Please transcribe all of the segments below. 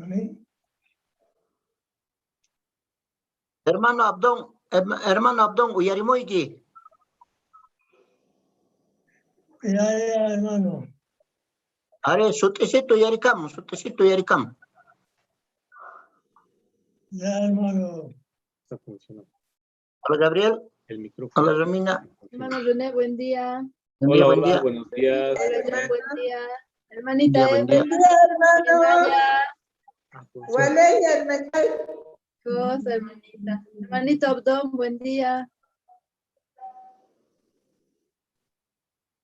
Amén. Hermano Abdón, hermano Abdón, uyarimuyki. Ya, ya, hermano. Are, sut'isito uyarikamun, sut'isito uyarikamun. Ya, hermano. Está funcionando. Hola, Gabriel. El micrófono. Hola, Romina. Hermano René, buen día. Buen Hola, día, buen hola, día. buenos días. Hola, John, buen día. Hermanita Buen día, Eva, buen Buen día, hermano. Naya, Ah, funciona. Gualeña, hermano. cosa, hermanita. Hermanito Abdón, buen día.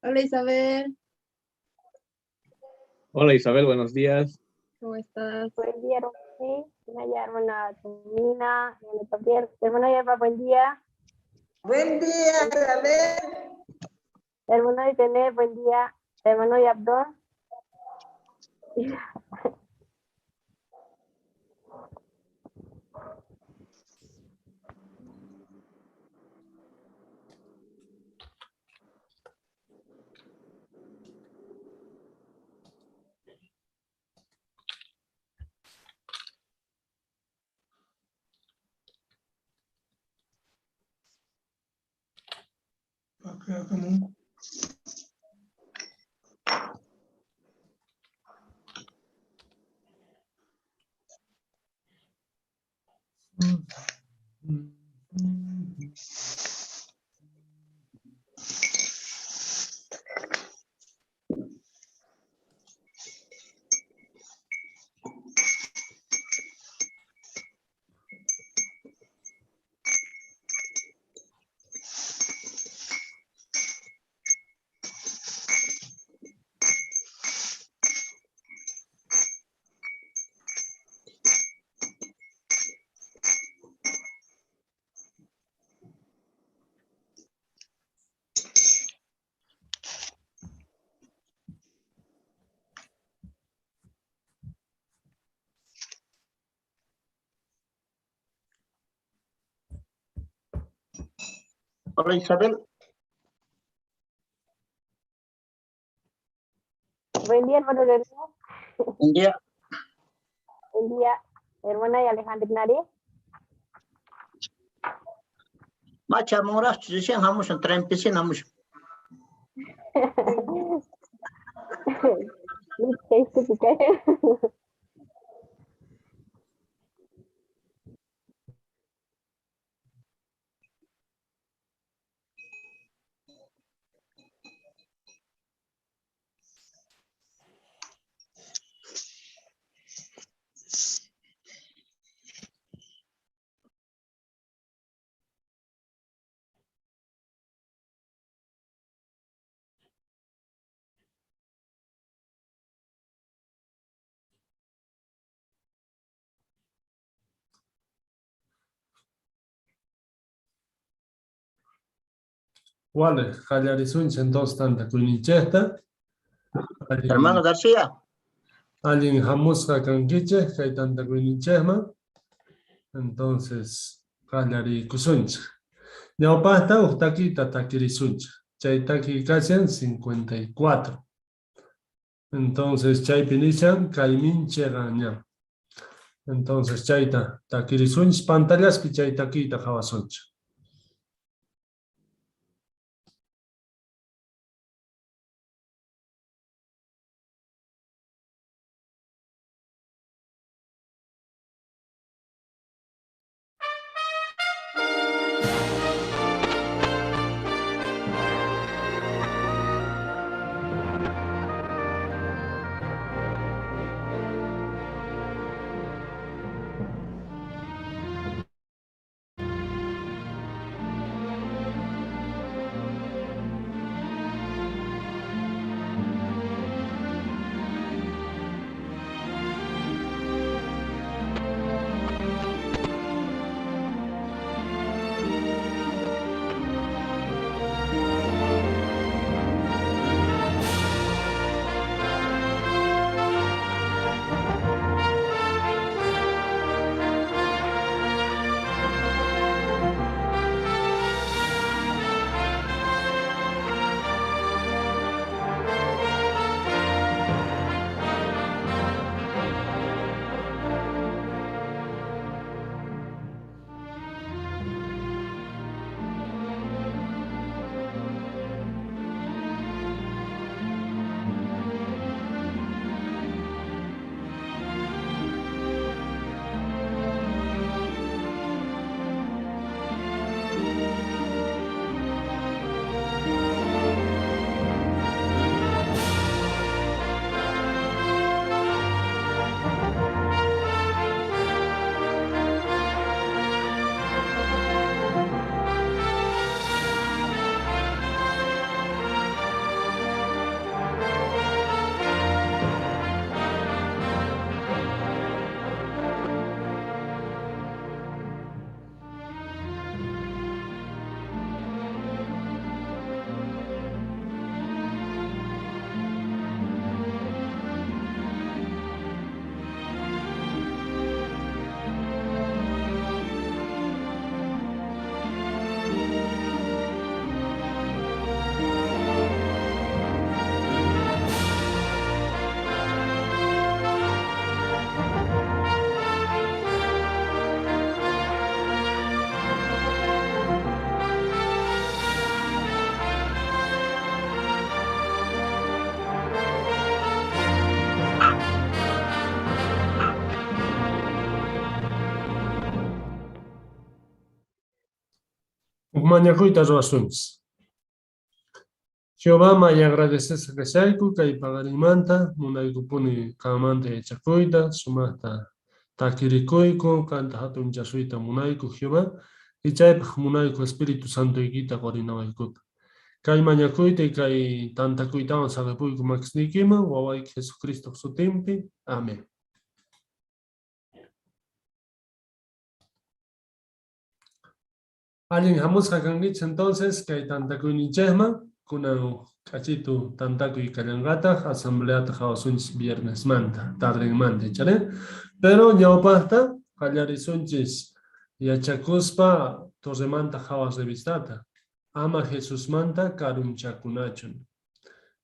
Hola, Isabel, Hola, Isabel, buenos días. ¿cómo estás? Buen día, Rosy. Naya, hermana Romina, hermano Gabriel, hermano Eva, buen día. Buen día, Isabel. Hermano Irene, buen día. Hermano Yabdón. Acá como Hola, Isabel. Buen día, hermano René. Buen día. Buen día, hermana y Alejandra Nari. Macha, morastu, recién hamushan, trampicin hamushan. Wale, qallarisunchik entonces tantakuyninchikta. Allin, Hermano García. allin hamusqa kankichik kay tantakuyninchikman. Entonces, qallariykusunchik. Ñawpaqta huk takita takirisunchik. Chay taki kashan 54. Entonces, chaypi nishan kayminchikqa ñan. Entonces, chayta takirisunchik, pantallaspi chay takita qhawasunchik. Mañakuyta ruwasunchis. Jehová may agradecesqa kashayku kay paqarinmanta, munaykupuni qanmanta yachakuyta, sumaqta takirikuyku, qanta hatunchasuyta munayku Jehová, y chaypaq munayku Espíritu Santoykita qorinawaykuta. Kay mañakuyta y kay tantakuytawan saqipuyku makisniykiman, wawayki Jesucristo sutinpi. Amén. Allin hamusqa kankichik entonces kay tantakuyninchikman, kunan k'achitu tantakuy kallanqataq, asambleata qhawasunchis viernesmanta, tardenmanta, ichari. Pero ñawpaqta qallarisunchis yachakuspa Torremanta qhawaq revistata, ama Jesusmanta karunchakunachun.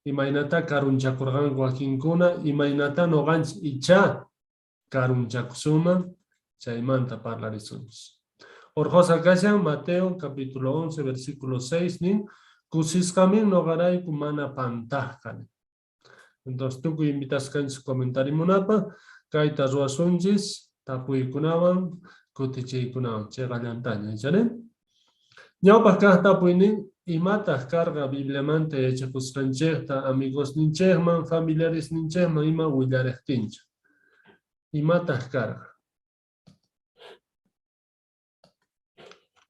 Imaynata karunchakurqanku wakinkuna, imaynata nuqanchik icha karunchakusunman, chaymanta parlarisunchis. Orqosa kashan Mateo capítulo 11, versículo 6, nin, kusisqamin nuqarayku mana pantaqqa. Entonces, tukuy invitasqanchis comentarimunapaq, kayta ruwasunchis, tapuykunawan, kutichiykunawan, chayqallantaña, ichari? Ñawpaq kaq tapuynin, imataq karqa Bibliamanta yachakusqanchikta amigosninchikman, familiaresninchikman ima willariqtinchik? Imataq karqa?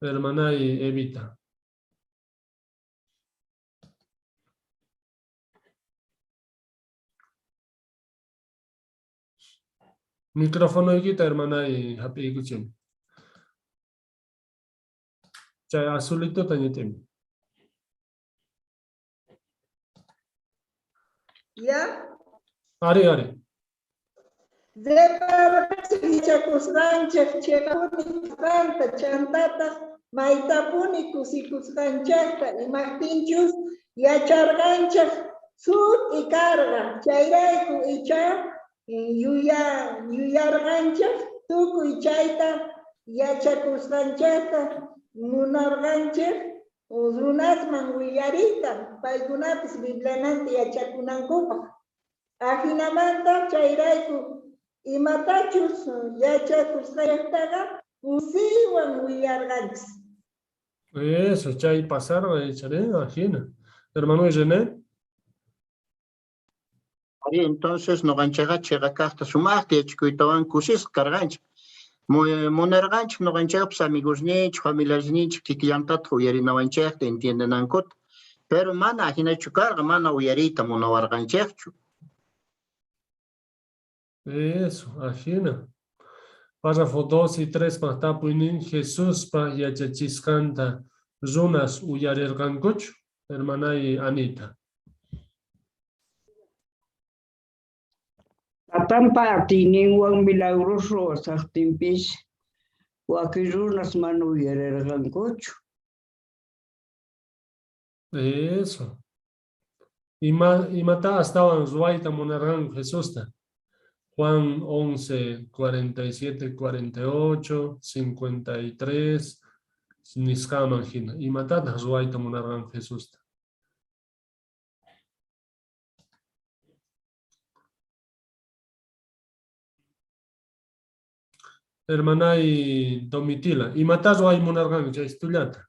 Hermanay Evita. Microfonoykita, hermanay, hap'iykuchim. Chay azulitota ñitim. ¿Ya? Ari, ari. Reparaqanchik chiqapuni chantataq maytapuni kusikusqanchikta imaptinchus yacharqanchik sut'i karqa chayrayku icha yuyarqanchik tukuy chayta yachakusqanchikta munarqanchik runasman willariyta paykunapis Bibliamanta yachakunankupaq ajinamanta chayrayku imatachus yachakusqanchiktaqa kusiywan willarqanchis. Eso, chay pasaron, echaré, ajina. Hermano René. Ari, entonces nuqanchikqa chiqa kaqta sumaqta yachakuytawan kusisqa karqanchik. Munarqanchik nuqanchikpis amigosninchik, familiaresninchik kikillantataq uyarinawanchikta entiendenankuta. Pero mana ajinachu karqa, mana uyariyta munawarqanchikchu. Eso, ajina. Párrafo 2 y 3 paqtapuynin Jesuspa yachachisqanta runas uyarirqankuchu, hermanay Anita. Tatanpa atiyninwan milagros ruwasaqtinpis wakin runas mana uyarirqankuchu. Eso. Imata astawan ruwayta munarqanku Jesusta. Juan 11, 47, 48, 53, nisqaman hina. Imatataq ruwayta munarqanku Jesusta? Hermanay Domitila, imata ruway munarqanku chay estullata?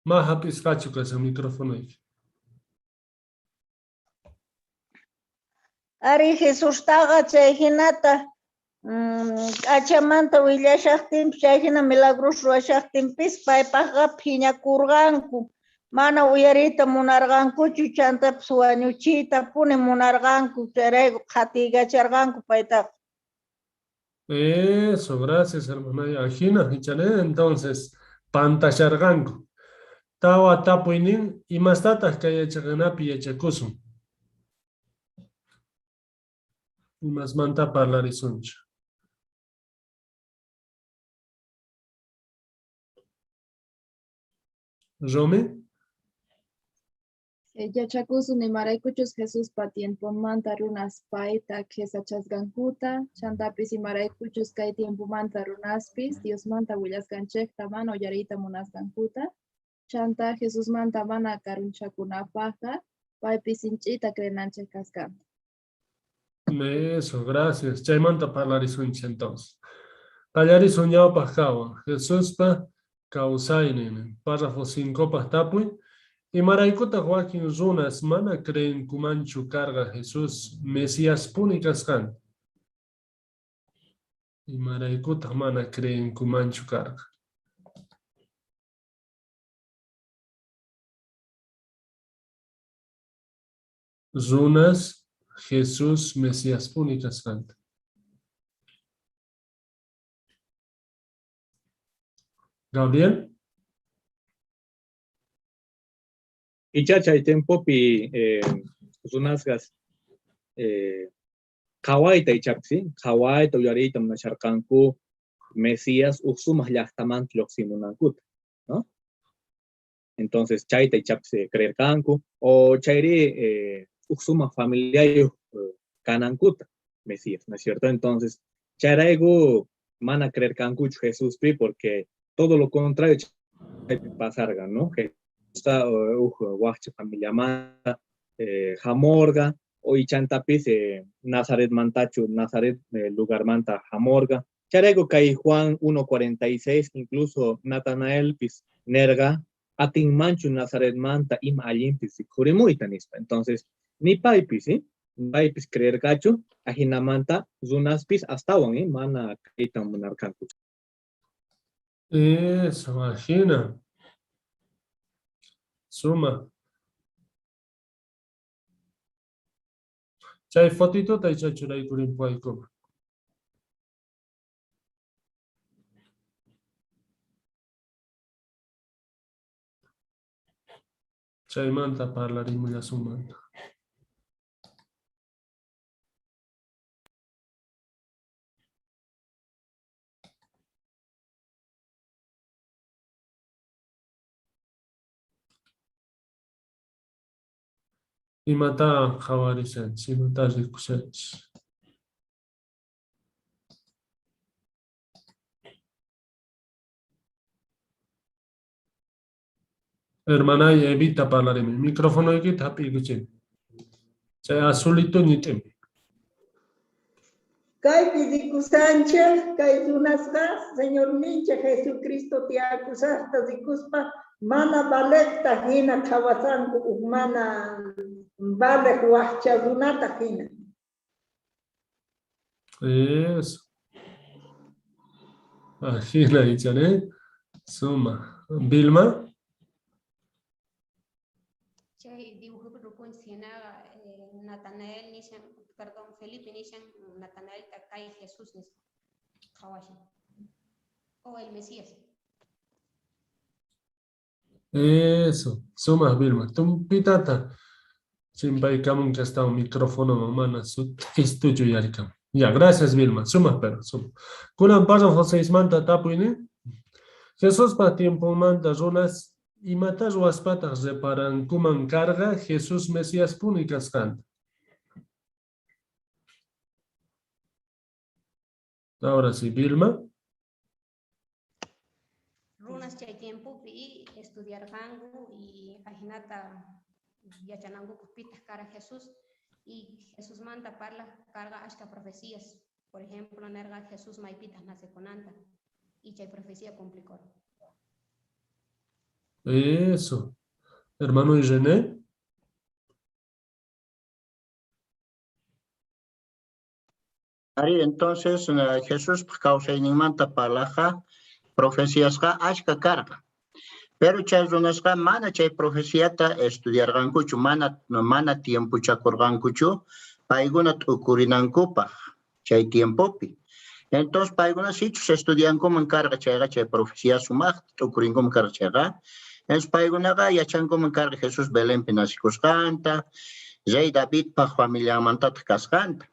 Ma hap'isqachu kashan microfonoyki. Ari Jesustaqa chay hinata k'achamanta willashaqtinpis chay hina milagros ruwashaqtinpis paypaqqa phiñakurqanku. Mana uyariyta munarqankuchu chantapis wañuchiytapuni munarqanku chayrayku qhatiykacharqanku paytaqa. Eso, gracias hermana. Ajina, icharé, entonces pantallarqanku. Tawa tapuynin imastataq kay yachaqanapi yachakusun? Imasmanta parlarisunchik. Romy? Yachakusun imaraykuchus Jesuspa tiempomanta runas payta qhisachasqankuta, chantapis imaraykuchus kay tiempomanta runaspis Diosmanta willasqanchikta mana uyariyta munasqankuta, chanta Jesusmanta mana karunchakunapaqqa paypi sinch'ita creenanchik kasqanta. Eso, gracias. Chaymanta parlarisunchik entonces. Qallarisun ñawpaq kaqwan, Jesuspa kawsaynin. Párrafo 5paq tapuy. Imaraykutaq wakin runas mana creenkumanchu karqa Jesús Mesiaspuni kasqanta? Imaraykutaq mana creenkumanchu karqa? Runas Jesús Mesiaspuni kasqanta. Gabriel. Icha chay tiempopi runasqas qhawayta ichapis, qhawayta uyariyta munasharqanku Mesías uj sumaq llaqtamanta lluqsimunankuta, ¿no? Entonces chayta ichapis creerqanku o chayri uj sumaq familiayuq kanankuta Mesías, ¿no es cierto? Entonces chayrayku mana creerqankuchu Jesuspi porque todo lo contrario chaypi pasarqa, ¿no? Jesusqa uj waqcha familiamanta hamorqa o ichantapis Nazaret mantachu, Nazaret lugarmanta hamorqa. Chayrayku kay Juan 1:46 incluso Natanaelpis nerqa atinmanchu Nazaretmanta ima allinpis rikhurimuyta nispa. Entonces ni paypis, ¿sí? Paypis creerqachu ajinamanta runaspis astawan, mana creeyta munarqanku. Eso, imagina. Suma. Chay fotito icha churaykurinpuwaykuma. Chaymanta parlarimullasunmanta. Imata qhawarishanchis, imata rikushanchis. Hermanay Evita parlarimi. Microfonoykita hap'iykuchim. Chay azulito ñit'imi. Kaypi rikushanchik, kay runasqa Señorninchik Jesucristo tiyakusaqta rikuspa mana valeqta hina qhawasanku uj mana valeq waqcha runata hina. Eso. Ajina ichare. Suma. Vilma. Chay dibujopi rukunchis hinaqa Natanael nishan, perdón, Felipe nishan, Natanael kay Jesús nispa qhawashan. O el Mesías. Eso, suma Vilma. Tumpitata. Chimpaykamun kastao micrófono mana sut'istuchu yarikam. Ya, gracias Vilma. Suma, pero suma. Kunan párrafo 6 manta tapuyni. Jesuspa tiemponmanta runas imata ruwaspataq reparankuman karqa Jesús Mesiaspuni kasqanta. Ahora sí, Vilma. Runas chay tiempopi estudiarqanku y ajinata yachanankupi pitaq kara Jesús y Jesús manta parla carga ashka profecías. Por ejemplo, nerga Jesús maypitaq nacekunanta y chay profecía cumplicó. Eso. Hermano Irene. Ari, entonces Jesús kawsayninmanta parlaqa profecíasqa ashka karqa. Pero chay runasqa mana chay profeciata estudiarqankuchu, mana tiempochakurqankuchu paykuna t'ukurinankupaq chay tiempopi. Entonces paykuna sichus estudiankuman karqa chayqa chay profecía sumaqta t'ukurinkuman karqa chayqa. Entonces paykunaqa yachankuman karqa Jesús Belenpi nacikusqanta, rey Davidpaq familiamantataq kasqanta.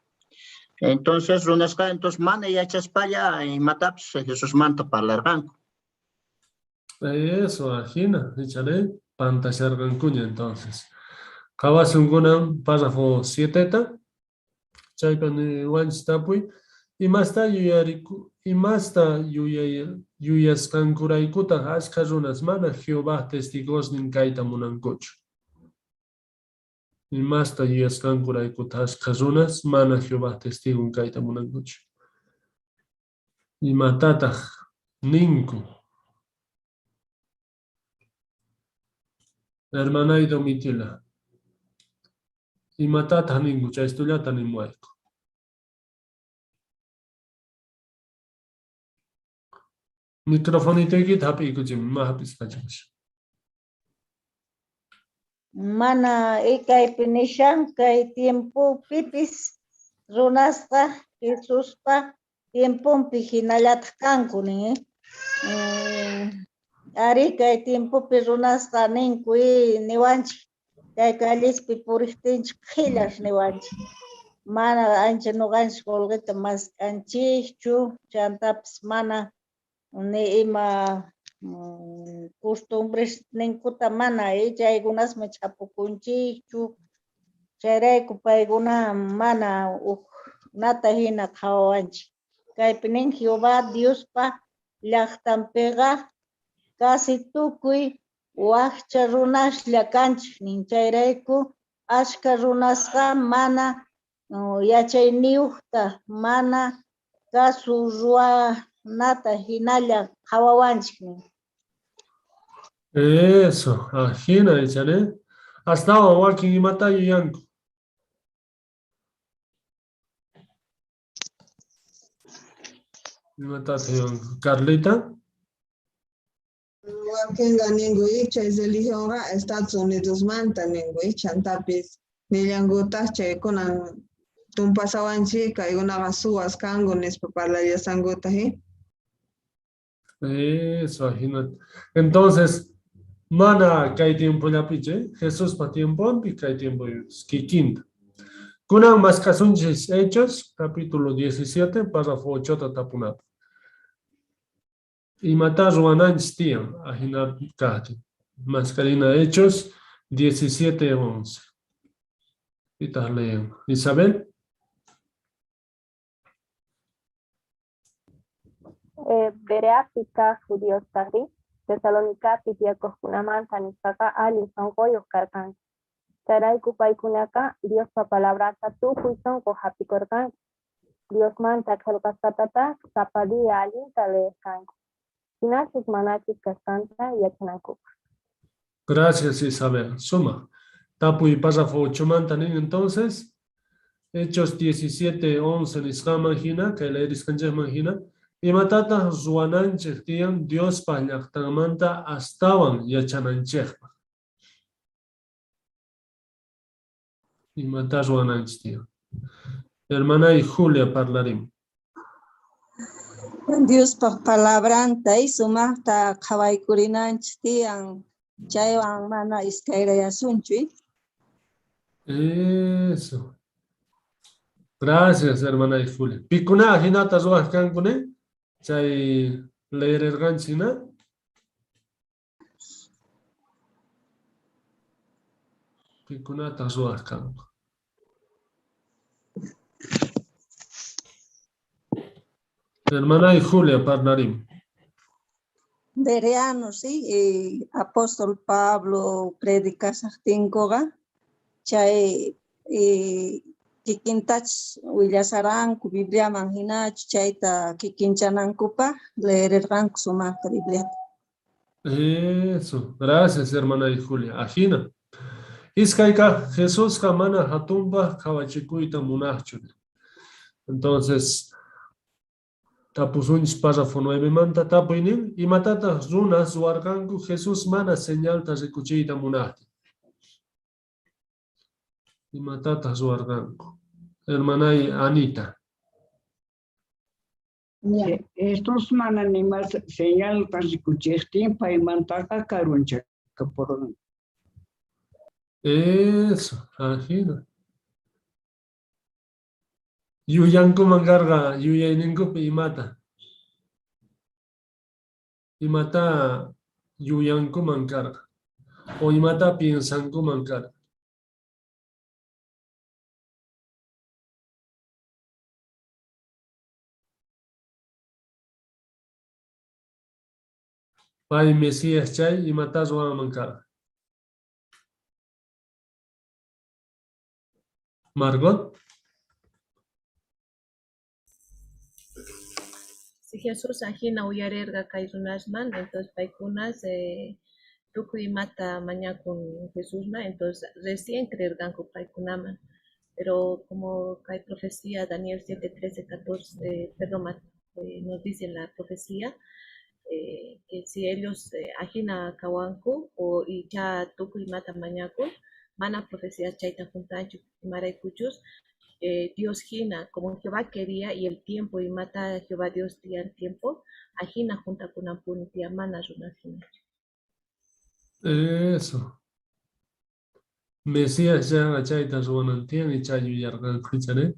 Entonces runasqa entonces mana yachaspalla imatapis Jesusmanta parlarqanku. Eso, ajina, échale pantallarqankuña entonces. Qhawasun kunan párrafo 7ta. Chaypa niwanchis tapuy. Imasta yuyariku, imasta yuyasqankuraykutaq ashkha runas mana Jehová testigosnin kayta munankuchu. Imasta yuyasqankuraykutaq ashkha runas mana Jehová testigon kayta munankuchu. Imatataq ninku? Hermanay Domitila. Imatataq ninku? Chaystullata nimuwayku. Microfonitoykita hap'iykuchim, ma hap'isqachu kashan. Mana kaypi nishan kay tiempopipis runasqa Jesuspa tiemponpi hinallataq kanku nin. Ari kay tiempopi runasqa ninku niwanchik kay callespi puriqtinchik qhillas niwanchik. Mana ancha nuqanchik qullqita mask'anchikchu, chantapis mana ni ima costumbresninkuta mana chaykunasman ch'apukunchikchu, chayrayku paykuna mana uj nata hina qhawawanchik. Kaypi nin Jehová Diospa llaqtanpiqa casi tukuy wakcha runaslla kanchik nin, chayrayku ashka runasqa mana yachayniyuqta mana kasu ruwanata hinalla qhawawanchik nin. Eso, ajina ichane. Astawan wakin imata yuyanku. Imatataq yuyanku? Carlita. Wakinqa ninku chay religionqa Estados Unidosmanta ninku chantapis nillankutaq chaykunan tumpasawanchik kaykunaqa suwas kanku nispa parlallasankutaq. Eso, ajina. Entonces, mana kay tiempollapichu, Jesuspa tiemponpi kay tiempo kikinta. Kunan mask'asunchis Hechos, capítulo 17, párrafo 8 tapunapaq. Imata ruwananchis tiyan, ajina kaqtin. Mascarina Hechos 17, 11. Pitaq leen. Isabel. Bereapi kaq judiostajrí, Tesalonicapi tiyakojkunamanta nisqaqa allin sunquyuq karqanku. Chayrayku paykunaqa Diospa palabranta tukuy sunqu jap'ikurqanku. Diosmanta qillqasqatataq sapa día allinta leerqanku. Jinachus manachus kasqanta yachanankupaq. Gracias, Isabel. Suma. Tapuy párrafo 8 manta nin entonces. Hechos 17, 11 nisqaman hina, kay leerisqanchikman hina. Imatataq ruwananchik tiyan Diospa llaqtanmanta astawan yachananchikpaq. Imata ruwananchik tiyan. Hermana y Julia parlarim. Diospa palabranta sumaqta qhawaykurinanchik tiyan, chaywan mana iskayrayasunchu. Eso. Gracias, hermana y Julia. Pikuna hinata ruwaq kanku, ne? Chay leererqanchik, na? Pikunata ruwaq kanku. Hermana y Julia parlarim. Bereano, sí, apóstol Pablo predicasaqtinkuqa, chay kikintach willasaranku Bibliaman hinachu chayta kikinchanankupaq leererqanku sumaqta Bibliata. Eso, gracias hermana y Julia. Ajina. Iskayqa Jesusqa mana hatunpaq qhawachikuyta munaqchu. Entonces, tapusunchis párrafo 9 manta tapuynin, imatataq runas ruwarqanku Jesús mana señalta rikuchiyta munaqtin. Imatataq ruwarqanku. Hermanay Anita. Estos mana nima señalta rikuchiqtin paymantaqa karunchakapurqan. Eso, ajina. Yuyankuman karqa yuyayninkupi imata. Imata yuyankuman karqa. O imata piensankuman karqa. Pay Mesías chay imata ruwanman karqa. Margot. Si Jesús ajina uyarerqa kay runasman, entonces paykunas tukuy imata mañakun Jesusman, entonces recién creerqanku paykunaman. Pero como hay profecía, Daniel 7, 13, 14, perdón, nos dice en la profecía, que si ellos ajina kawanku o icha tukuy imata mañakun, mana profecía chayta juntanchu imaraykuchus, Dios jina, como Jehová quería y el tiempo y mata Jehová Dios tiyan tiempo, ajina juntakunampuni tiyan mana runas jinachu. Eso. Mesías ya chayta ruwanan tiyan y chay yuyarqanku ichari.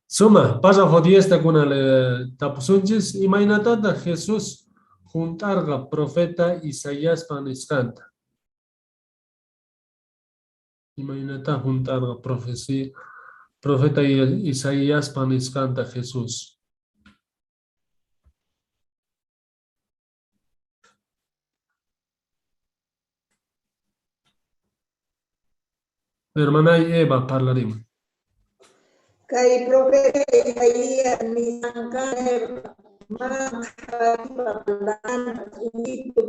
Suma, párrafo 10 ta le tapusunchis, imaynatataq Jesús junt'arqa profeta Isaíaspa nisqanta. Imaynata junt'arqa profecía profeta Isaíaspa nisqanta Jesús. Hermana Eva, parlarimuy. Kay profeta Isaías nisqanqa mana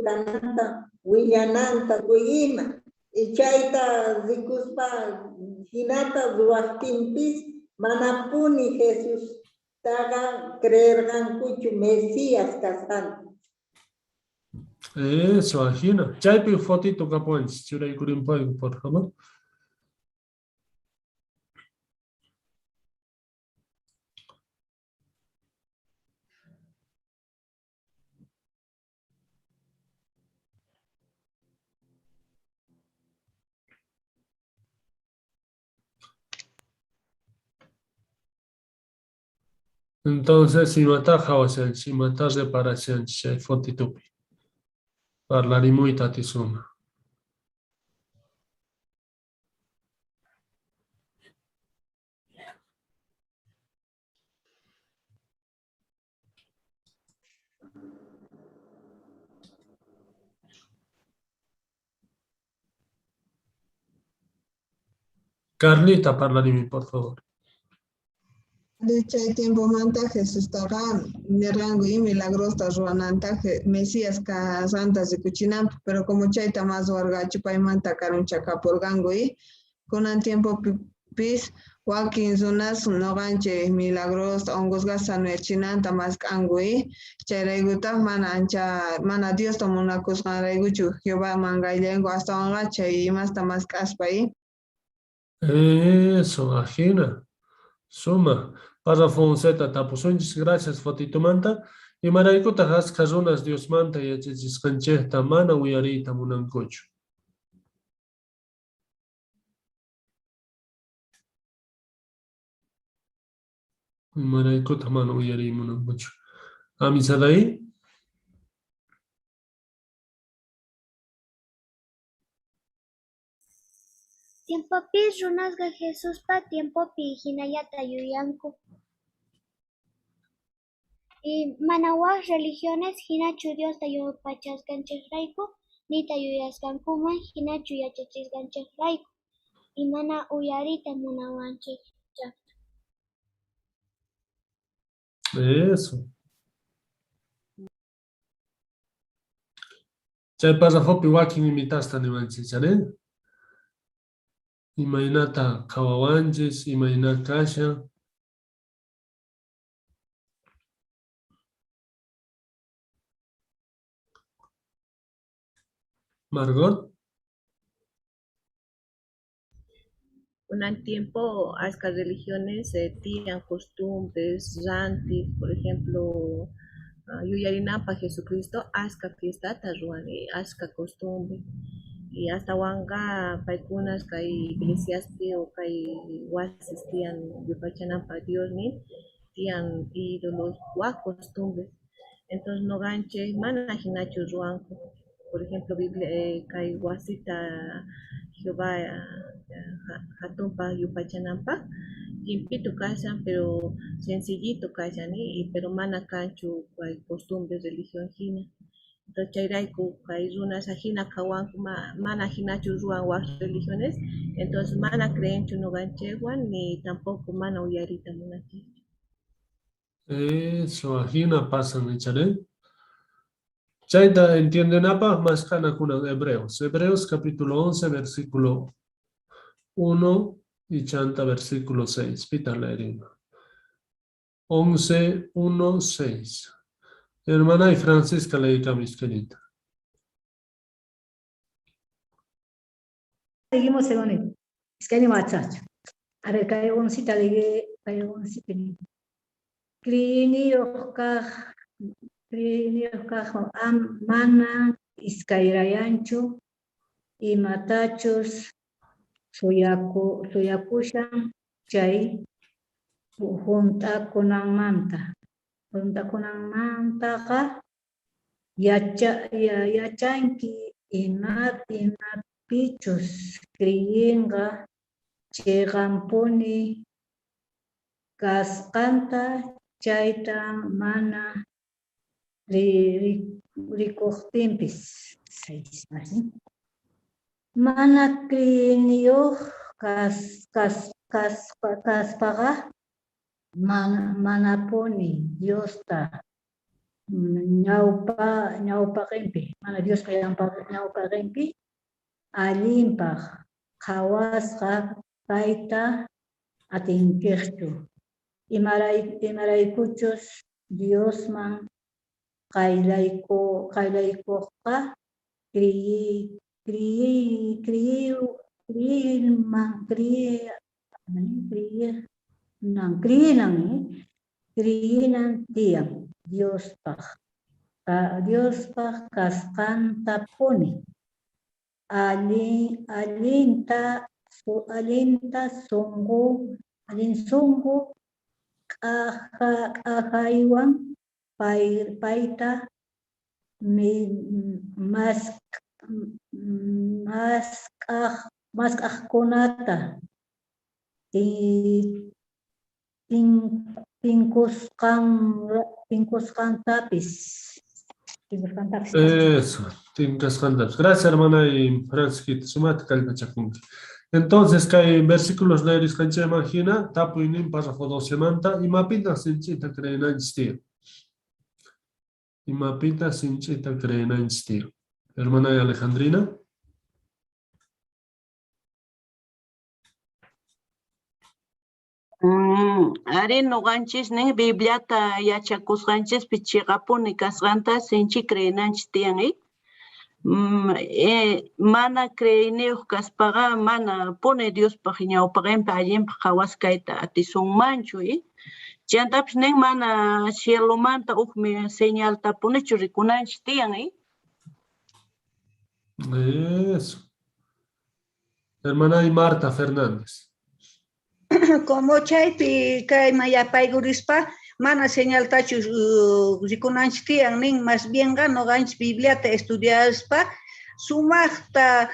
kananta willananta ima. Y chayta rikuspa hinata ruwaqtinpis manapuni Jesustaqa creerqankuchu Mesías kasqanta. Eso, ajina. Chaypi fotito kapuwanchis, churaykurinpayku, por favor. Entonces, imata qhawashanchis, imata reparashanchis chay fotitupi. Parlarimuyta atisuma. Carlita, parlarimi, por favor. Chay tiempomanta Jesustaqa nirqanku y milagrosta ruwananta Mesías kasqanta rikuchinanpaq, pero como chayta mas ruwarqachu paymanta karunchakapurqanku y kunan tiempopis wakin runas nuqanchik milagrosta unqusqasta sanoyachinanta mask'anku y chayraykutaq mana ancha mana Diosta munakusqanraykuchu Jehovaman qayllanku astawanqa chay imasta mask'aspa y Eso, ajina. Suma. Párrafo 11 tapusunchis, gracias fotitumanta. Imaraykutaq achka runas Diosmanta yachachisqanchikta mana uyariyta munankuchu. Imaraykutaq mana uyariy munankuchu. Amisadai? Tiempopis runasqa Jesuspa tiempopi jinallata yuyanku. Y mana waj religiones jinachu Diosta yupaychasqanchejrayku, nita yuyasqankuman jinachu yachachisqanchejrayku, y mana uyariyta munawanchejchu. Eso. Chay párrafopi wakin imitasta niwanchis, chari? Imaynata qhawawanchis, imayna kashan. Margot. Kunan tiempo, achka religiones tiyan costumbres, rantis, por ejemplo, yuyarinapaq Jesucristo, achka fiestata ruwan, achka costumbre. Y astawanqa paykunas kay iglesiaspi o kay wasis tiyan yupaychananpaq Diosnin, tiyan ídolos, waj costumbres. Entonces nuqanchik mana hinachu ruwanku. Por ejemplo, Biblia, kay wasita Jehová hatunpaq yupaychananpaq, llimpito kashan, pero sencillito kashan, y pero mana kanchu kay costumbre religión hina. Entonces chayrayku kay runas ajina qhawanku, mana hinachu ruwan waj religiones, entonces mana creenchu nuqanchikwan ni tampoco mana uyariyta munanchikchu. Eso, ajina pasan, echaré. Chayta entiendenapaq mask'anakunan Hebreos. Hebreos capítulo 11, versículo 1 y chanta versículo 6. Pita leerina. 11, 1, 6. Hermana y Francisca leikamis querida. Seguimos según Es que A ver, kay oncita leí, kay oncita. Creeyniyuq kaq mana iskayrayanchu imatachus suyakushan chay junt'akunanmanta. Junt'akunanmantaqa yachanki imapichus creyinqa chiqanpuni kasqanta chayta mana rikuqtinpis. Mana creeyniyuq kaspaqa manapuni Diosta ñawpaqinpi, mana Diospa ñawpaqinpi allinpaq qhawasqa kayta atinchikchu. Imaraykuchus Diosman qayllaykuqqa creyinan tiyan Diospaq kasqantapuni. Allinta sunqu k'ajaywan payta mask'aqkunata tinkusqantapis. Eso, tinkusqantapis. Gracias, hermana y Francisquita. Sumata kallpachakunki. Entonces, kay versículos leerisqanchikman hina, tapuynin párrafo 12 manta, imapitaq sinch'ita creenanchis tiyan. Imapitaq sinch'ita creenanchis tiyan. Hermana y Alejandrina. Ari nuqanchis nin Bibliata yachakusqanchispi chiqapuni kasqanta sinchi creenanchis tiyan, mana creeyniyuq kaspaqa mana puni Diospaq ñawpaqinpi allinpaq qhawasqa kayta atisunmanchu, Chantapis nin mana cielomanta huk señaltapunichu rikunanchis tiyan, Eso. Hermana y Marta Fernández. Como chaypi kayman yapaykurispa mana señaltachu rikunanchis tiyan nin, más bienqa nuqanchis Bibliata estudiaspa sumaqta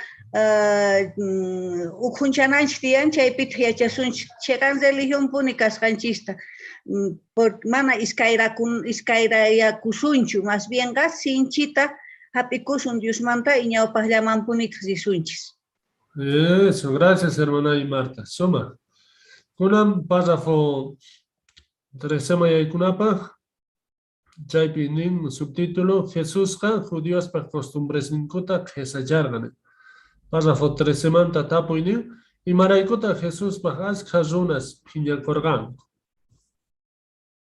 ukhunchananchis tiyan, chaypitaq yachasunchis chiqan religionpuni kasqanchista. Mana iskayrayakusunchu, más bienqa sinchita hap'ikusun Diosmanta y ñawpaqllamanpunitaq risunchis. Eso, gracias hermana y Marta. Suma. Kunan párrafo 13 mayaykunapaq, chaypi nin subtítulo Jesusqa judiospaq costumbresninkuta qhesacharqan. Párrafo 13 manta tapuy nin, imaraykutaq Jesuspaq achkha runas phiñakurqanku.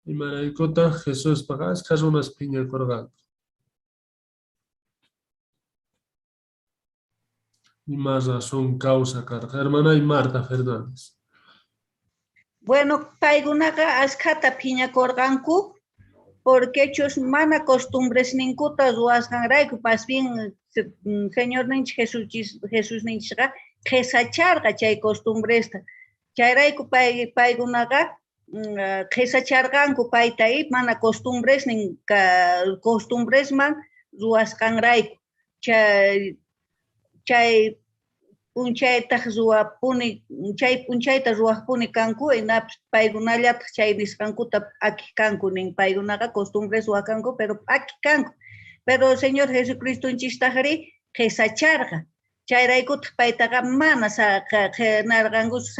Imaraykutaq Jesuspaq achkha runas phiñakurqanku. Ima razón causa karqa. Hermana y Marta Fernández. Bueno, paykunaqa achkhata phiñakurqanku porque chus mana costumbresninkuta ruwasqanrayku, más bien Señorninchik Jesusninchikqa qhesacharqa chay costumbresta. Chayrayku paykunaqa qhesacharqanku payta y mana costumbresnin costumbresman ruwasqanrayku. Chay p'unchaytaq ruwapuni, chay p'unchayta ruwaqpuni kanku, hinapis paykunallataq chay nisqankuta p'akij kanku nin, paykunaqa costumbres ruwaq kanku, pero p'akij kanku. Pero Señor Jesucristonchistaqri qhesacharqa. Chayraykutaq paytaqa mana narqankuchu,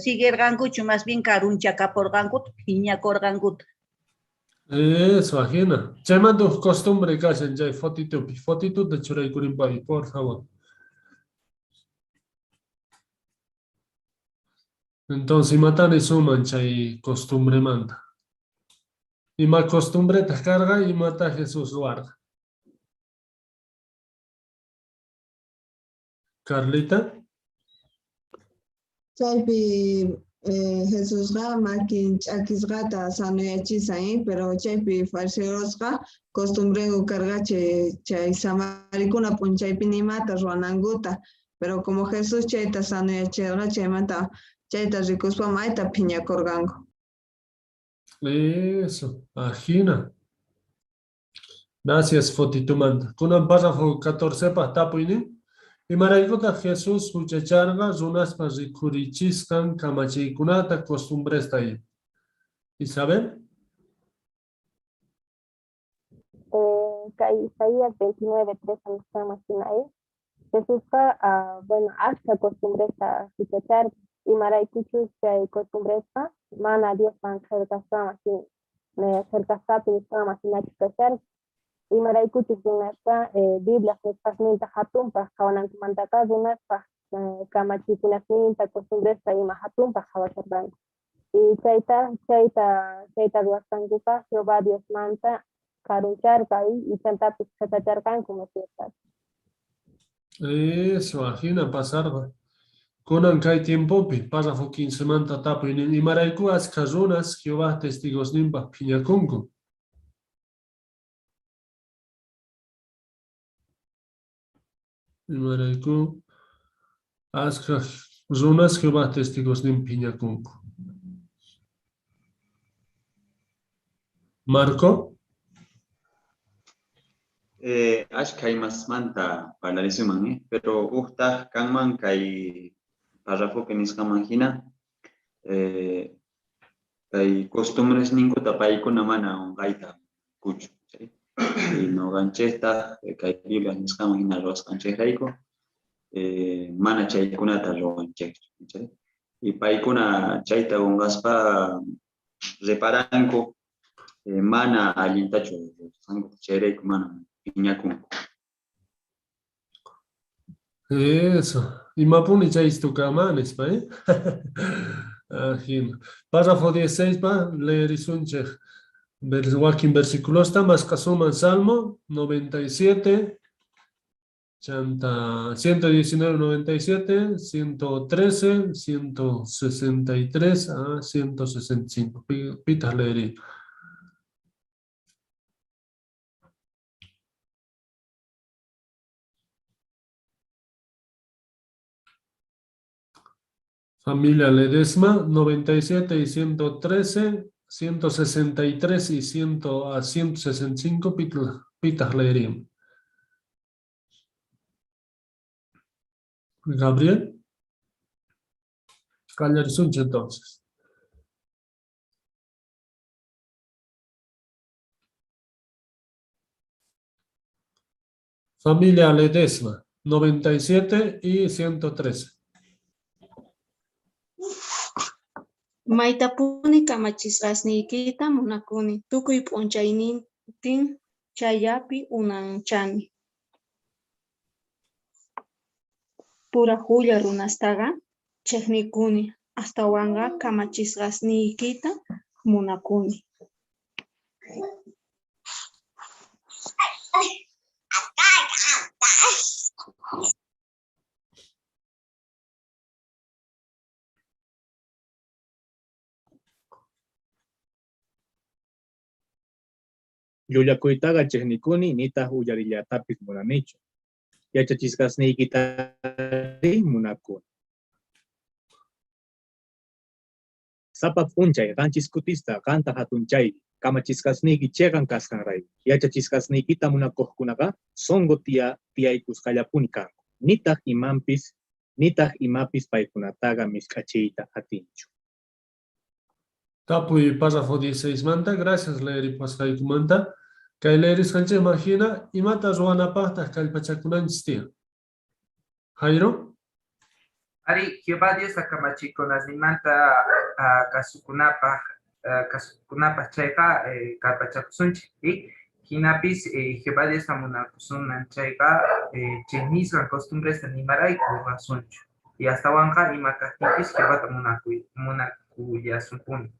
siguirqankuchu, más bien karunchakapurqankuta, phiñakurqankuta. Eso, ajena. Chaymanta uj costumbre kashan chay fotitupi. Fotituta churaykurinpay, por favor. Entonces, imatani suman chay costumbremanta. Ima costumbretaq karqa, imata Jesús ruwarqa. Carlita. Chaypi Jesusqa makin ch'akisqata sanoyachisan, pero chaypi fariseosqa costumbrenku karqa chay samarikuna p'unchaypi nimata ruwanankuta, pero como Jesús chayta sanoyachirqa, chaymanta chayta rikuspa mayta phiñakurqanku. Eso, ajina. Gracias, fotitumanta. Kunan párrafo 14 paq tapuynin. Imaraykutaq Jesús huchacharqa runaspa rikhurichisqan kamachiykunata costumbresta ima. Isabel. Kay Isaías 29, 3 nisqanman hina, Jesusqa, bueno, ashka costumbresta huchacharqa, imaraykuchus chay costumbresta mana Dioswan qillqasqanman hina, qillqasqapi nisqanman hinachu kasharqa. Imaraykuchus runasqa Biblia nisqasninta hatunpaq qhawanankumantaqa runaspaq kamachiykunasninta costumbresta ima hatunpaq qhawasharqanku. Y chayta ruwasqankuqa Jehová Diosmanta karuncharqa y chantapis qhesacharqanku Mesiasta. Eso, ajina pasarqa. Kunan kay tiempopi, párrafo 15 manta tapuynin, imarayku achka runas Jehová testigosninpaq phiñakunku. Imarayku achka runas Jehová testigosnin phiñakunku. Marco. Ashka imasmanta parlarisuman, pero uqtaq kanman kay párrafopi nisqanman hina, kay costumbres ninkuta paykuna mana unqayta kuchu, ¿sí? Y noqanchikta kay Biblia nisqanman hina ruwasqanchikrayku, mana chaykunata ruwanchikchu, ¿sí? Y paykuna chayta unqaspa reparanku, mana allintachu ruwasqanku, chayrayku mana phiñakunku. Eso. Imapuni chaystuka nispa, Ajina. Párrafo 16 pa leerisunchik wakin versículosta masqasuman Salmo 97, chanta 119, 97, 113, 163 a 165. Pitas leerí. Familia Ledesma, 97 y 113, 163 y 100 a 165, pitas leerían. Gabriel. Qallarsunchik entonces. Familia Ledesma, 97 y 113. Maytapuni kamachisqasniykita munakuni, tukuy p'unchaynintin chayllapi unanchani. Purajulla runastaqa chejnikuni, astawanqa kamachisqasniykita munakuni. Llullakuytaqa chejnikuni, nitaq uyarillatapis munanichu. Yachachisqasniykitari munakuni. Sapa p'unchay qanchis kutista qanta hatunchay, kamachisqasniyki chiqan kasqanrayku. Yachachisqasniykita munakuqkunaqa sunqu tiyaykusqallapuni kanku. Nitaq imanpis, nitaq imapis paykunataqa misk'achiyta atinchu. Tapuy párrafo 16 manta, gracias leeripasqaykumanta. Kay leerisqanchikman hina, imata ruwanapaqtaq kallpachakunanchis tiyan? Jairo. Ari, Jehová Dios kamachikunasninmanta kasukunapaq, Kasukunapaj chayqa kallpachakusunchej. Jinapis Jehová Diosta munakusunman chayqa chejnisqan costumbresta ni imarayku ruwasunchu. Y astawanqa ima kajtinpis Jehovata munakullasunpuni.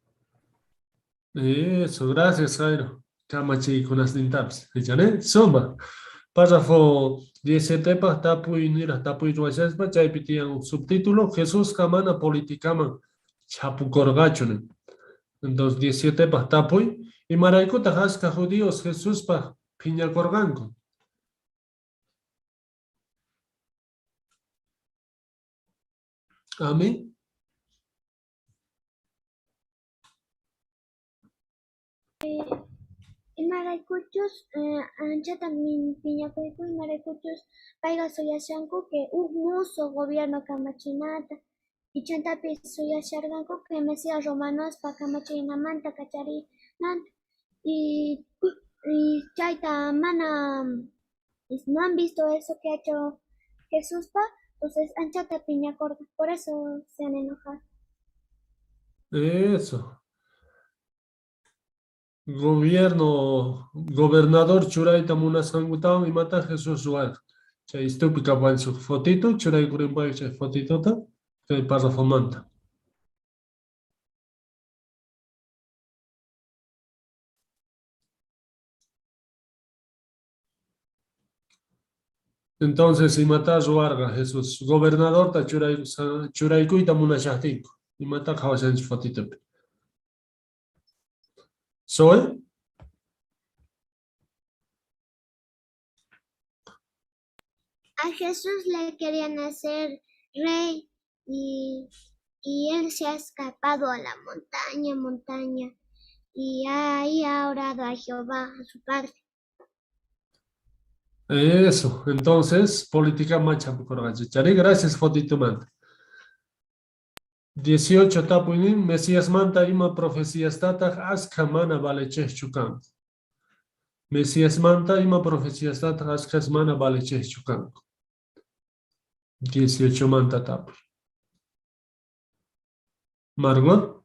Eso, gracias Jairo. Kamachiykunasnintapis. Ichani? Suma. Párrafo 17 paj tapuy niraj tapuy ruwashaspa chaypi tiyan uj subtítulo Jesusqa mana politikaman chhapukorqachu nin. Entonces 17 paj tapuy imaraykutaq ashkha judíos Jesuspaj phiñakorqanku? Amén. Imaraykuchus anchata phiñakuyku, imaraykuchus payqa suyashanku que uj musuq gobierno kamachinata y chantapis suyasharqanku que Mesías romanospa kamachinamanta kacharinanta y chayta mana no han visto eso que ha hecho Jesuspa, entonces anchata phiñakurqa, por eso se han enojado. Eso. Gobierno, gobernador churayta munasqankutawan imata Jesús ruwarqa. Chay istupi kapuwanchik fotito, churaykurinpayku chay fotitota kay parrafomanta. Entonces, imata ruwarqa Jesús? Gobernadorta churaykuyta munashaqtinku. Imata qhawashanchik fotitopi? Zoe? A Jesús le querían hacer rey y él se ha escapado a la montaña, y ahí ha orado a Jehová, a su padre. Eso, entonces, política macha chari. Gracias, fotito manta. 18 tapuynin, Mesías manta ima profecíastataq askha mana valechejchu kanku. Mesías manta ima profecíastataq askhas mana valechejchu kanku. 18 manta tapuy. Margot.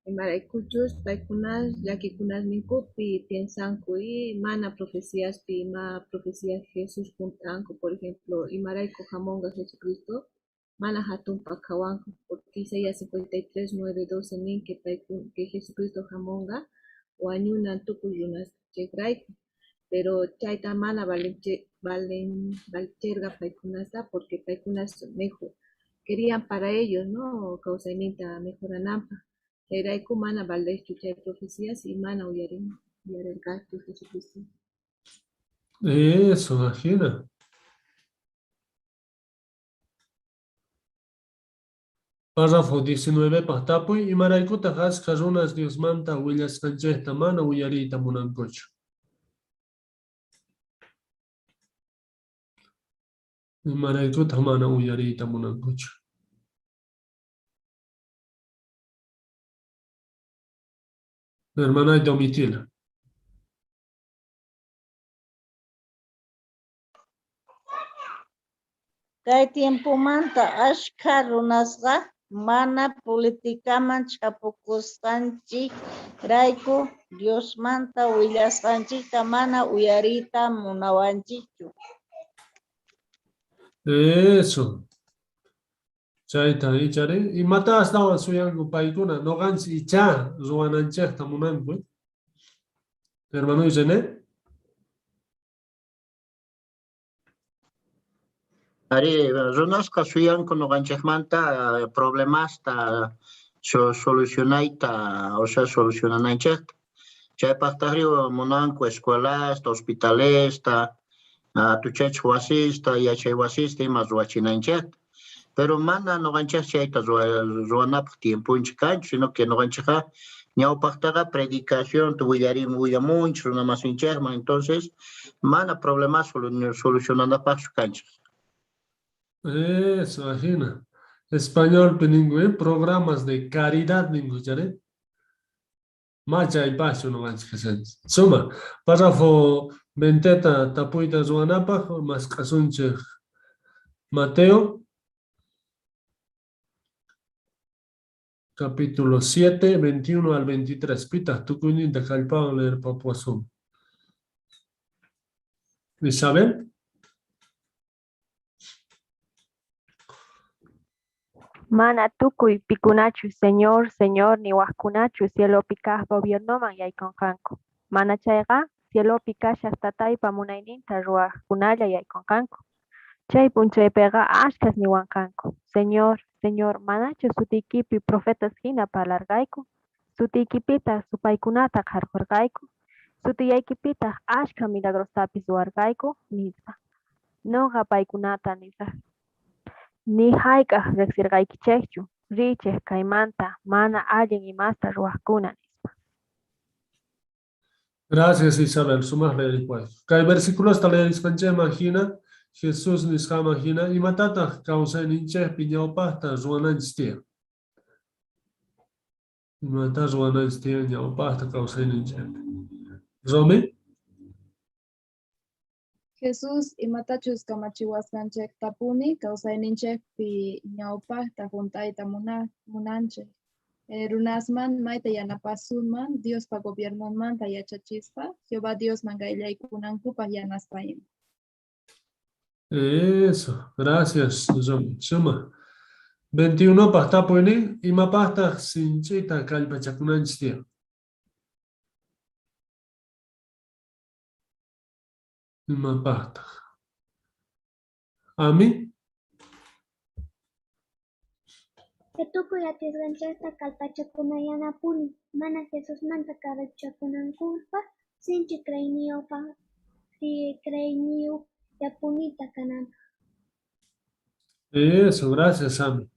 Imaraykuchus paykunas llakikunasninkupi piensanku y mana profecíaspi ima profecía Jesús junt'anku, por ejemplo, imarayku hamunqa Jesucristo mana hatunpaq qhawanku, porque Isaías 53, 9, 12 nin que que Jesucristo hamunqa wañunan tukuy runaschejrayku, pero chayta mana valecherqa paykunasta porque paykunas mejor querían para ellos, ¿no? Kawsayninta mejorananpaq. Chayrayku mana valejchu chay profecías y mana uyarirqachu Jesucristo. Eso, imagina. Párrafo 19 paj tapuy, imaraykutaq ashkha runas Diosmanta willasqanchikta mana uyariyta munankuchu. Imaraykutaq mana uyariyta munankuchu. Hermana Domitila. Kay tiempomanta ashkha runasqa mana politikaman chhapukusqanchikrayku Diosmanta willasqanchikta mana uyariyta munawanchikchu. Eso. Chayta ichari. Imata astawan suyanku paykuna noqanchik icha ruwananchikta munanku. Hermano René. Ari, runasqa suyanku noqanchikmanta problemasta solucionayta, o sea, solucionananchikta. Chaypaqtaqri munanku escuelasta, hospitalesta, atuchachik wasista, yachay wasista ima ruwachinanchikta. Pero mana noqanchik chayta ruwanapaq tiemponchik kanchu, sino que noqanchikqa ñawpaqtaqa predicación willamunchik runamasinchikman, entonces mana problemas solucionanapaqchu kanchik. Eso, ajina. Español ninku, programas de caridad ninku, chari. Machaypaqchu noqanchik kashanchik. Suma, párrafo 20 tapuyta ruwanapaq mask'asunchik. Mateo. Capítulo 7, 21 al 23. Pitaq tukuyninta kallpawan leerpapuwasun. Isabel. Mana tukuy pikunachu Señor, Señor niwajkunachu cielopi kaj gobiernoman yaykonqanku. Mana chayqa cielopi kashaj Tataypa munayninta ruwajkunalla yaykonqanku. Chay p'unchaypiqa ashkhas niwanqanku, Señor, Señor, manachu sutiykipi profetas hina parlarqayku? Sutiykipitaq supaykunata qharqurqayku? Sutillaykipitaq ashkha milagrostapis ruwarqayku? Nispa. Noqa paykunata nisaj. Ni hayk'aq riqsirqaykichejchu, riychej kaymanta mana allin imasta ruwajkuna, nispa. Gracias, Isabel. Sumaq leerikuay. Kay versículosta leerisqanchikman hina, Jesús nisqanman hina, imatataq kawsayninchikpi ñawpaqta ruwananchis tiyan? Imata ruwananchis tiyan ñawpaqta kawsayninchikpi? Romy? Jesús imatachus kamachiwasqanchejtapuni kawsayninchejpi ñawpaqta junt'ayta munanchej. Runasman mayta yanapasunman Diospa gobiernonmanta yachachispa, Jehová Diosman qayllaykunankupaq yanaspa ima. Eso, gracias, Romy. Suma. 21 paq tapuynin, imapaqtaq sinch'ita kallpachakunanchis tiyan? Imapaqtaq? Ami? Tukuy atisqanchejta kallpachakunayanapuni, mana Jesusmanta karunchakunankupaq, sinchi creeyniyuqllapunitaq kananpaq. Eso, gracias, Ami.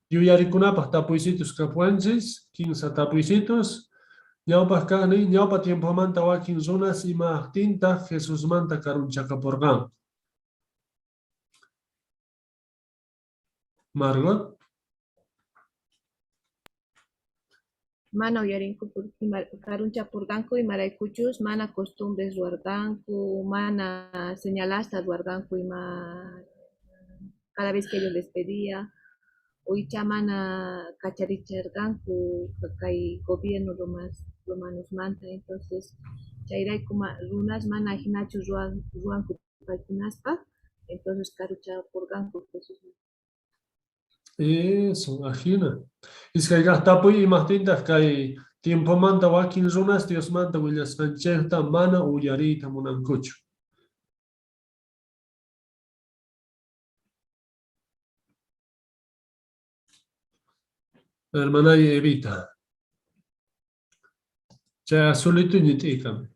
Yuyarikunapaq tapuysitos kapuwanchis, kinsa tapuysitos. Ñawpaq kaqnin, ñawpa tiempomanta wakin runas imaqtintaq Jesusmanta karunchakapurqanku? Margot. Mana uyarinku karunchapurqanku imaraykuchus mana costumbres ruwarqanku, mana señalasta ruwarqanku ima cada vez que ellos les pedía, o icha mana kacharicharqanku kay gobierno romanosmanta, entonces chayrayku runas mana hinachu ruwanku paykunaspa, entonces karunchapurqanku Jesusmanta. Eso, ajina. Iskay kaq tapuy imaqtintaq kay tiempomanta wakin runas Diosmanta willasqanchikta mana uyariyta munankuchu. Hermanay Evita. Chay azulito ñit'ikam.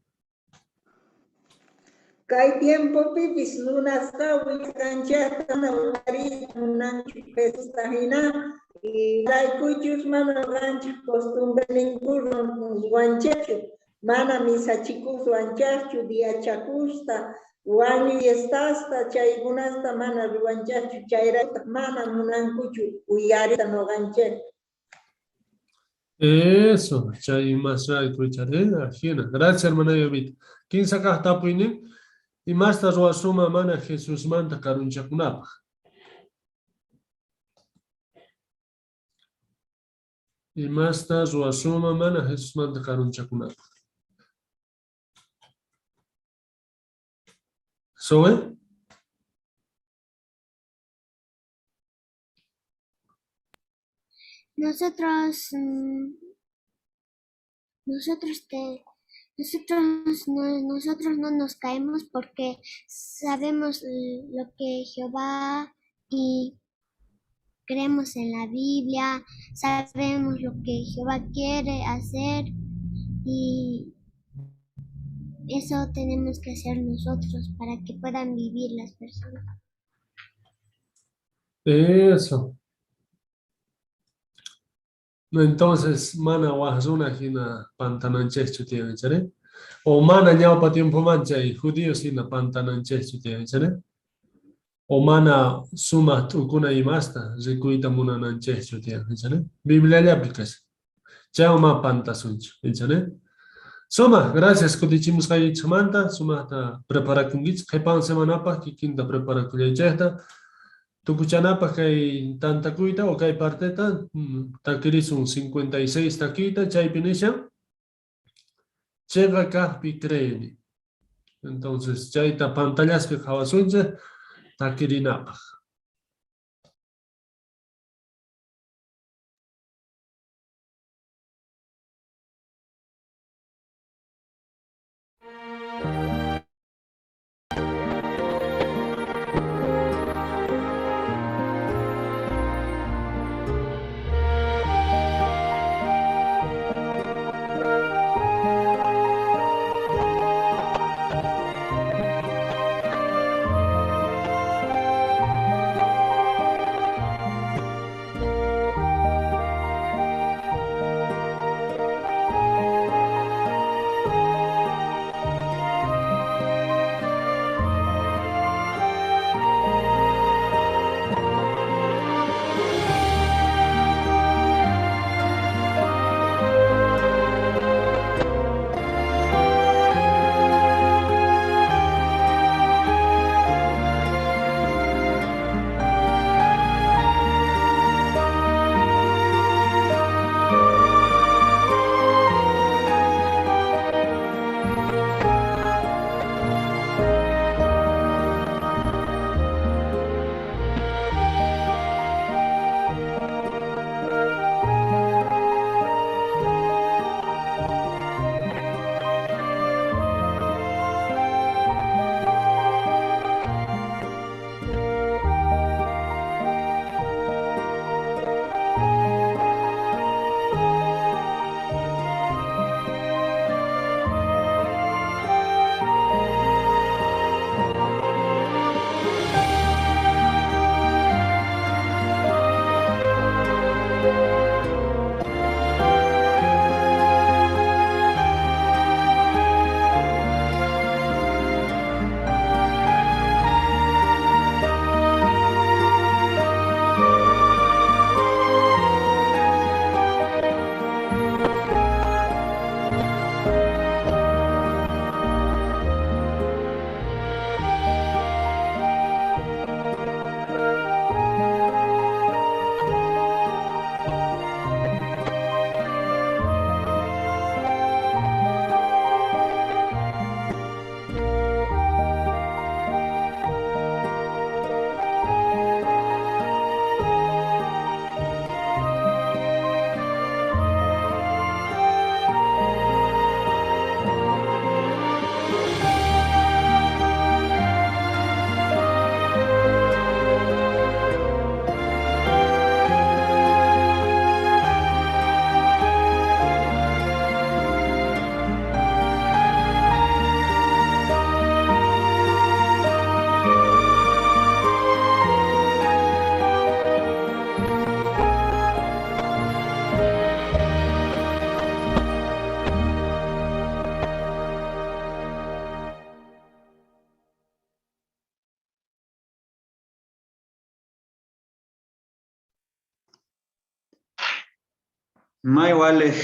Kay tiempopipis runasqa willasqanchikta mana uyariyta munanchu Jesusta hina, imaraykuchus mana ruwanchik costumbreninku ruwanchikchu, mana misachikus ruwanchikchu, diachakusta, wañuy fiestasta, chaykunasta mana ruwanchikchu, chayrayku mana munankuchu uyariyta nuqanchik. Eso, chay imasrayku ichari, ajina. Gracias, hermana Evita. Kinsa kaq tapuynin, imasta ruwasuma mana Jesusmanta karunchakunapaq? Imasta ruwasuma mana Jesusmanta karunchakunapaq? Zoe? Nosotros, nosotros te, nosotros no, nosotros no nos caemos porque sabemos lo que Jehová y creemos en la Biblia, sabemos lo que Jehová quiere hacer y eso tenemos que hacer nosotros para que puedan vivir las personas. Eso. Entonces, mana waj runa hina pantananchikchu tiyan, chari? O mana ñawpa tiempoman chay judíos hina pantananchikchu tiyan, chari? O mana sumaq t'ukuna imasta rikuyta munananchikchu tiyan, chari? Bibliallapi kashan. Chaywan ma pantasunchu, chari? Sumaq, gracias kutichimusqaykichikmanta, sumaqta preparakunkichik, qhipan semanapaq kikinta preparakullaychikta. Tukuchanapaq kay tantakuyta o kay parteta takirisun 56 takiyta, chaypi nishan cheqa kaqpi creeni. Entonces chayta pantallaspi qhawasunchik takirinapaq. May walej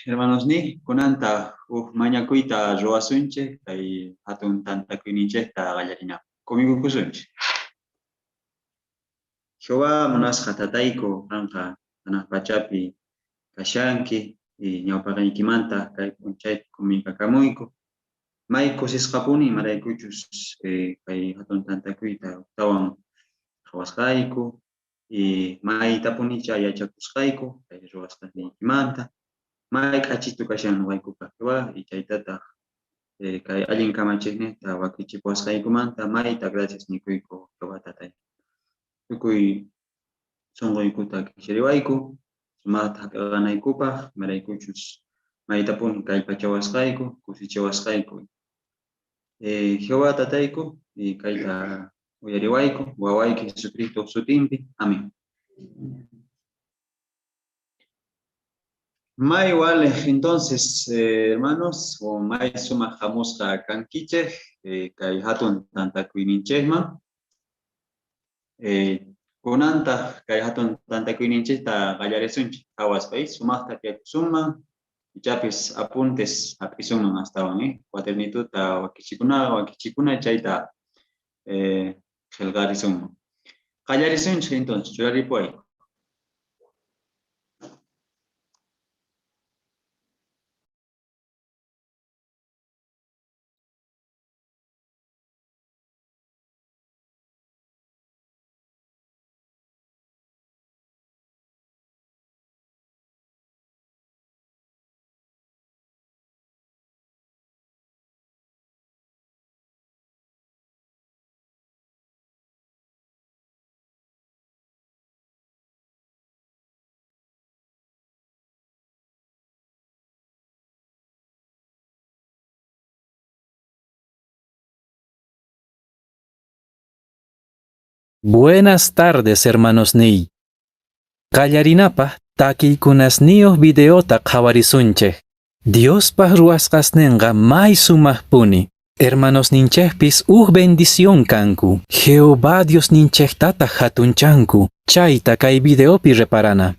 hermanos ni, kunanta uj mañakuyta ruwasunchik kay hatun tantakuyninchikta qallarina. Kumiykukusunchik. Jehová munasqa tatayku qanqa hanaq pachapi kashanki y ñawpaqaykimanta kay p'unchaypi kumiykakamuyku. May kusisqapuni imaraykuchus kay hatun tantakuyta ujtawan qhawasqayku y maytapunicha yachakusqayku kay ruwasqasniykimanta. May k'achitu kashan noqaykupaq Jehová y chaytataq kay allin kamachiqninta wakichipuwasqaykumanta mayta gracias nikuyku Jehová tatay. Tukuy sunquykuta kishiriwayku, sumaqta hap'iqanaykupaq, imaraykuchus maytapuni kallpachawasqayku, kusichiwasqayku. Jehová tatayku y kayta uyariwayku, wawayki Jesucristo sutinpi. Amén. May walej entonces, hermanos, o may sumaq hamusqa kankichej, kay hatun tantakuyninchejman. Kunantaq kay hatun tantakuyninchejta qallarisunchik qhawaspa, sumaqta tiyakusunman, ichapis apuntes hap'isunman astawan, cuadernituta wakichikuna chayta qillqarisunman. Qallarisunchik entonces, churaripuway. Buenas tardes, hermanos niy. Qallarinapaq takiykunasniyuq videota qhawarisunchik. Diospaq ruwasqasninqa may sumaqpuni. Hermanosninchikpis uj bendición kanku. Jehová Diosninchiktataq hatunchanku. Chayta kay videopi reparana.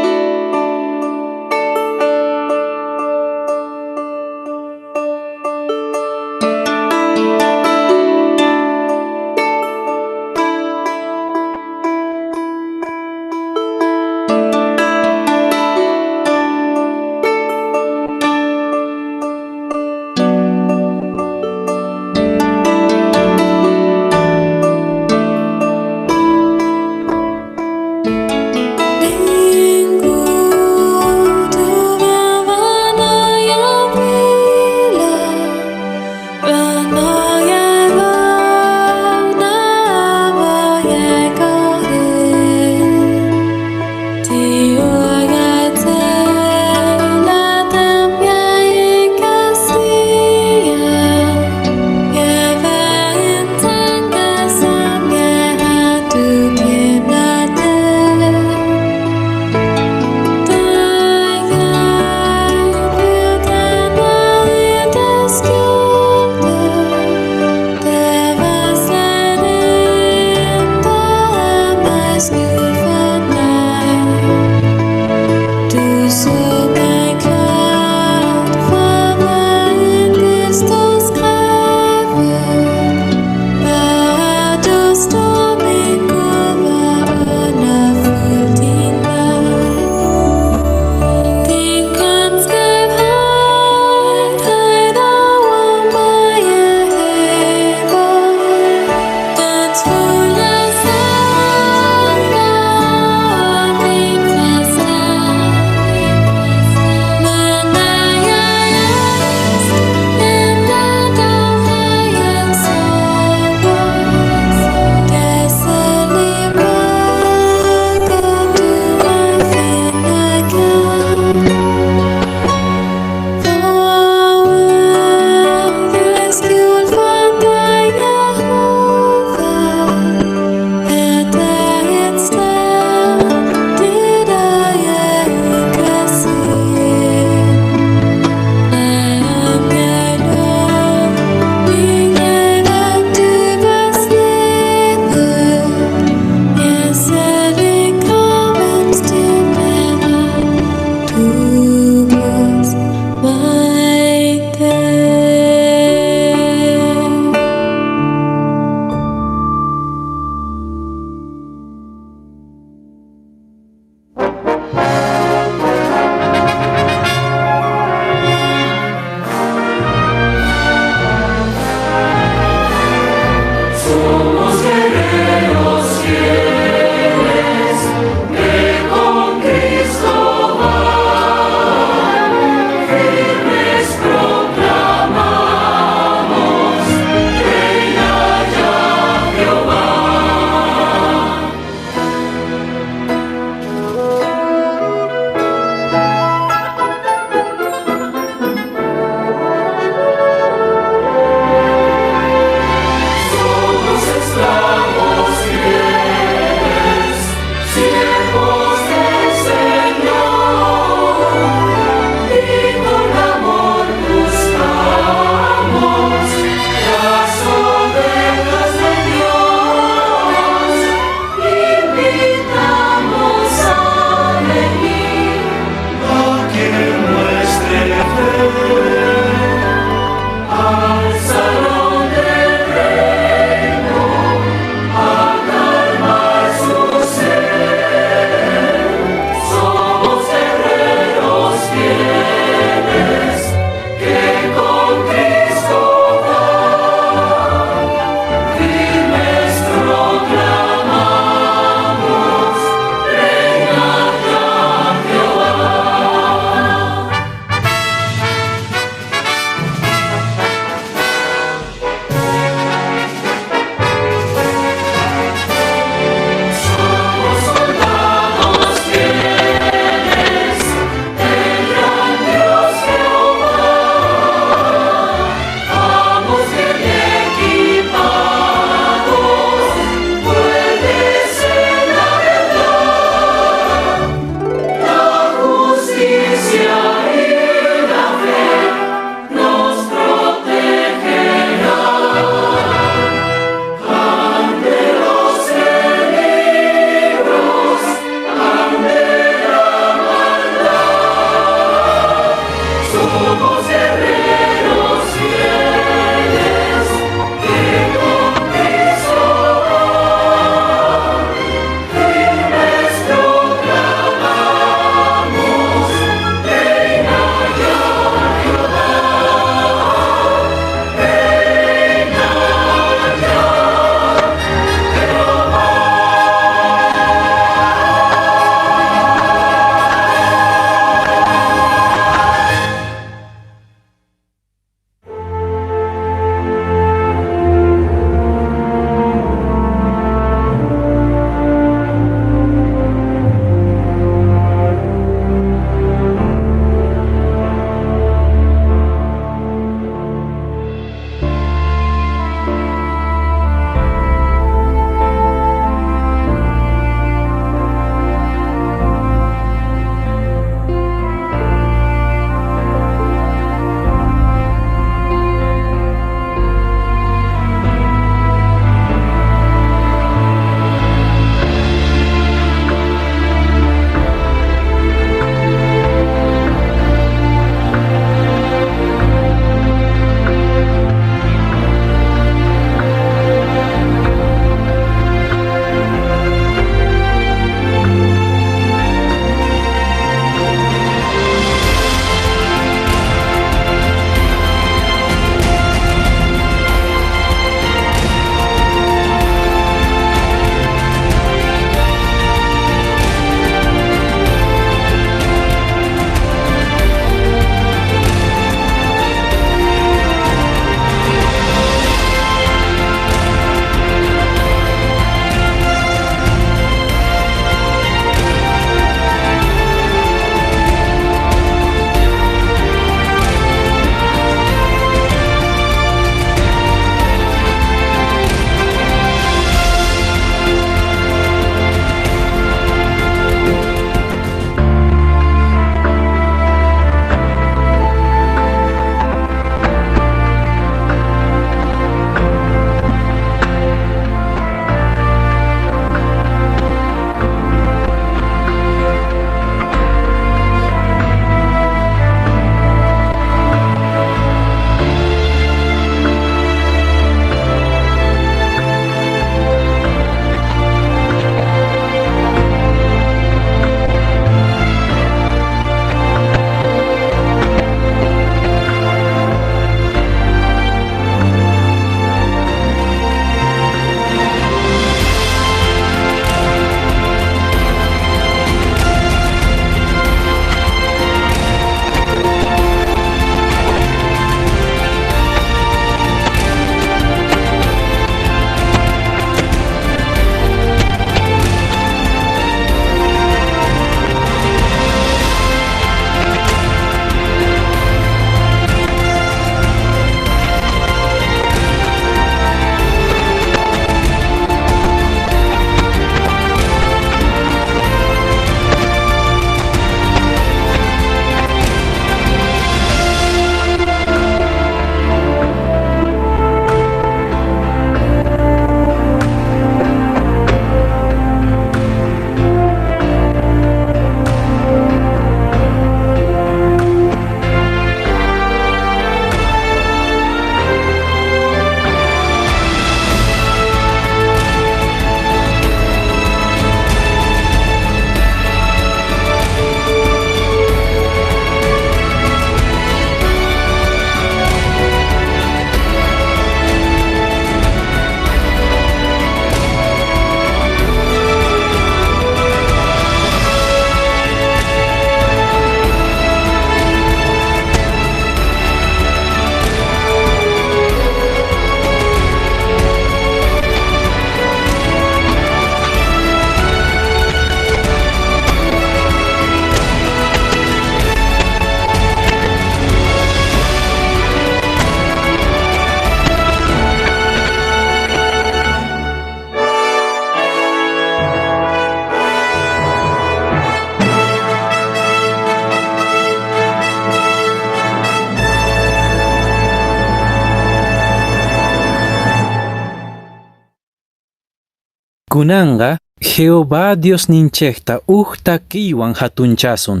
Kunanqa Jehová Diosninchejta uj takiywan jatunchasun.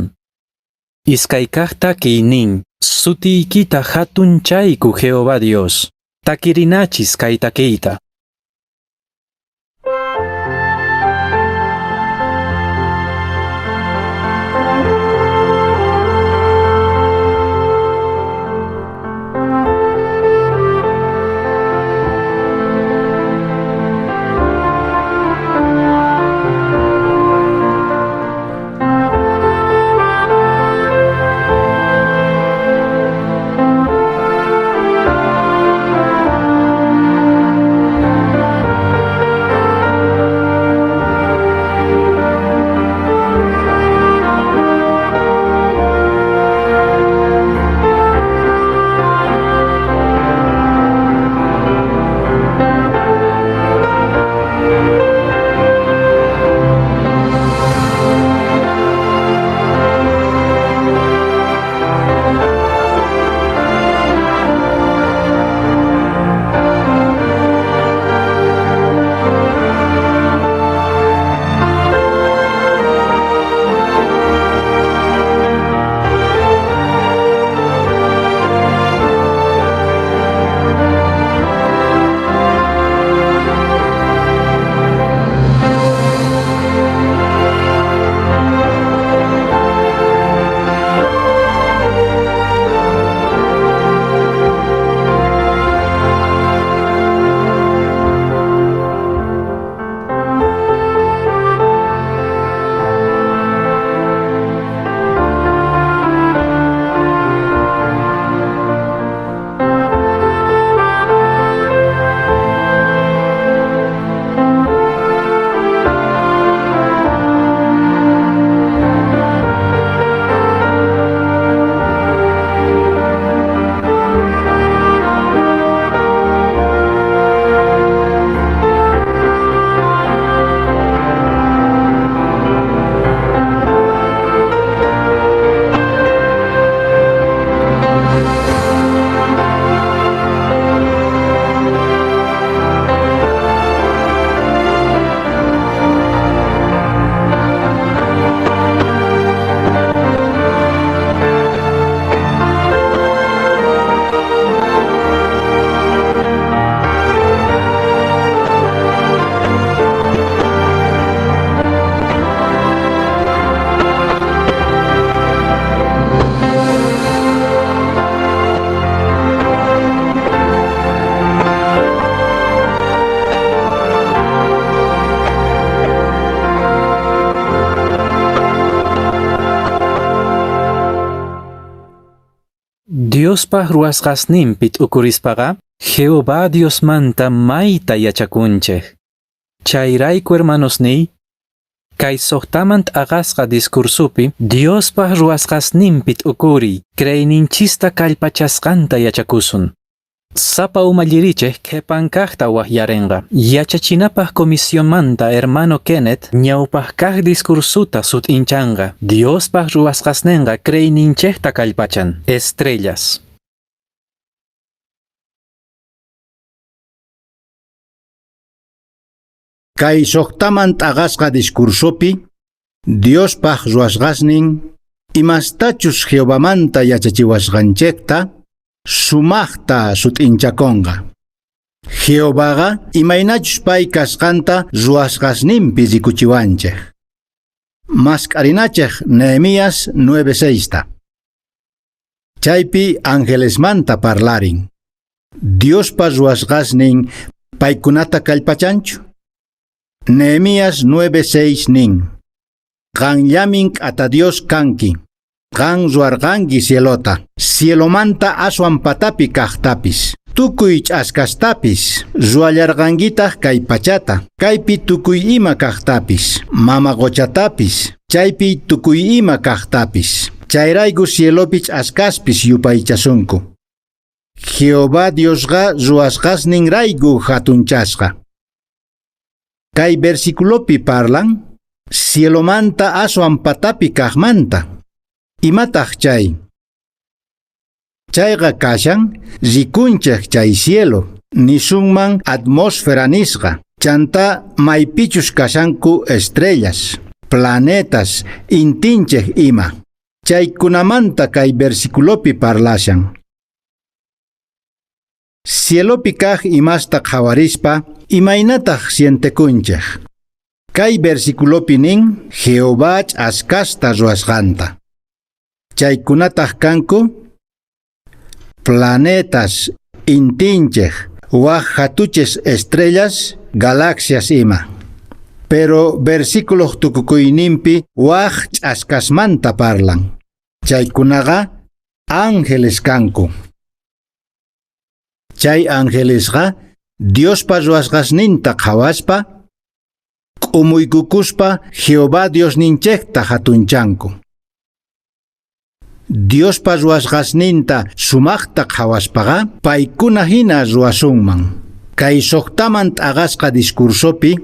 Iskay kaj takiy nin, Sutiykita jatunchayku Jehová Dios. Takirinachis kay takiyta. Diospaj ruwasqasninpi t'ukurispaqa Jehová Diosmanta mayta yachakunchej. Chayrayku hermanosniy, kay suqtaman t'aqasqa discursupi Diospaj ruwasqasninpi t'ukuriy creeyninchista kallpachasqanta yachakusun. Sapa umallirichej qhipan kaqta waqyarinqa. Yachachinapaq comisionmanta hermano Kenneth ñawpaq kaq discursuta sut'inchanqa. Diospaj ruwasqasninqa creeyninchejta kallpachan. Estrellas. Kay suqtaman t'aqasqa discursopi Diospaj ruwasqasnin imastachus Jehovamanta yachachiwasqanchikta sumaqta sut'inchakunqa. Jehovaqa imaynachus pay kasqanta ruwasqasninpi rikuchiwanchik. Mask'arinachik Nehemías 9:6ta. Chaypi angelesmanta parlarin. Diospa ruwasqasnin paykunata kallpachanchu. Nehemías 9:6 nin. Qanllamin k'ata Dios kanki. Qan ruwarqanki cielota, cielomanta aswan patapi kaqtapis. Tukuy ch'askastapis, ruwallarqankitaq kay pachata, kaypi tukuy ima kaqtapis, mama qochatapis, chaypi tukuy ima kaqtapis. Chayrayku cielopi ch'askaspis yupaychasunku. Jehová Diosqa ruwasqasninrayku hatunchasqa. Kay versiculopi parlan, cielomanta aswan patapi kaqmanta. Imataq chay? Chayqa kashan rikunchik chay cielo, nisunman atmósfera nisqa. Chantá maypichus kashanku estrellas, planetas, intinchej ima. Chaykunamanta kay versiculopi parlashan. Cielopi kaj imasta qhawarispa, imaynataq sientekunchej. Kay versiculopi nin Jehová ch'askasta ruwasqanta. Chaykunataq kanku planetas, intinchej, waj hatuches estrellas, galaxias ima. Pero versículo tukukuyninpi waj ch'askasmanta parlan. Chaykunaqa ángeles kanku. Chay angelesqa Diospa ruwasqasninta qhawaspa k'umuykukuspa Jehová Diosninchejta hatunchanku. Diospa ruwasqasninta sumaqta qhawaspaqa paykuna hina ruwasunman. Kay suqtaman t'aqasqa discursopi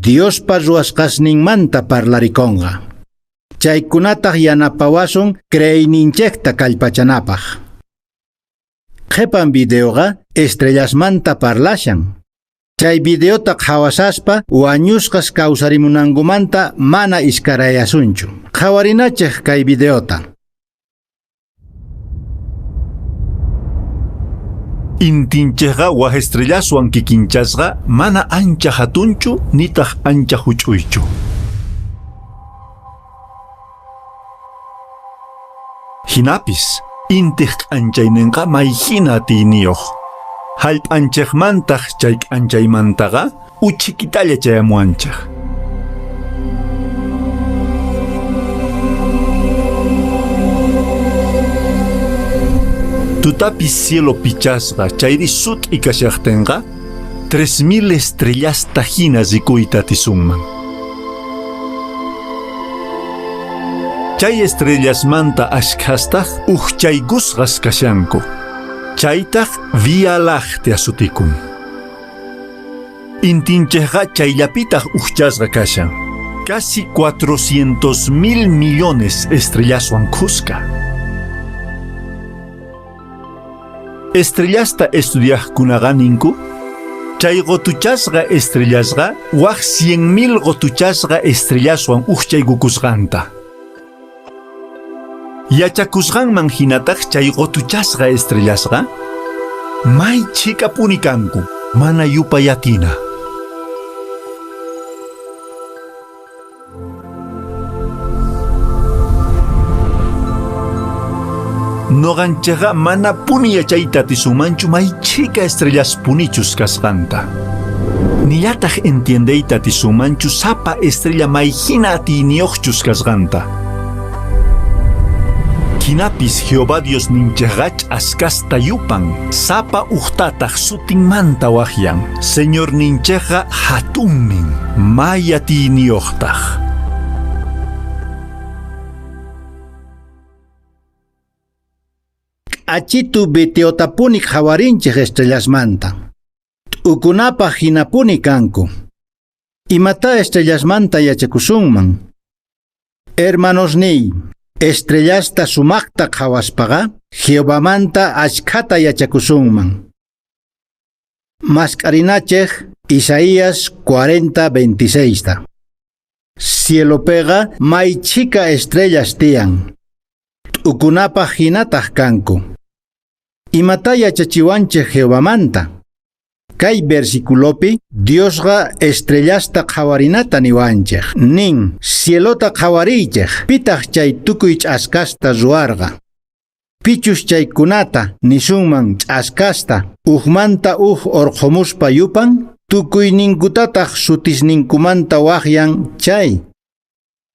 Diospa ruwasqasninmanta parlarikonqa. Chaykunataq yanapawasun creeyninchejta kallpachanapaq. Qhipan videoqa estrellasmanta parlashan. Chay videota qhawasaspa wañusqas kawsarimunankumanta mana iskarayasunchu. Qhawarinachej kay videota. Intinchejqa waj estrellaswan kikinchasqa mana ancha hatunchu nitaq ancha huch'uychu. Hinapis, intiq k'anchayninqa may hina atiyniyuq. Hallp'anchikmantaq chay k'anchaymantaqa uchikitalla chayamuwanchik. Tutapis cielo pichasqa chayri sut'i kashaqtinqa 3000 estrellasta hina rikuyta atisunman. Chay estrellasmanta ashkhastaq ujchaykusqas kashanku. Chaytaq Vía Láctea sutikun. Intinchejqa chayllapitaq ujchasqa kashan. Casi 400 mil millones estrellaswan khuska. Estrellasta estudiaqkunaqa ninku, chay qutuchasqa estrellasqa waj 100 000 qutuchasqa estrellaswan ujchaykukusqanta. Yachakusqanman hinataq chay qutuchasqa estrellasqa may chhikapuni kanku, mana yupay atina. Noqanchikqa manapuni yachayta atisunmanchu may chhika estrellaspunichus kasqanta. Nillataq entiendeyta atisunmanchu sapa estrella may hina atiyniyuqchus kasqanta. Jinapis Jehová Diosninchikqa ch'askasta yupan, sapa ujtataq sutinmanta waqyan. Señorninchikqa hatunmin, may atiyniyuqtaq. K'achitu videotapuni qhawarinchej estrellasmanta. T'ukunapaq hinapuni kanku. Imata estrellasmanta yachakusunman? Hermanosniy, estrellasta sumaqta qhawaspaqa Jehovamanta achkhata yachakusunman. Mask'arinachej Isaías 40:26 ta. Cielopiqa may chhika estrellas tiyan. T'ukunapaq hinataq kanku. Imata yachachiwanchej Jehovamanta? Kay versiculopi Diosqa estrellasta qhawarinata niwanchej. Nin, cielota qhawariychej, pitaq chay tukuy ch'askasta ruwarqa. Pichus chaykunata nisunman ch'askasta, ujmanta uj urqhumuspa yupan, tukuyninkutataq sutisninkumanta waqyan chay.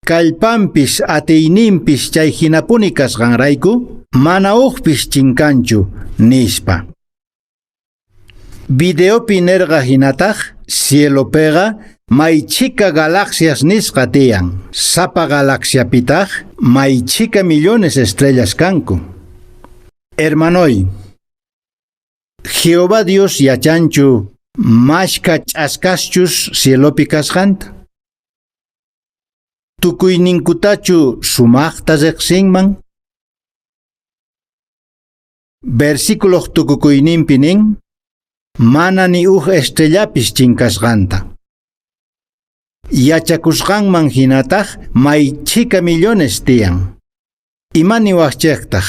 Kallpanpis atiyninpis chay hinapuni kasqanrayku, mana ujpis chinkanchu, nispa. Videopi nerqa hinataq, cielopiqa may chhika galaxias nisqa tiyan. Sapa galaxiapitaq may chhika millones estrellas kanku. Hermanoy, Jehová Dios yachanchu mashka ch'askaschus cielopi kasqanta. Tukuyninkutachu sumaqta riqsinman. Versículo tukukuyninpi nin, mana ni uj estrellapis chinkasqanta. Yachakusqanman jinataj may chhika millones tiyan. Ima niwajchejtaj?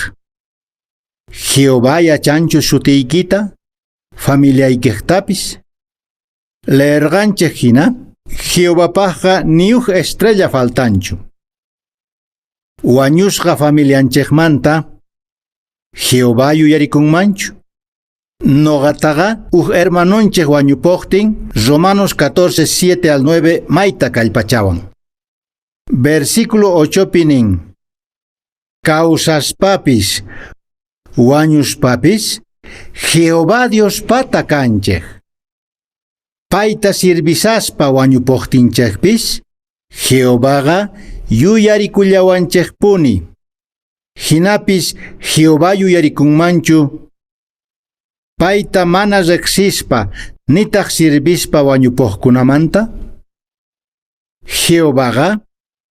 Jehová yachanchu sutiykita, familiaykejtapis? Leerqanchej jina, Jehovapajqa ni uj estrella faltanchu. Wañusqa familianchejmanta Jehová yuyarikunmanchu. Noqataqa uj hermanonchej wañupojtin Romanos 14, 7 al 9 mayta kallpachawan. Versículo 8 pi nin. Kawsaspapis, wañuspapis, Jehová Diospata kanchej. Payta sirvisaspa wañupojtinchejpis, Jehovaqa yuyarikullawanchejpuni. Jinapis Jehová yuyarikunmanchu payta mana riqsispa nitaq sirvispa wañupojkunamanta? Jehovaqa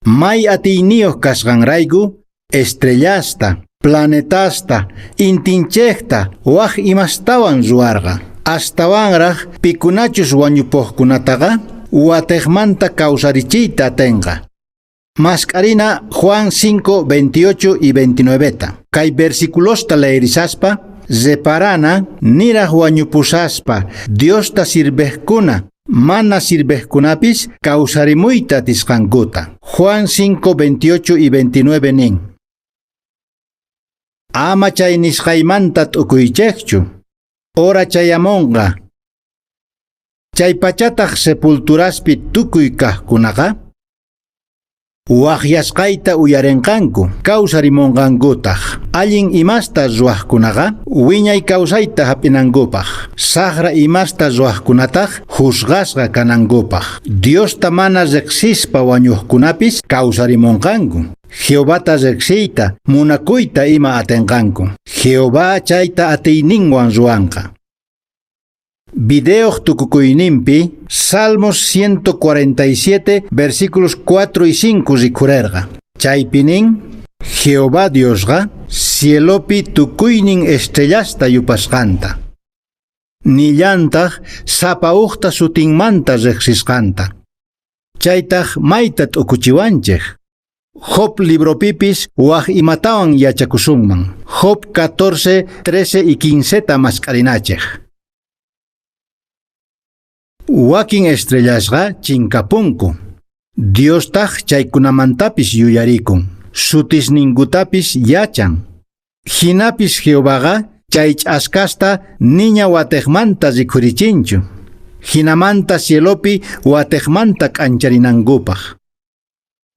may atiyniyuq kasqanrayku estrellasta, planetasta, intinchejta, waj imastawan ruwarqa. Astawanraq pikunachus wañupojkunataqa watejmanta kawsarichiyta atenqa. Mask'arina Juan 5, 28 y 29 ta. Kay versiculosta leerisaspa, reparana niraj wañupusaspa Diosta sirvejkuna, mana sirvejkunapis kawsarimuyta atisqankuta. Juan 5, 28 y 29 nin. Ama chay nisqaymanta t'ukuychejchu, hora chayamonqa. Chay pachataq sepulturaspi tukuy kajkunaqa, waqyasqayta uyarenqanku, kawsarimonqankutaq. Allin imasta ruwaqkunaqa, wiñay kawsayta hap'inankupaq. Saqra imasta ruwaqkunataq, juzgasqa kanankupaq. Diosta mana riqsispa wañuqkunapis kawsarimonqanku. Jehovata riqsiyta, munakuyta ima atenqanku. Jehová chayta atiyninwan ruwanqa. Videoj tukukuyninpi, Salmos 147, versículos 4 y 5 rikhurerqa. Chaypi nin, Jehová Diosqa cielopi tukuynin estrellasta yupasqanta. Nillantaq sapa ujta sutinmanta riqsisqanta. Chaytaq mayta t'ukuchiwanchej. Job libropipis waj imatawan yachakusunman. Job 14, 13 y 15 ta mask'arinachej. Wakin estrellasqa chinkapunku. Diostaq chaykunamantapis yuyarikun. Sutisninkutapis yachan. Jinapis Jehovaqa chay ch'askasta niña watejmanta rikhurichinchu. Jinamanta cielopi watejmanta k'ancharinankupaq.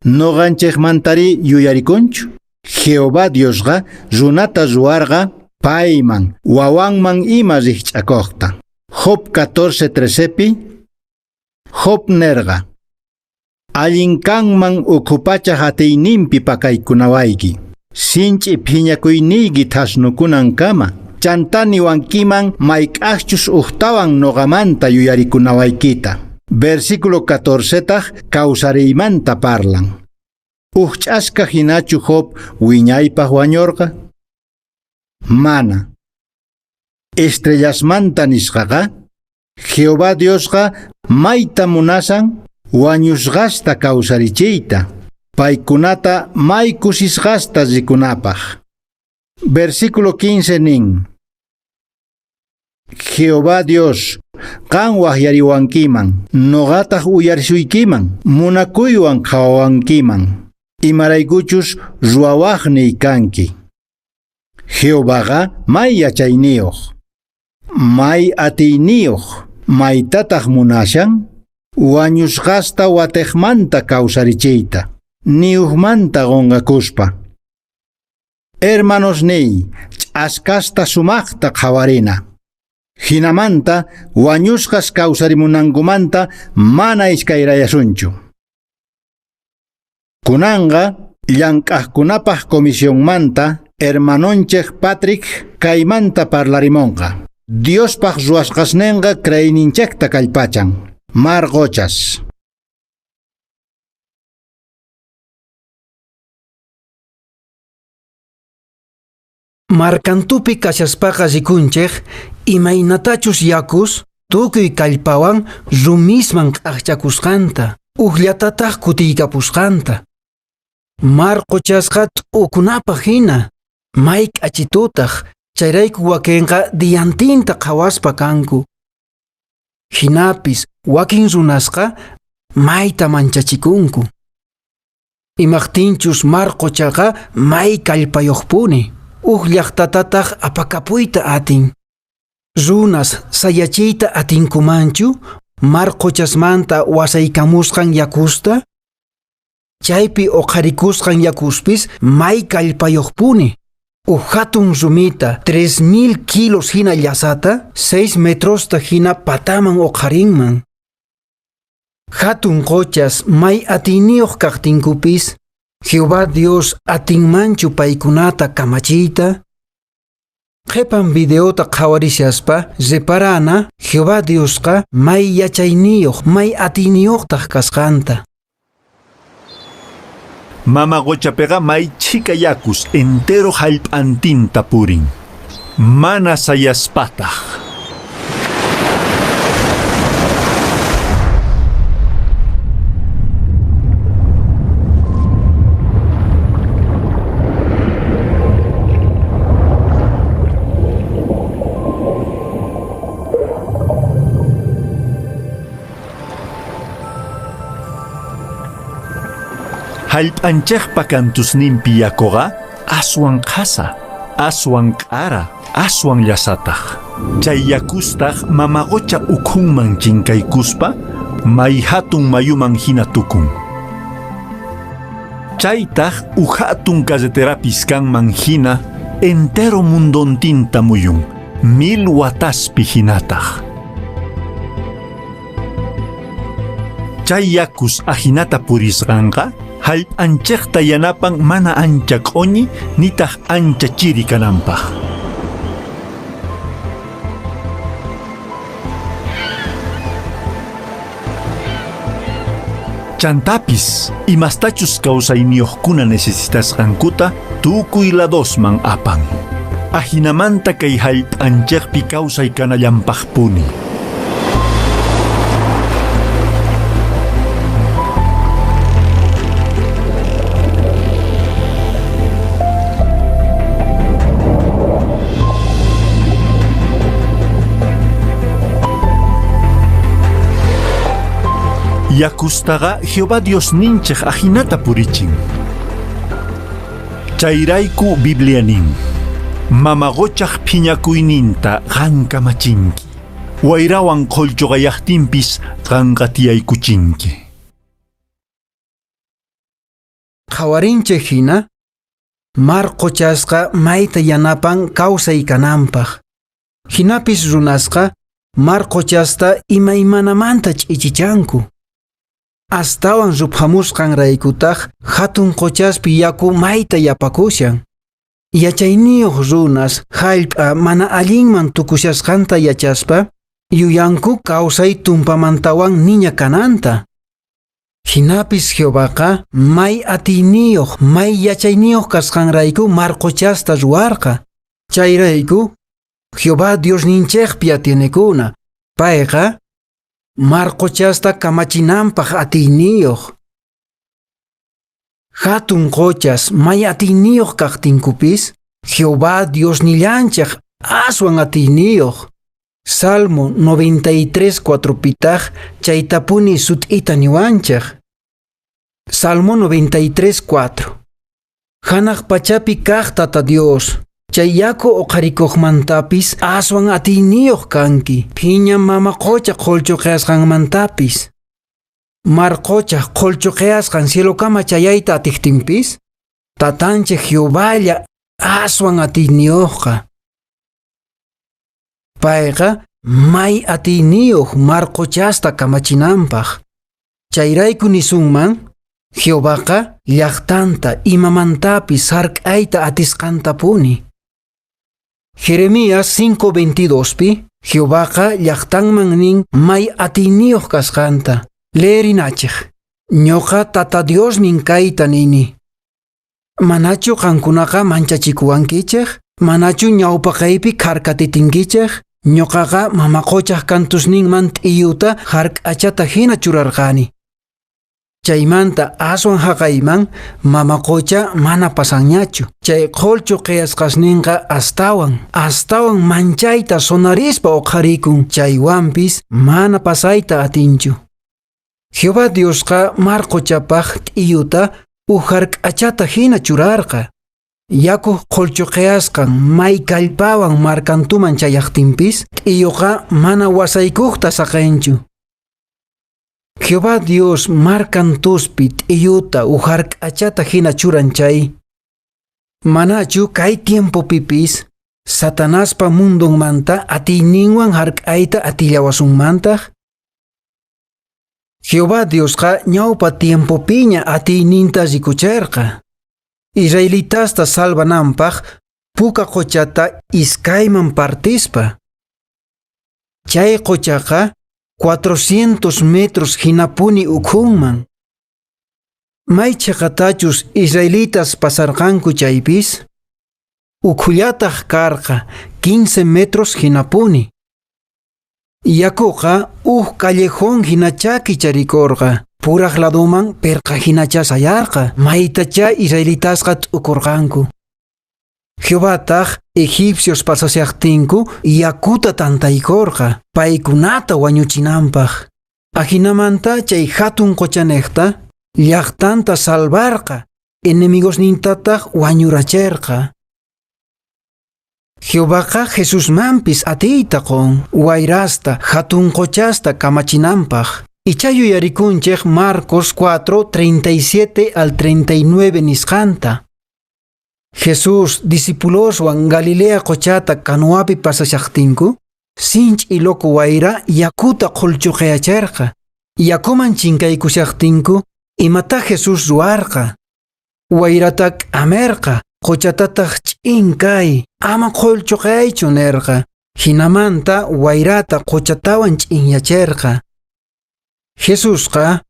Noqanchejmantari yuyarikunchu. Jehová Diosqa runata ruwarqa payman, wawanman ima rijch'akojta. Job 14, 13pi, Job nerqa, allin kanman ukhu pachaj atiyninpi pakaykunawayki. Sinch'i phiñakuyniyki thasnukunankama. Chantá niwankiman mayk'ajchus ujtawan noqamanta yuyarikunawaykita. Versículo 14 taq kawsariymanta parlan. Uj ch'aska jinachu Job wiñaypaq wañorqa? Mana. Estrellasmanta nisqaqa, Jehová Diosqa mayta munasan wañusqasta kawsarichiyta, paykunata may kusisqasta rikunapaq. Versículo 15 nin. Jehová Dios, qan waqyariwankiman, noqataq uyarisuykiman, munakuywan qhawawankiman, imaraykuchus ruwawaqniy kanki. Jehovaqa may yachayniyuq, may atiyniyuq, maytataq munashan, wañusqasta watejmanta kawsarichiyta, niujmanta qonqakuspa. Hermanos niy, ch'askasta sumaqta qhawarina. Jinamanta wañusqas kawsarimunankumanta mana iskayrayasunchu. Kunanqa llank'aqkunapaq comisionmanta hermanonchej Patrick kaymanta parlarimonqa. Diospaq ruwasqasninqa creeyninchejta kallpachan. Mar qochas. Markantupi kashaspaqa rikunchej imaynatachus yakus tukuy kallpawan rumisman q'aqchakusqanta. Ujllatataj kutiykapusqanta. Mar qochasqa t'ukunapaj hina, may k'achitutaj, chayrayku wakinqa diyantinta qhawaspa kanku. Jinapis wakin runasqa mayta manchachikunku. Imajtinchus mar qochaqa may kallpayuqpuni, uj llaqtatataq apakapuyta atin. Runas sayachiyta atinkumanchu mar qochasmanta wasaykamusqan yakusta? Chaypi uqharikusqan yakuspis may kallpayuqpuni. Uj hatun rumita 3000 kilos hina llasata 6 metrosta hina pataman uqharinman. Hatun qochas may atiyniyuq kaqtinkupis, Jehová Dios atinmanchu paykunata kamachiyta? Qhipan videota qhawarishaspa reparana Jehová Diosqa may yachayniyuq, may atiyniyuqtaq kasqanta. Mama qochapiqa may chhika yakus entero jallp'antinta purin. Mana sayaspataq. Jallp'anchikpa kantusninpi yakuqa aswan qhasa, aswan q'ara, aswan llasataq. Chay yakustaq mama qocha ukhunman chinkaykuspa may hatun mayuman hina tukun. Chaytaq uj hatun carreterapis kanman hina entero mundontinta muyun, 1000 wataspi hinataq. Chay yakus ajinata purisqanqa jallp'anchikta yanapan mana ancha q'uñi nitaq ancha chiri kananpaq. Chantapis imastachus kawsayniyuqkuna necesitasqankuta tukuy ladosman apan. Ajinamanta kay jallp'anchikpi kawsay kanallanpaqpuni. Yakustaqa Jehová Diosninchik ajinata purichin. Chayrayku Biblia nin: Mama qochaq phiñakuyninta qan kamachinki. Wayrawan qhullchuqayaqtinpis qanqa tiyaykuchinki. Qhawarinchik hina, mar qochasqa mayta yanapan kawsay kananpaq. Jinapis runasqa mar qochasta imaymanamanta ch'ichichanku. Astawan ruphamusqanraykutaq hatun qochaspi yaku mayta yapakushan. Yachayniyuq runas jallp'a mana allinman tukushasqanta yachaspa, yuyanku kawsay tumpamantawan niña kananta. Jinapis Jehovaqa may atiyniyuq, may yachayniyuq kasqanrayku mar qochasta ruwarqa. Chayrayku Jehová Diosninchikpi atienekuna, payqa mar qochasta kamachinanpaq atiyniyuq. Hatun qochas may atiyniyuq kaqtinkupis, Jehová Diosnillanchik aswan atiyniyuq. Salmo 93.4pitaq chaytapuni sut'ita niwanchik. Salmo 93.4 Hanaq pachapi kaq Tata Dios, chay yaku uqharikuqmantapis aswan atiyniyuq kanki, phiña mama qocha qhullchuqiyasqanmantapis. Mar qocha qhullchuqiyasqan cielokama chayayta atiqtinpis, Tatanchik Jehovalla aswan atiyniyuqqa. Payqa may atiyniyuq mar qochasta kamachinanpaq. Chayrayku nisunman, Jehovaqa llaqtanta imamantapis hark'ayta atisqantapuni. Jeremías 5:22pi Jehovaqa llaqtanman nin may atiyniyuq kasqanta. Leerinachik. Ñuqa Tata Diosmin kayta nini. Manachu qankunaqa manchachikuwankichik? Manachu ñawpaqaypi kharkatitinkichik? Ñuqaqa mama qochaq kantusninman t'iyuta hark'achata hina churarqani. Chaymanta aswan haqayman mama qucha mana pasanñachu. Chay qhullchuqiyasqasninqa astawan, astawan manchayta sonarispa uqharikun, chaywanpis mana pasayta atinchu. Jehová Diosqa mar quchapaq t'iyuta uj hark'achata hina churarqa. Yakuq qhullchuqiyasqan may kallpawan markantuman chayaqtinpis, t'iyuqa mana wasaykuqta saqinchu. Jehová Dios mar kantuspi t'iyuta uj hark'achata hina churan chay, manachu kay tiempopipis Satanaspa mundonmanta atiyninwan hark'ayta atillawasunmantaq? Jehová Diosqa ñawpa tiempopiña atiyninta rikucherqa. Israelitasta salvananpaq Puka Quchata iskayman partispa. Chay quchaqa 400 metros hinapuni ukhunman. May chhiqatachus israelitas pasarqanku chaypis, ukhullataq karqa 15 metros hinapuni. Yakuqa uj callejón hinachá kicharikorqa, puraj ladoman perqa hinachá sayarqa, maytachá israelitasqa t'ukurqanku. Jehovataq egipcios pasashaqtinku yakuta tantaykorqa, paykunata wañuchinanpaq. Ajinamanta chay hatun quchanejta llaqtanta salvarqa, enemigosnintataq wañuracherqa. Jehovaqa Jesusmanpis atiyta qun, wayrasta, hatun quchasta kamachinanpaq. Ichá yuyarikunchej Marcos 4, 37 al 39 nisqanta. Jesús discipuloswan Galilea quchata canoapi pasashaqtinku, sinch'i loco wayra yakuta qhullchuqeyacherqa. Yakuman chinkaykushaqtinku, imatá Jesús ruwarqa? Wayrata k'amerqa, quchatataq ch'in kay, ama qhullchuqeychu nerqa. Jinamanta wayrata quchatawan ch'inyacherqa. Jesusqa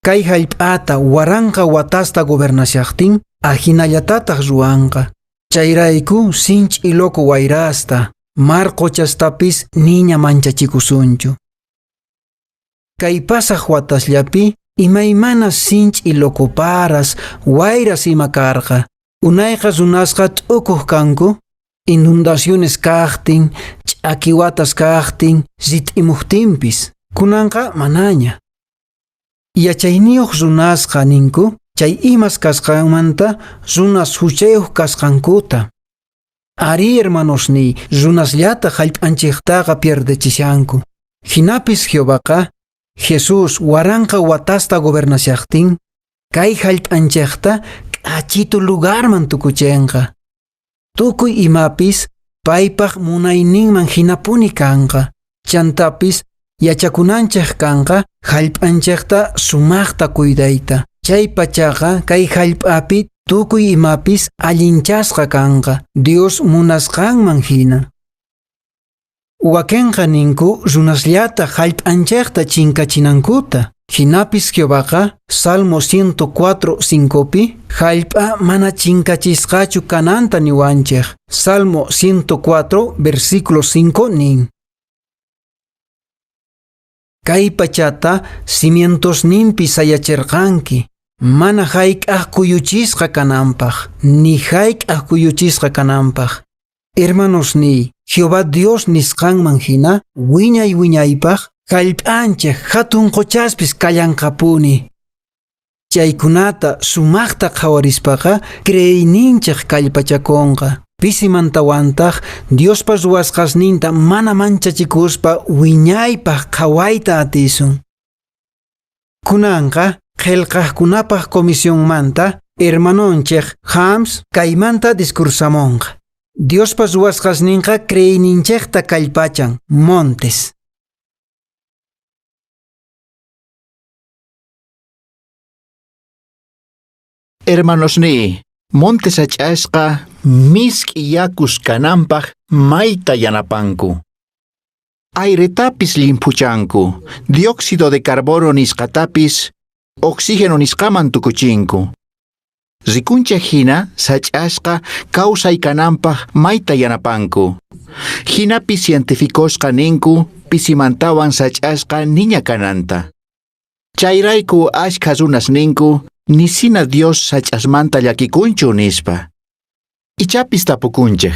kay jallp'ata 1000 watasta gobernashaqtin, ajinallatataq ruwanqa. Chayrayku sinch'i loco wayrasta, mar quchastapis niña manchachikusunchu. Kay pasaq watasllapi imaymana sinch'i loco paras, wayras ima karqa. Unayqa runasqa t'ukuq kanku, inundaciones kaqtin, ch'aki watas kaqtin, rit'imuqtinpis. Kunanqa manaña. Yachayniyuq runasqa ninku chay imas kasqanmanta runas huchayuq kasqankuta. Arí, hermanosniy, runasllata jallp'anchiktaqa pierdechishanku. Jinapis Jehovaqa Jesús 1000 watasta gobernashaqtin, kay jallp'anchikta k'achitu lugarman tukuchinqa. Tukuy imapis paypaq munayninman hinapuni kanqa. Chantapis yachakunanchik kanqa jallp'anchikta sumaqta cuidayta. Chay pachaqa kay jallp'api tukuy imapis allinchasqa kanqa Dios munasqanman hina. Wakinqa ninku runasllata jallp'anchikta chinkachinankuta. Jinapis Jehovaqa Salmo 104, 5pi jallp'a mana chinkachisqachu kananta niwanchik. Salmo 104, versículo 5 nin: Kay pachata cimientosninpi sayacherqanki, mana jayk'aq kuyuchisqa kananpaq, ni jayk'aq kuyuchisqa kananpaq. Hermanosniy, Jehová Dios nisqanman hina wiñay wiñaypaq jallp'anchik hatun quchaspis kallanqapuni. Chaykunata sumaqta qhawarispaqa creeyninchik kallpachakunqa. Pisimantawantaq Diospa ruwasqasninta mana manchachikuspa wiñaypaq qhawayta atisun. Kunanqa qillqaqkunapaq comisionmanta hermanonchik James kaymanta discursamunqa. Diospa ruwasqasninqa creeyninchikta kallpachan. Montes. Hermanosniy, monte sach'asqa misk'i yakus kananpaq mayta yanapanku. Airetapis llimphuchanku, dióxido de carbono nisqatapis oxígeno nisqaman tukuchinku. Rikunchik hina sach'asqa kawsay kananpaq mayta yanapanku. Jinapis cientificosqa ninku pisimantawan sach'asqa niña kananta. Chayrayku ashkha runas ninku, nisina Dios sach'asmanta llakikunchu nispa. Ichapis tapukunchej,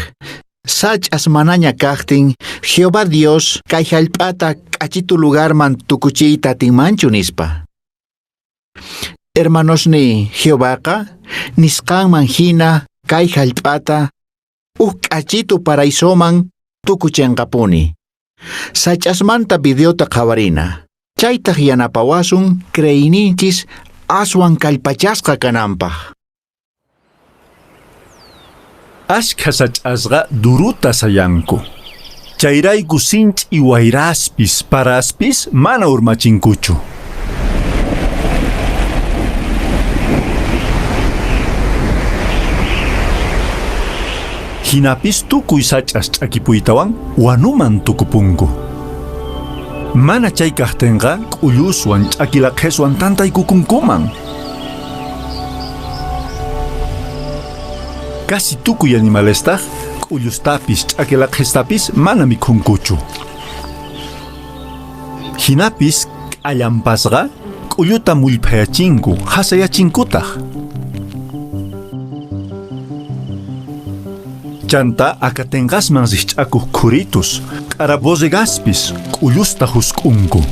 sach'as manaña kaqtin, Jehová Dios kay hallp'ata k'achitu lugarman tukuchiyta atinmanchu nispa. Hermanosniy, Jehovaqa nisqanman hina kay hallp'ata uj k'achitu paraisoman tukuchinqapuni. Sach'asmanta videota qhawarina. Chaytaq yanapawasun creeyninchis aswan kallpachasqa kananpaq. Ashkha sach'asqa duruta sayanku. Chayrayku sinch'i wayraspis paraspis mana urmachinkuchu. Hinapis tukuy sach'as ch'akipuytawan wanuman tukupunku. Mana chay kaqtinqa k'ulluswan ch'akilaqhiswan tantaykukunkuman. Casi tukuy animalestaq k'ullustapis ch'akilaqhistapis mana mikhunkuchu. Hinapis k'allampasqa k'ulluta mullphayachinku hasayachinkutaq. Chanta akatenqasman rikch'akuq khuritus, q'ara borregaspis k'ullusta husk'unku.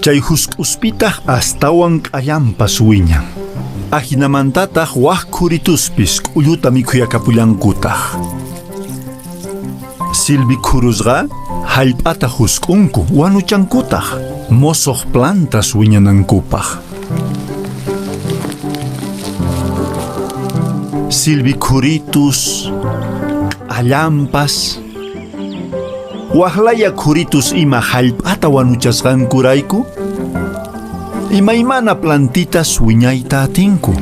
Chay husk'uspitaq astawan k'allampas wiñan. Ajinamantataq wak khurituspis k'ulluta mikhuyakapullankutaq. Silvi khurusqa hallp'ata husk'unku wanuchankutaq mosoq plantas wiñanankupaq. Silvi khuritus, k'allampas, waqlaya khuritus ima hallp'ata wanuchasqankurayku, imaymana plantitas wiñayta atinku.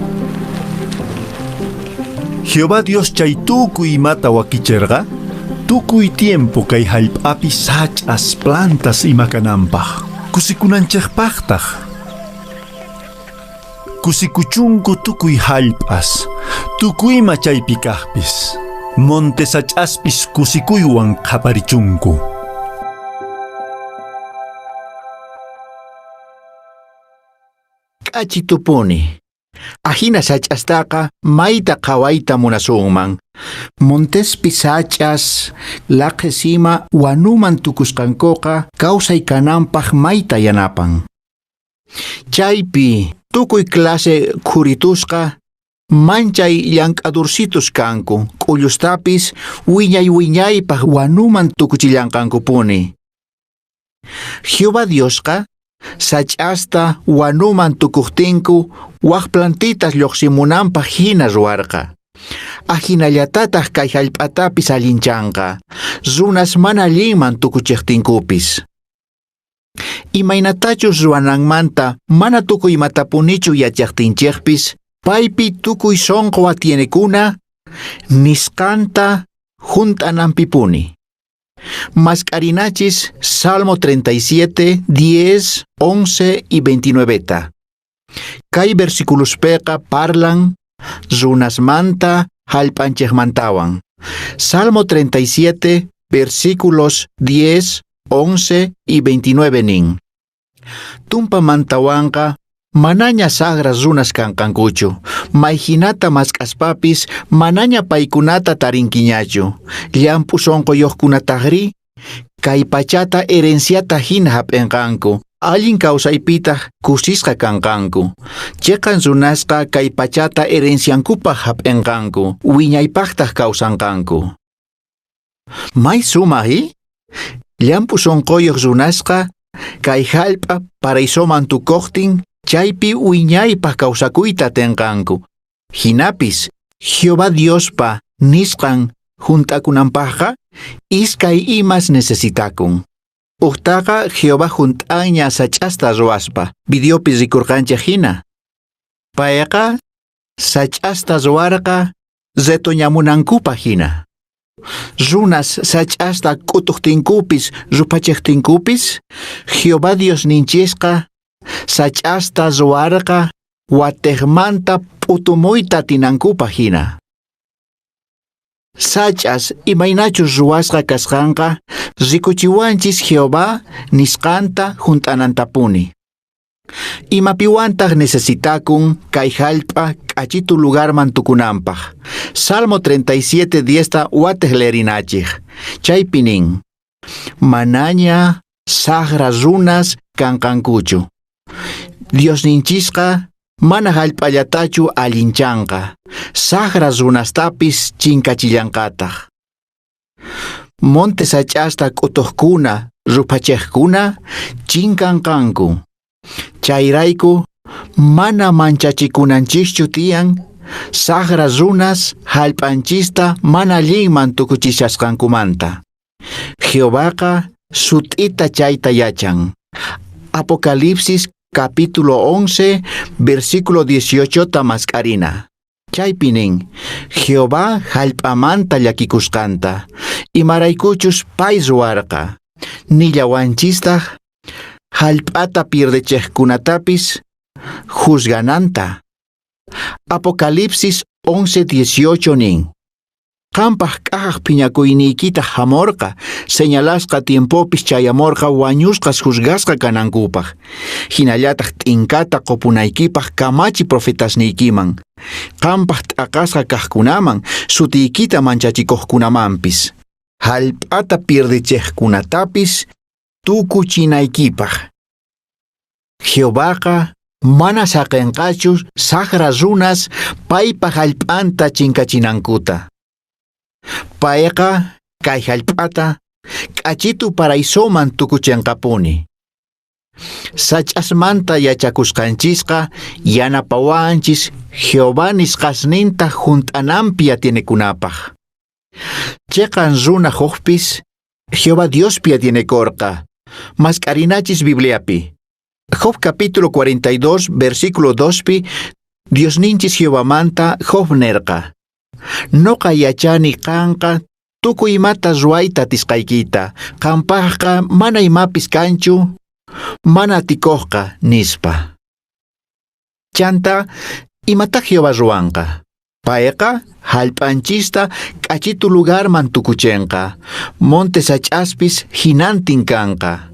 Jehová Dios chay tukuy imata wakicherqa, tukuy tiempo kay hallp'api sach'as plantas ima kananpaq. Kusikunanchikpaqtaq. Kusikuchunku tukuy hallp'as, tukuy ima chaypi kaqpis. Monte sach'aspis kusikuywan qhaparichunku. K'achitupuni. Ajina sach'astaqa mayta qhawayta munasunman. Montespi sach'as laqhisima wanuman tukusqankuqa kawsay kananpaq mayta yanapan. Chaypi tukuy clase khuritusqa manchay llank'adursitus kanku, k'ullustapis wiñay wiñaypaq wanuman tukuchillanqankupuni. Jehová Diosqa sach'asta wanuman tukuqtinku wak plantitas lluqsimunanpaq hina ruwarqa. Ajinallatataq kay hallp'atapis allinchanqa, runas mana allinman tukuchiqtinkupis. Imaynatachus ruwananmanta mana tukuy imatapunichu yachaqtinchikpis, paypi tukuy sunqu atienekuna nisqanta hunt'ananpipuni. Mask'arinachis Salmo 37, 10, 11 y 29 ta. Kay versículospiqa parlan runasmanta hallp'anchikmantawan. Salmo 37, versículos 10, 11 y 29 nin. Tumpamantawanqa manaña saqra runas kanqankuchu, mayhinata mask'aspapis manaña paykunata tarinkiñachu. Llamp'u sunquyuqkunataqri kay pachata herenciata hina hap'inqanku, allin kawsaypitaq kusisqa kanqanku. Chiqan runasqa kay pachata herenciankupaq hap'inqanku, wiñaypaqtaq kawsanqanku. May sumaq i? Llamp'u sunquyuq runasqa kay hallp'a paraisoman tukuqtin chaypi wiñaypaq kawsakuyta atinqanku. Hinapis Jehová Diospa nisqan hunt'akunanpaqqa iskay imas necesitakun. Uqtaqa Jehová hunt'anña sach'asta ruwaspa, videopi rikurqanchik hina. Payqa sach'asta ruwarqa retoñamunankupaq hina. Runas sach'asta k'utuqtinkupis ruphachiqtinkupis, Jehová Diosninchisqa sach'asta ruwarqa watiqmanta p'utumuyta atinankupaq hina. Sach'as imaynachus ruwasqa kasqanqa rikuchiwanchis Jehová nisqanta hunt'anantapuni. Imapiwantaq necesitakun kay hallp'a k'achitu lugarman tukunanpaq? Salmo 37 10ta watej leerinachej. Chaypi nin: Manaña saqra runas kanqankuchu. Diosninchisqa mana hallp'allatachu allinchanqa, saqra runastapis chinkachillanqataq. Monte sach'asta k'utuqkuna, ruphachejkuna chinkanqanku. Chayrayku mana manchachikunanchischu tiyan saqra runas hallp'anchista mana allinman tukuchishasqankumanta. Jehovaqa sut'ita chayta yachan. Apocalipsis capítulo 11, versículo 18 mask'arina. Chaypi nin, Jehová hallp'amanta llakikusqanta, imaraykuchus pay ruwarqa. Nillawanchistaq hallp'ata pierdechejkunatapis juzgananta. Apocalipsis 11:18 nin. Qampaq k'ajaj phiñakuyniykita hamorqa, señalasqa tiempopis chayamorqa wañusqas juzgasqa kanankupaq. Hinallataq t'inkata qupunaykipaq kamachi profetasniykiman, qampaq t'aqasqa kaqkunaman, sutiykita manchachikuqkunamanpis. Hallp'ata pierdichejkunatapis tukuchinaykipaq. Jehovaqa mana saqenqachu saqra runas paypa hallp'anta chinkachinankuta. Payqa kay hallp'ata k'achitu paraisoman tukuchinqapuni. Sach'asmanta yachakusqanchisqa yanapawanchis Jehová nisqasninta hunt'ananpi atienekunapaq. Chiqan runa Jobpis Jehová Diospi atienekorqa. Mask'arinachis Bibliapi. Job capítulo 42, versículo 2pi, Diosninchis Jehovamanta Job nerqa. Noqa yachani qanqa tukuy imata ruwayta atisqaykita, qampaqqa mana imapis kanchu, mana atikuqqa, nispa. Chanta, imata Jehová ruwanqa? Payqa hallp'anchista k'achitu lugarman tukuchinqa, monte sach'aspis hinantin kanqa.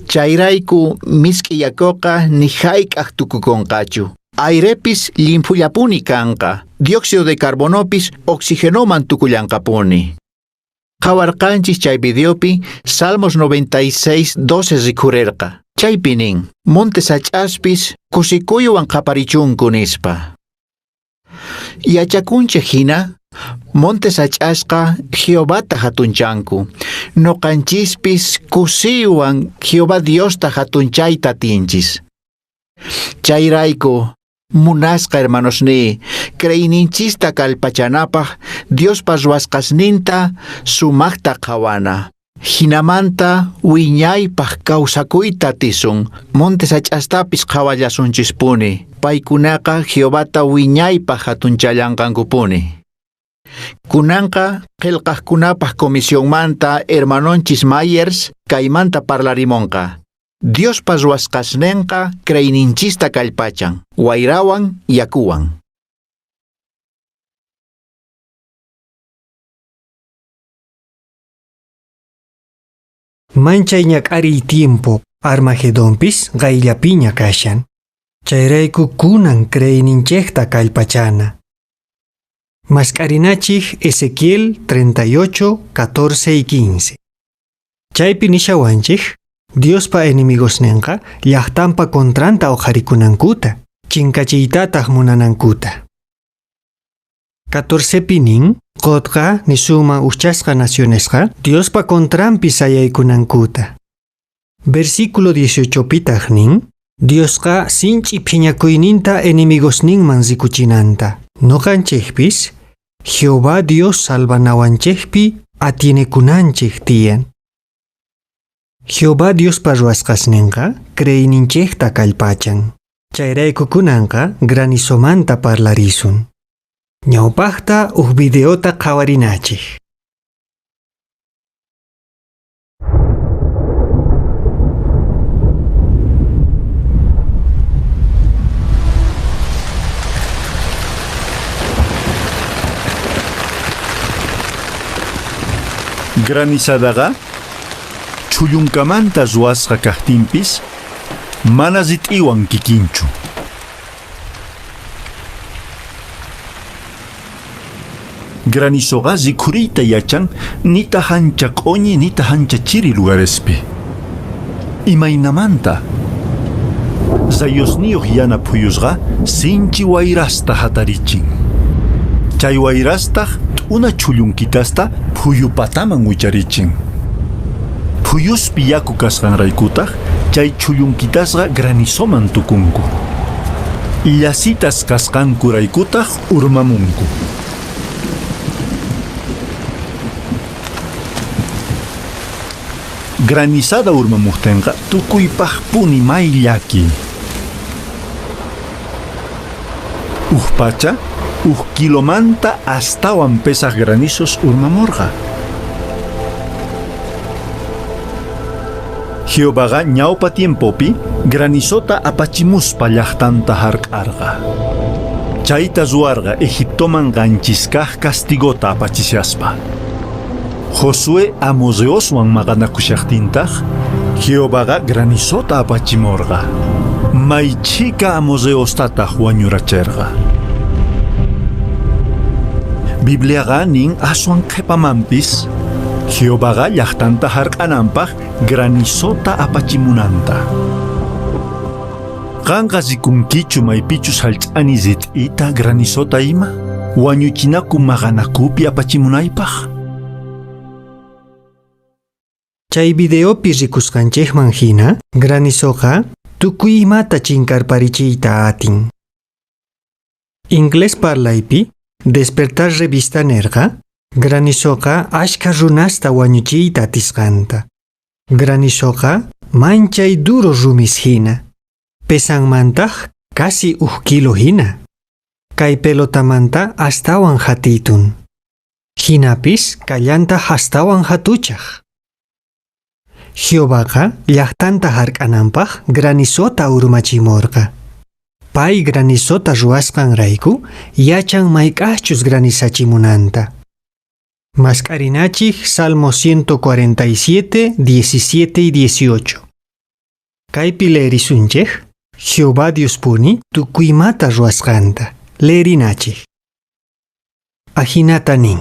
Chayrayku misk'i yakuqa ni hayk'aq tukukunqachu. Airepis llimphullapuni kanqa, dióxido de carbonopis oxigenoman tukullanqapuni. Qhawarqanchis chay videopi Salmos 96, 12 rikhurerqa. Chaypi nin, monte sach'aspis kusikuywan qaparichunku nispa. Yachakunchik hina, monte sach'asqa Jehovata hatunchanku. Noqanchispis kusiywan Jehová Diosta hatunchayta atinchis. Chayrayku, munasqa hermanosniy, creeyninchista kallpachanapaq Diospa ruwasqasninta sumaqta qhawana. Hinamanta wiñaypaq kawsakuyta atisun, monte sach'astapis qhawallasunchispuni. Paykunaqa Jehovata wiñaypaq hatunchallanqankupuni. Kunanqa qillqaqkunapaq comisionmanta hermanonchis Myers kaymanta parlarimonqa. Diospa ruwasqasninqa creeyninchista kallpachan, wayrawan yakuwan. Manchay ñak'ariy tiempo Armagedonpis qayllapiña kashan. Chayrayku kunan creeyninchejta kallpachana. Mask'arinachij Ezequiel 38, 14 y 15. Chaypi nishawanchij, Diospa enemigosninqa llaqtanpa contranta uqharikunankuta, chinkachiytataq munanankuta. 14pi nin, Qotqa nisunman ujchasqa nacionesqa Diospa contranpi sayaykunankuta. Versículo 18pitaq nin, Diosqa sinch'i phiñakuyninta enemigosninman rikuchinanta. Noqanchejpis, Jehová Dios salvanawanchejpi atienekunanchej tiyan. Jehová Diospa ruwasqasninqa creeyninchejta kallpachan. Chayrayku kunanqa granizomanta parlarisun. Ñawpaqta uj videota qhawarinachej. Granizadaqa chhullunkamanta ruwasqa kaqtinpis, mana rit'iwan kikinchu. Granizoqa rikhuriyta yachan nitaq ancha q'uñi nitaq ancha chiri lugarespi. Imaynamanta? Rayosniyuq yana phuyusqa sinchi wayrasta hatarichin. Chay wayrastaq t'una chhullunkitasta phuyu pataman wicharichin. Phuyuspi yaku kasqanraykutaq chay chhullunkitasqa granizoman tukunku. Llasitas kasqankuraykutaq urmamunku. Granizada urmamuqtinqa tukuypaqpuni may llakiy. Uj pacha, uj kilomanta astawan pesaj granizos urmamorqa. Jehovaqa ñawpa tiempopi granizota apachimuspa llaqtanta hark'arqa. Chayta ruwarqa Egiptoman qanchis kaq castigota apachishaspa. Josué amorreoswan maqanakushaqtintaq, Jehovaqa granizota apachimorqa. May chhika amorreostataq wañuracherqa. Bibliaqa nin aswan qhepamanpis Jehovaqa llaqtanta hark'ananpaq granizota apachimunanta. Qanqa rikunkichu maypichus hallch'ani rit'ita granizota ima wañuchinaku maqanakupi apachimunaypaq? Chay videopi rikusqanchikman hina, granizoqa tukuy imata chinkarparichiyta atin. Inglés parlaypi, Despertar revista nerqa, granizoqa ashkha runasta wañuchiyta atisqanta. Granizoqa manchay duro rumis hina, pesanmantaq casi uj kilo hina. Kay pelotamanta astawan hatitun. Jinapis kallantaq astawan hatuchaq. Jehovaqa llaqtanta hark'ananpaq granizota urmachimurqa. Pay granizota ruwasqanrayku yachan mayk'aqchus granizachimunanta. Mask'arinachik Salmo 147, 17 y 18. Kaypi leerisunchik Jehová Diospuni tukuy imata ruwasqanta. Leerinachik. Ajinata nin.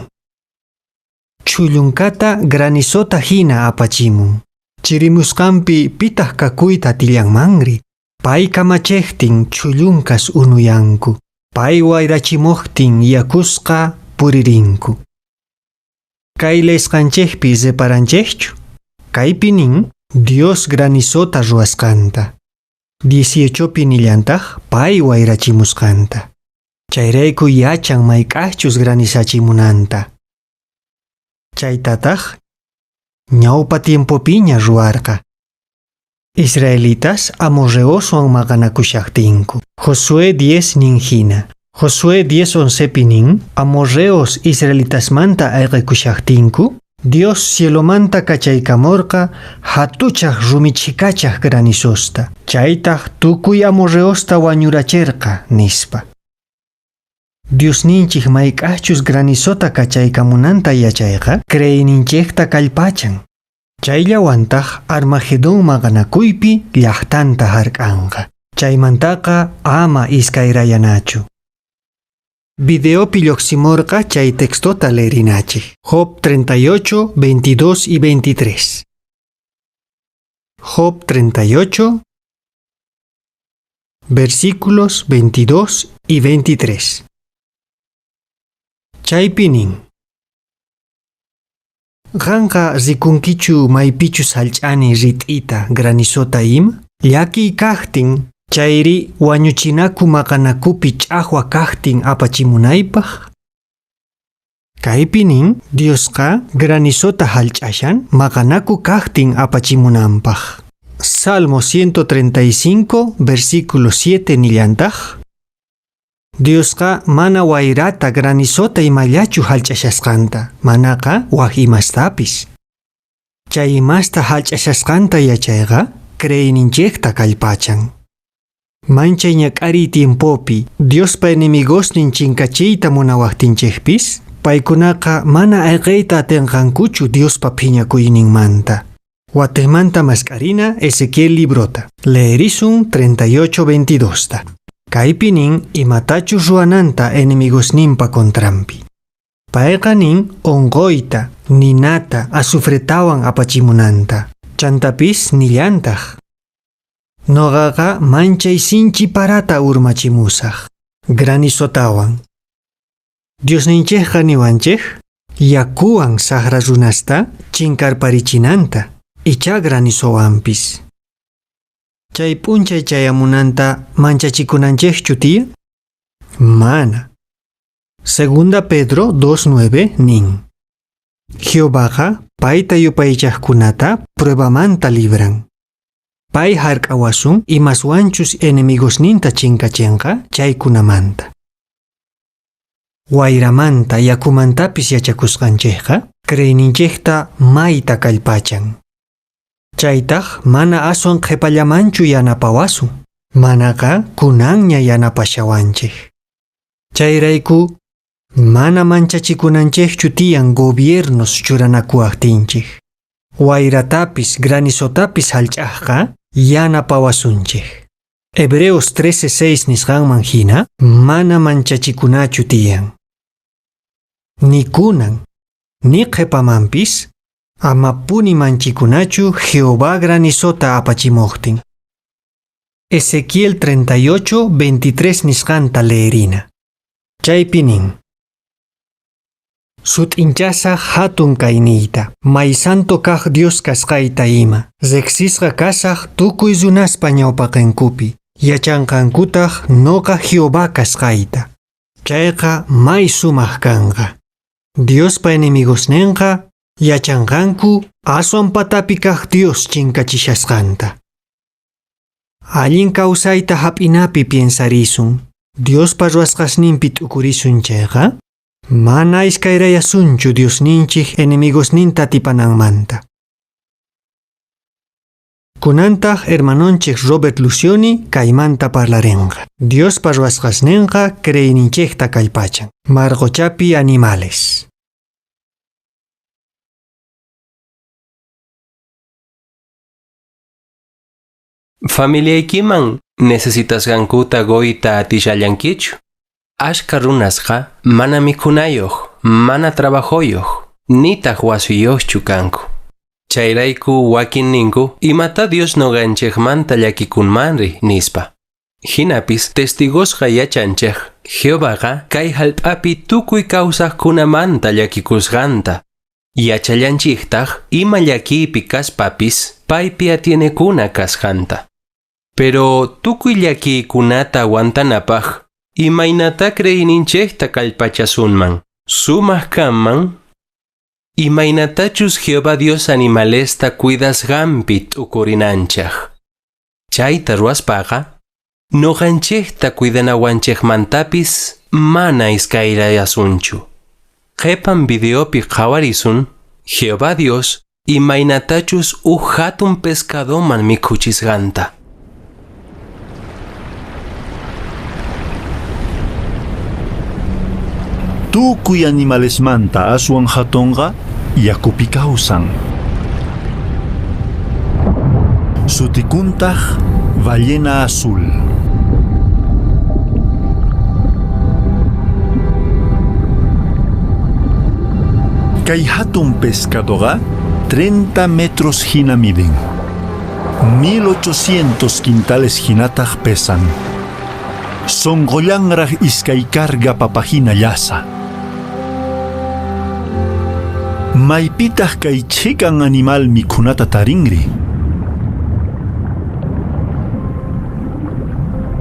Chhullunkata granizota hina apachimun. Chirimusqanpi pitaq kakuyta atillanmanri. Pay kamachejtin chhullunkas unuyanku. Pay wayrachimuqtin yakusqa puririnku. Kay leesqanchikpi reparanchikchu? Kaypi nin Dios granizota ruwasqanta. 18pi nillantaq pay wayrachimusqanta. Chayrayku yachan mayk'aqchus granizachimunanta. Chaytataq ñawpa tiempopiña ruwarqa. Israelitas amorreoswan maqanakushaqtinku. Josué 10 nin hina. Josué 10 11pi nin, amorreos israelitasmanta ayqikushaqtinku, Dios cielomanta kachaykamurqa hatuchaq rumichikachaq granizosta. Chaytaq tukuy amorreosta wañuracherqa, nispa. Diosninchik mayk'aqchus granizota kachaykamunanta yachayqa, creeyninchikta kallpachan. Chayllawantaq Armagedón maqanakuypi llaqtanta hark'anqa. Chaymantaqa ama iskayrayanachu. Videopi lluqsimurqa chay textota leerinachik. Job 38, 22 y 23. Job 38, versículos 22 y 23. Chaypi nin. Qanqa rikunkichu maypichus hallch'ani rit'ita granizota ima? Llakiy kaqtin chayri wañuchinaku maqanakupi ch'aqwa kaqtin apachimunaypaq? Kaypi nin Diosqa granizota hallch'ashan maqanaku kaqtin apachimunanpaq. Salmo 135, versículo 7 nillantaq. Diosqa mana wayrata granizota imallachu hallch'ashasqanta, manaqa wak imastapis. Chay imasta hallch'ashasqanta yachayqa creeyninchikta kallpachan. Manchay ñak'ariy tiempopi Diospa enemigosnin chinkachiyta munawaqtinchikpis, paykunaqa mana ayqiyta atinqankuchu Diospa phiñakuyninmanta. Watejmanta mask'arina Ezequiel librota. Leerisun 38:22ta. Kaypi nin imatachus ruwananta enemigosninpa contranpi. Payqa nin onqoyta, ninata, azufretawan apachimunanta. Chantapis nillantaq. Noqaqa manchay sinchi parata urmachimusaq. Granizotawan. Diosninchikqa niwanchik yakuwan saqra runasta chinkarparichinanta, icha granizowanpis. Chay p'unchay chayamunanta manchachikunanchikchu tiyan? Mana. Segunda Pedro 2.9 nin. Jehovaqa payta yupaychaqkunata pruebamanta libran. Pay hark'awasun imaswanchus enemigosninta chinkachinqa chaykunamanta. Wayramanta yakumantapis yachakusqanchikqa creeyninchikta mayta kallpachan. Chaytaq mana aswan qhipallamanchu yanapawasun, manaqa kunanña yanapashawanchik. Chayrayku mana manchachikunanchikchu tiyan gobiernos churanakuwaqtinchik. Wayratapis granizotapis hallch'aqqa yanapawasunchik. Hebreos 13:6 nisqanman hina mana manchachikunachu tiyan. Ni kunan, ni qhipamanpis amapuni manchikunachu Jehová granizota apachimuqtin. Ezequiel 38:23 nisqanta leerina. Chaypi nin. Sut'inchasaq hatun kayniyta, may santo kaq Dios kasqayta ima, riqsisqa kasaq tukuy runaspa ñawpaqinkupi, yachanqankutaq noqa Jehová kasqayta. Chayqa may sumaq kanqa. Diospa enemigosninqa yachanqanku aswan patapi kaq Dios chinkachishasqanta. Allin kawsayta hap'inapi piensarisun, Diospa ruwasqasninpi t'ukurisun chayqa, mana iskayrayasunchu Diosninchik enemigosninta atipananmanta. Kunantaq hermanonchik Robert Lucioni kaymanta parlarinqa. Diospa ruwasqasninqa creeyninchikta kallpachan. Mar qochapi animales. Familiaykiman necesitasqankuta qoyta atishallankichu? Ashka runasqa mana mikhunayuq, mana trabajoyuq, nitaq wasiyuqchu kanku. Chayrayku wakin ninku imata Dios noqanchikmanta llakikunmanri nispa. Hinapis testigosqa yachanchik Jehovaqa kay hallp'api tukuy kawsaqkunamanta llakikusqanta. Yachallanchiktaq ima llakiypi kaspapis paypi atienekuna kasqanta. Pero tukuy llakiykunata aguantanapaq imaynata creeyninchikta kallpachasunman, sumaq kanman imaynatachus Jehová Dios animalesta cuidasqanpi t'ukurinanchik. Chayta ruwaspaqa noqanchikta cuidanawanchikmantapis mana iskayrayasunchu. Qhipan videopi qhawarisun Jehová Dios imaynatachus uj hatun pescadoman mikhuchisqanta. Tukuy animalesmanta aswan hatunqa yakupi kawsan. Sutikuntaq ballena azul. Kay hatun pescadoqa 30 metros hina miden. 1800 quintales hinataq pesan. Sonqollanraq iskay carga papahina llasa. Maypitaq kay chhikan animal mikhunata tarinri?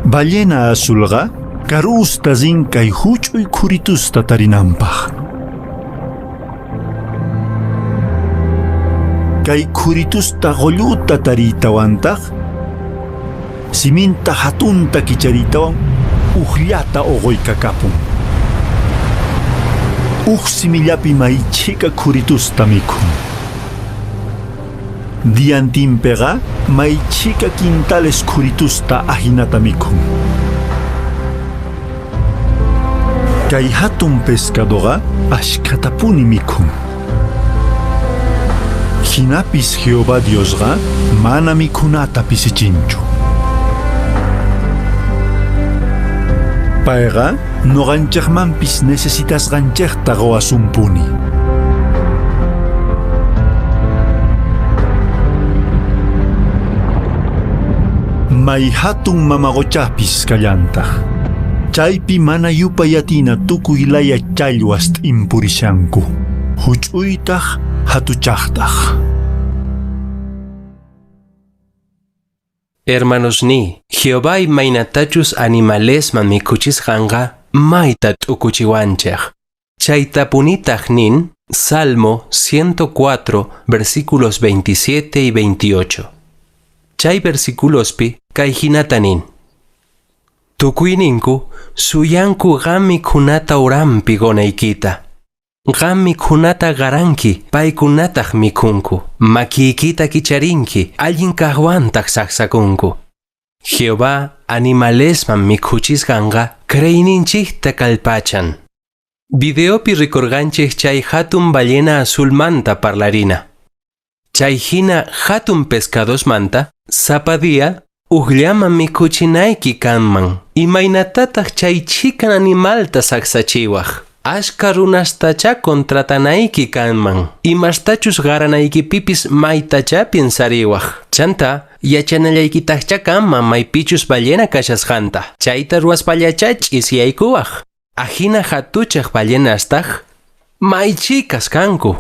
Ballena azulqa karusta rin kay huch'uy khuritusta tarinanpaq. Kay khuritusta qulluta tariytawantaq siminta hatunta kichariytawan ujllata uquykakapun. Uj simillapi may chhika khuritusta mikhun. Diantinpiqa may chhika quintales khuritusta ahinata mikhun. Kay hatun pescadoqa ashkhatapuni mikhun. Jinapis Jehová Diosqa mana mikhunata pisichinchu. Payqa noqanchejmanpis necesitasqanchejta qowasunpuni. May hatun mama qochapis kallantaq. Chaypi mana yupay atina tukuy laya challwas t'impurishanku. Huch'uytaq hatuchaqtaq. Hermanosniy, Jehová imaynatachus animalesman mikhuchisqanqa mayta t'ukuchiwanchej. Chaytapunitaj nin Salmo 104, versículos 27 y 28. Chay versiculospi kay jinata nin. Tukuyninku suyanku qam mikhunata uranpi qonaykita. Qam mikhunata qaranki, paykunataq mikhunku. Makiykita kicharinki, allin kaqwantaq saqsakunku. Jehová animalesman mikhuchisqanqa creeyninchikta kallpachan. Videopi rikurqanchik chay hatun ballena azulmanta parlarina. Chay hina hatun pescadosmanta sapa día ujllaman mikhuchinayki kanman. Imaynatataq chay chikan animalta saqsachiwaq. Ashka runastacha contratanayki kanman. Imastachus qaranaykipipis maytacha piensariwaq. Chanta yachanallaykitaqcha kanman maypichus ballena kashasqanta. Chayta ruwaspallacha ch'isiyaykuwaq. Ajina hatuchaq ballenastaq may chikas kanku.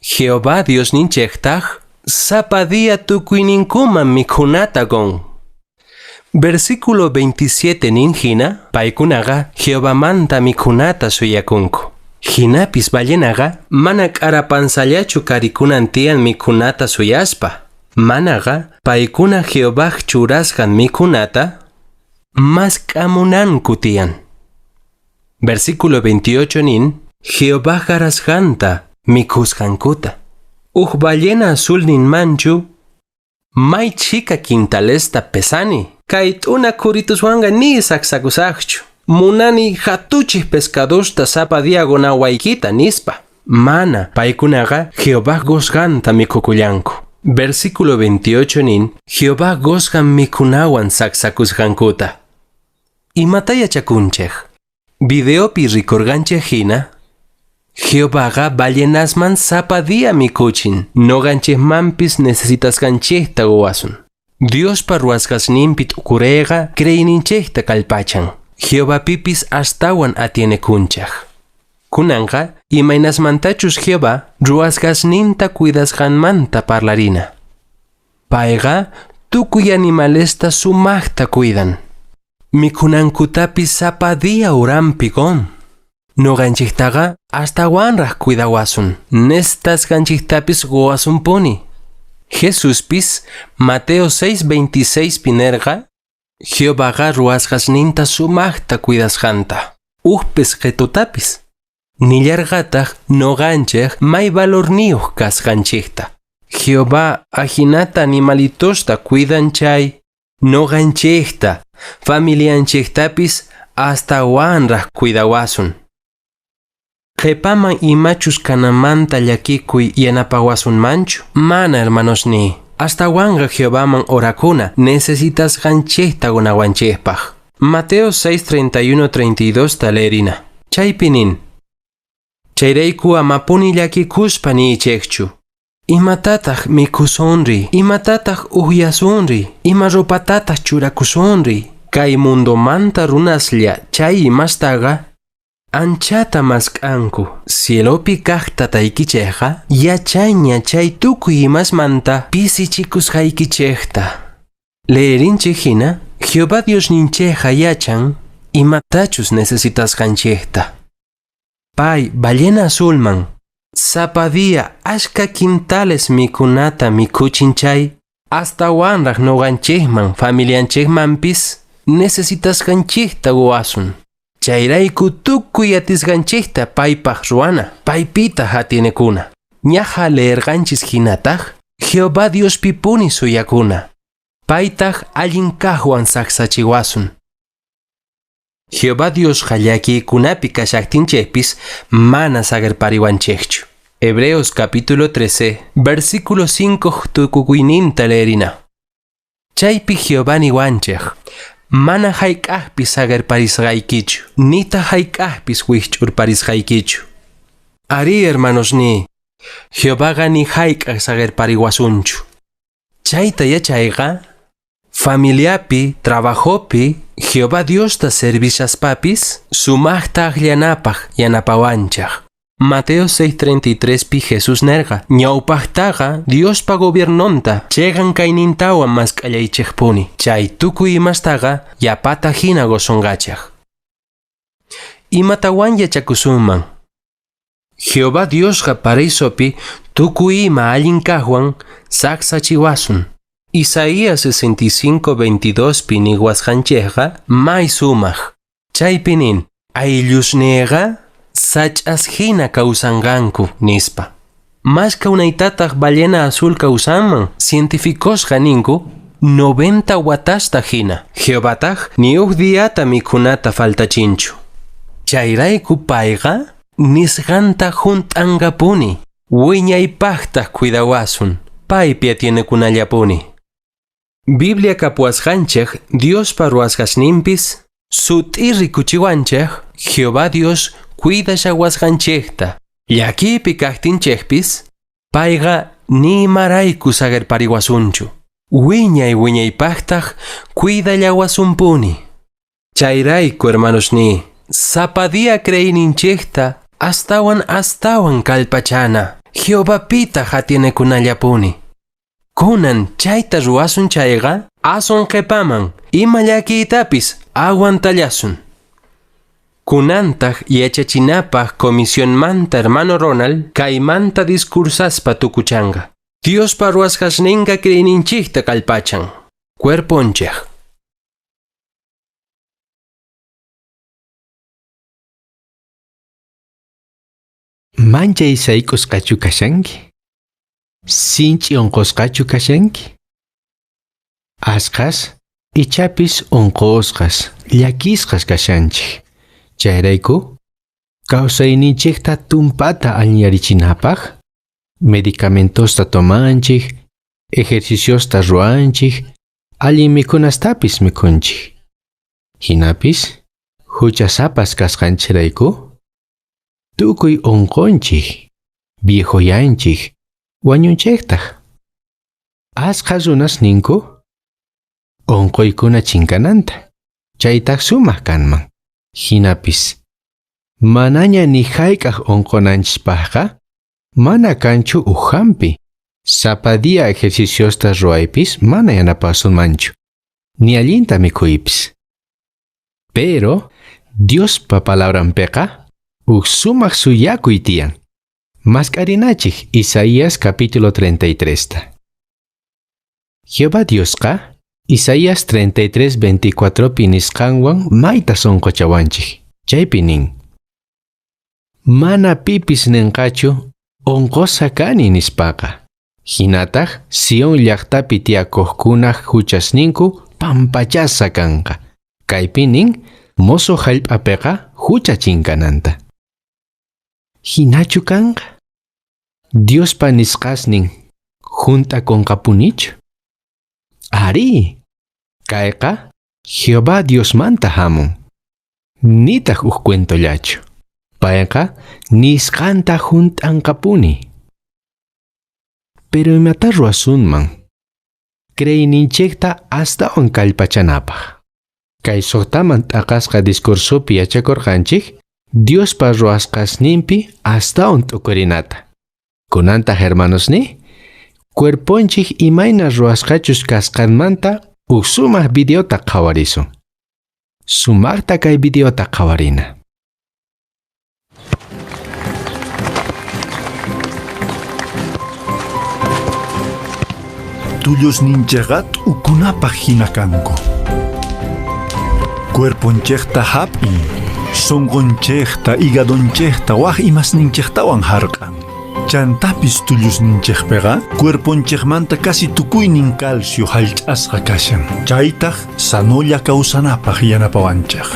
Jehová Diosninchejtaq sapa día tukuyninkuman mikhunata qun. Versículo 27 nin hina, paykunaqa Jehovamanta mikhunata suyakunku. Hinapis ballenaqa mana k'arapansallachu karikunan tiyan mikhunata suyaspa. Manaqa paykuna Jehovaj churasqan mikhunata mask'amunanku tiyan. Versículo 28 nin, Jehová qarasqanta mikhusqankuta. Uj ballena azul ninmanchu, may chhika quintalesta pesani. Kay t'una khurituswanqa ni saqsakusaqchu. Munani hatuchij pescadosta sapa día qonawaykita nispa. Mana, paykunaqa Jehová qusqanta mikhukullanku. Versículo 28 nin, Jehová qusqan mikhunawan saqsakusqankuta. Imata yachakunchej. Videopi rikurqanchej hina, Jehovaqa ballenasman sapa día mikhuchin, noqanchejmanpis necesitasqanchejta qowasun. Diospa ruwasqasninpi t'ukureyqa creeyninchejta kallpachan. Jehovapipis astawan atienekunchej. Kunanqa imaynasmantachus Jehová ruwasqasninta cuidasqanmanta parlarina. Payqa tukuy animalesta sumaqta cuidan. Mikhunankutapis sapa día uranpi qun. Noqanchiktaqa astawanraq cuidawasun. Necesitasqanchiktapis qowasunpuni. Jesuspis Mateo 6:26 pi nerqa Jehovaqa ruwasqasninta sumaqta cuidasqanta. Uj pesqetutapis. Nillarqataq noqanchej may valorniyuq kasqanchikta. Jehová ajinata animalitosta cuidan chay noqanchejta, familianchejtapis astawanraq cuidawasun. Qhipaman imachus kanamanta llakikuy yanapawasunmanchu? Mana, hermanosniy. Astawanqa Jehovaman orakuna necesitasqanchejta qonawanchejpaq. Mateo 6:31-32 ta leerina. Chaypi nin. Chayrayku amapuni llakikuspa niychejchu. Imatataq mikhusunri? Imatataq ujyasunri? Ima ropatataq churakusunri? Kay mundomanta runaslla chay imastaqa anchata mask'anku. Cielopi kaq tataykichejqa yachayña chay tukuy imasmanta pisichikusqaykichejta. Leerinchej hina, Jehová Diosninchejqa yachan imatachus necesitasqanchejta. Pay ballena azulman sapa día ashka quintales mikhunata mikhuchin chay astawanraq noqanchejman familianchejmanpis necesitasqanchejta qowasun. Chayrayku tukuy atisqanchejta paypaq ruwana, paypitaq atienekuna. Ñaja leerqanchis hinataq, Jehová Diospipuni suyakuna. Paytaq allin kaqwan saqsachiwasun. Jehová Diosqa llakiykunapi kashaqtinchejpis mana saqerpariwanchejchu. Hebreos capítulo 13, versículo 5 tukukuyninta leerina. Chaypi Jehová niwanchej, mana hayk'aqpis saqerparisqaykichu, nitaq hayk'aqpis wikch'urparisqaykichu. Arí, hermanosniy, Jehovaqa ni hayk'aq saqerpariwasunchu. Chayta yachayqa, familiapi, trabajopi, Jehová Diosta servishaspapis, sumaqta akllanapaq yanapawanchej. Mateo 6:33 pi Jesús nerqa, ñawpaqtaqa Diospa gobiernonta chiqan kaynintawan mask'allaychikpuni. Chay tukuy imastaqa yapata hina qusonqachej. Imatawan yachakusunman? Jehová Diosqa paraisopi tukuy ima allin kaqwan saksachiwasun. Isaías 65:22 pi niwasqanchikqa may sumaq. Chaypi nin, ayllusniyqa sach'as hina kawsanqanku, nispa. Mashka unaytataq ballena azul kawsanman, cientificosqa ninku 90 watasta hina. Jehovataq ni huk diata mikhunata faltachinchu. Chayrayku payqa nisqanta hunt'anqapuni. Wiñaypaqtaq cuidawasun, paypi atienekunallapuni. Biblia kapuwasqanchik Diospa ruwasqasninpis sut'i rikuchiwanchik Jehová Dios cuidashawasqanchikta. Llakiypi kaqtinchikpis payqa ni imarayku saqerpariwasunchu. Wiñay wiñaypaqtaq cuidallawasunpuni. Chayrayku, hermanosniy, sapa día creeyninchikta astawan astawan kallpachana. Jehovapitaq atienekunallapuni. Kunan chayta ruwasun chayqa aswan qhipaman ima llakiytapis aguantallasun. Kunantaq yachachinapaq comisionmanta hermano Ronald kaymanta discursaspa tukuchanqa. Diospa ruwasqasninqa creeyninchikta kallpachan. Cuerponchik. Manchay sayk'usqachu kashanki? Sinch'i unqusqachu kashanki? Ashkhas ichapis unqusqas, llakisqas kashanchik. Chayrayku, kawsayninchikta tumpata allinyarichinapaq, medicamentosta tomanchik, ejerciciosta ruwanchik, allin mikhunastapis mikhunchik. Hinapis, huchasapas kasqanchikrayku, tukuy unqunchik, viejoyanchik, wañunchiktaq. Ashkha runas ninku, unquykuna chinkananta, chaytaq sumaq kanman. Hinapis, manaña ni hayk'aq unqunanchispaqqa, mana kanchu huk hampi. Sapa día ejerciciosta ruwaypis mana yanapasunmanchu, ni allinta mikhuypis. Pero Diospa palabranpiqa huk sumaq suyakuy tiyan. Mask'arinachik Isaías capítulo 33 ta. Jehová Diosqa Isaías 33:24 pi nisqanwan mayta sunquchawanchik. Chaypi nin: Mana pipis ninqachu unqusqa kani nispaqa. Hinataq Sion llaqtapi tiyakuqkunaq huchasninku pampachasqa kanqa. Kaypi nin mozo hallp'apiqa hucha chinkananta. Hinachu kanqa? Diospa nisqasnin hunt'akunqapunichu? Arí, kayqa Jehová Diosmanta hamun. Nitaq huk cuentollachu. Payqa nisqanta hunt'anqapuni. Pero imata ruwasunman? Creeyninchikta astawan kallpachanapaq. Kay suqtaman t'aqasqa discursopi yachakurqanchik Diospa ruwasqasninpi astawan t'ukurinata. Kunantaq hermanosniy, cuerponchik imayna ruwasqachus kasqanmanta huk sumaq videota qhawarisun. Sumaqta kay videota qhawarina. Tullusninchikqa t'ukunapaq hina kanku. Cuerponchikta hap'in, sunqunchikta, higadonchikta, wak imasninchiktawan hark'an. Chantapis tullusninchikpiqa cuerponchikmanta casi tukuynin calcio hallch'asqa kashan. Chaytaq sanolla kawsanapaq yanapawanchik.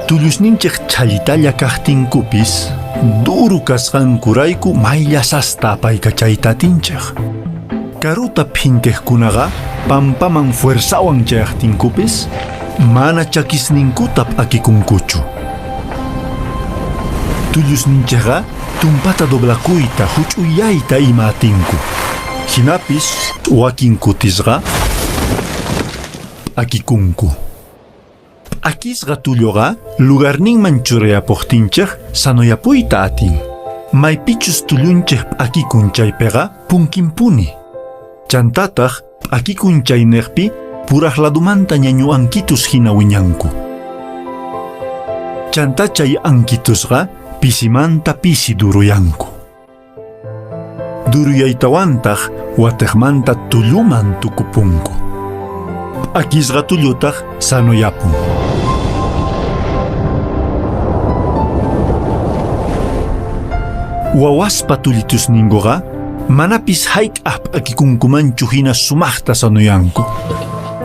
Tullusninchik chhallitalla kaqtinkupis, Duro kasqankurayku may llasasta apaykachayta atinchej. Karuta phinkejkunaqa pampaman fuerzawan chayaqtinkupis mana chakisninkuta p'akikunkuchu. Tullusninchejqa tumpata doblakuyta huch'uyayta ima atinku. Jinapis wakin kutisqa p'akikunku. P'akisqa tulluqa lugarninman churayapuqtinchej sanoyapuyta atin. Maypichus tullunchej p'akikun chaypiqa punkinpuni. Chantataq p'akikun chayniqpi puraq ladumanta ñañu ankitus hina wiñanku. Chanta chay ankitusqa pisimanta pisi duruyanku. Duruyaytawantaq watiqmanta tulluman tukupunku. P'akisqa tullutaq sanoyapun. Wawaspa tullitusninkuqa manapis hayk'aq p'akikunkumanchu hina sumaqta sanoyanku.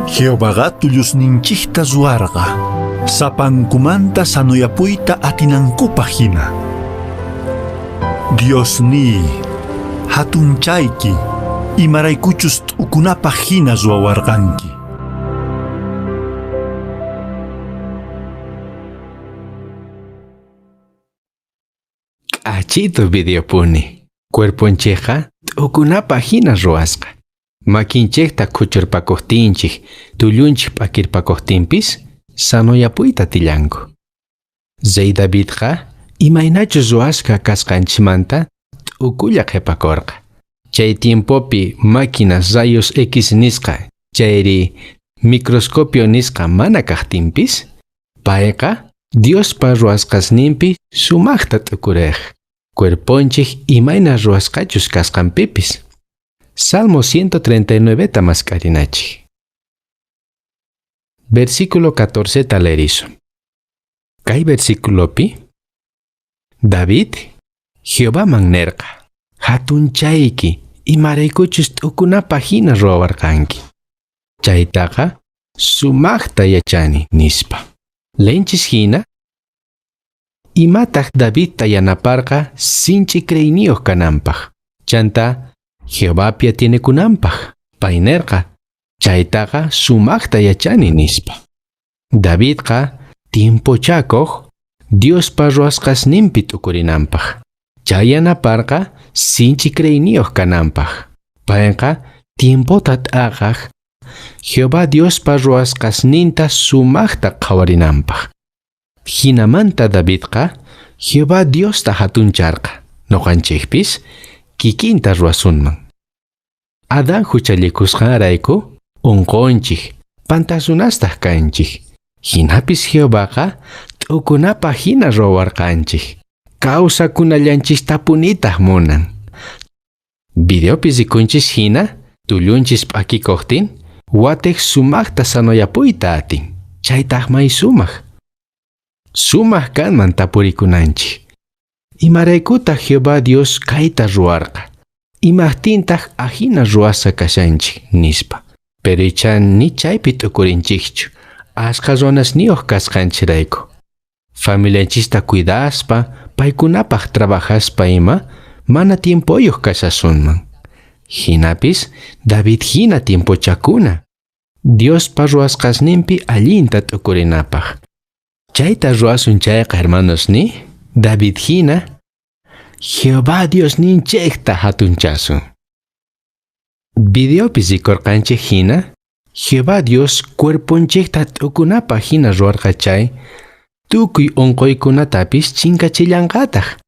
Jehovaqa tullusninchikta ruwarqa sapankumanta sanoyapuyta atinankupaq hina. Diosniy, hatunchayki, imaraykuchus t'ukunapaq hina ruwawarqanki. K'achitu videopuni. Cuerponchikqa t'ukunapaq hina ruwasqa. Makinchikta khuchurpakuqtinchik, tullunchik p'akirpakuqtinpis sanoyapuyta atillanku. Rey Davidqa imaynachus ruwasqa kasqanchikmanta t'ukulla qhipakurqa. Chay tiempopi máquinas rayos X nisqa chayri microscopio nisqa mana kaqtinpis, payqa Diospa ruwasqasninpi sumaqta t'ukuriq. Cuerponchik imayna ruwasqachus kasqanpipis. Salmo 139 ta mask'arinachik. Versículo 14 ta leerisun. Kay versiculopi David Jehovaman nerqa: Hatunchayki imaraykuchus t'ukunapaq hina ruwawarqanki. Chaytaqa sumaqta yachani nispa. Lenchis hina imataq Davidta yanaparqa sinchi creyniyuq kananpaq. Chanta Jehovapi atienekunanpaq. Pay nerqa chaytaqa sumaqta yachani nispa. Davidqa tiempochakuq Diospa ruwasqasninpi t'ukurinanpaq. Chay yanaparqa sinchi creyniyuq kananpaq. Payqa tiempota t'aqaq Jehová Diospa ruwasqasninta sumaqta qhawarinanpaq. Hinamanta Davidqa Jehová Diosta hatuncharqa. Noqanchikpis kikinta ruwasunman. Adán huchallikusqanrayku unqunchik, pantasunastaq kanchik. Hinapis Jehovaqa t'ukunapaq hina ruwawarqanchik. Kawsakunallanchistapunitaq munan. Videopi rikunchis hina tullunchis p'akikuqtin watiq sumaqta sanoyapuyta atin. Chaytaq may sumaq. Sumaq kanman tapurikunanchik. Imaraykutaq Jehová Dios kayta ruwarqa? Imaqtintaq ahina ruwasqa kashanchik nispa. Pero icha ni chaypi t'ukurinchikchu. Ashka runasniyuq kasqanchikrayku. Familianchista cuidaspa, paykunapaq trabajaspa ima, mana tiempoyuq kashasunman. Hinapis David hina tiempochakuna. Diospa ruwasqasninpi allinta t'ukurinapaq. Chayta ruwasun chayqa hermanos ni, David hina Jehová Diosninchikta hatunchasun. Videopi rikurqanchik hina, Jehová Dios cuerponchikta t'ukunapaq hina ruwarqa chay, tukuy unquykunatapis chinkachillanqataq.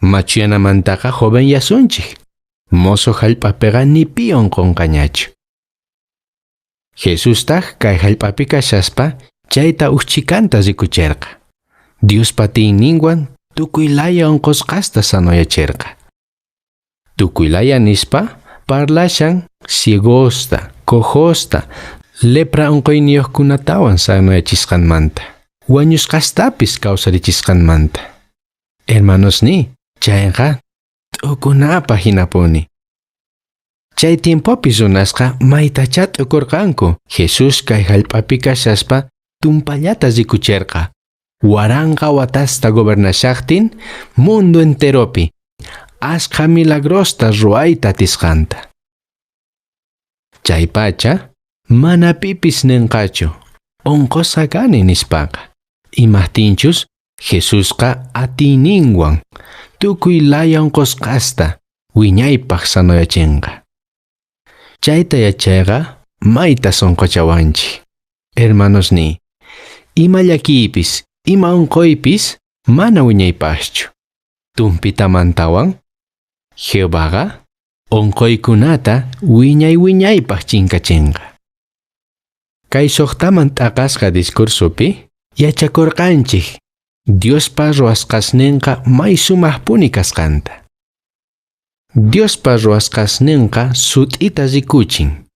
Machuyanamantaqa jovenyasunchik. Mozo hallp'apiqa ni pi unqunqañachu. Jesustaq kay hallp'api kashaspa chayta uj chhikanta rikucherqa. Diospa atiyninwan tukuy laya unqusqasta sanoyachirqa. Tukuy laya nispa parlashan ciegosta, cojosta, lepra unquyniyuqkunatawan sanoyachisqanmanta, wañusqastapis kawsarichisqanmanta. Hermanos ni, chayqa t'ukunapaq hinapuni. Chay tiempopi runasqa maytachá t'ukurqanku. Jesús kay hallp'api kashaspa tumpallata rikucherqa. 1000 watasta gobernashaqtin mundo enteropi ashkha milagrosta ruwayta atisqanta. Chaypacha mana pipis ninqachu unqusqa kani nispaqa. Imajtinchus Jesusqa atiyninwan tukuy laya unqusqasta wiñaypaq sanoyachinqa. Chayta yachayqa mayta sunquchawanchik. Hermanosniy, ima llakiypis, ima unquypis mana wiñaypaqchu. Tumpitamantawan Jehovaqa unquykunata wiñay wiñaypaq chinkachinqa. Kay suqtaman t'aqasqa discursopi yachakurqanchik Diospa ruwasqasninqa may sumaqpuni kasqanta. Diospa ruwasqasninqa sut'ita rikuchin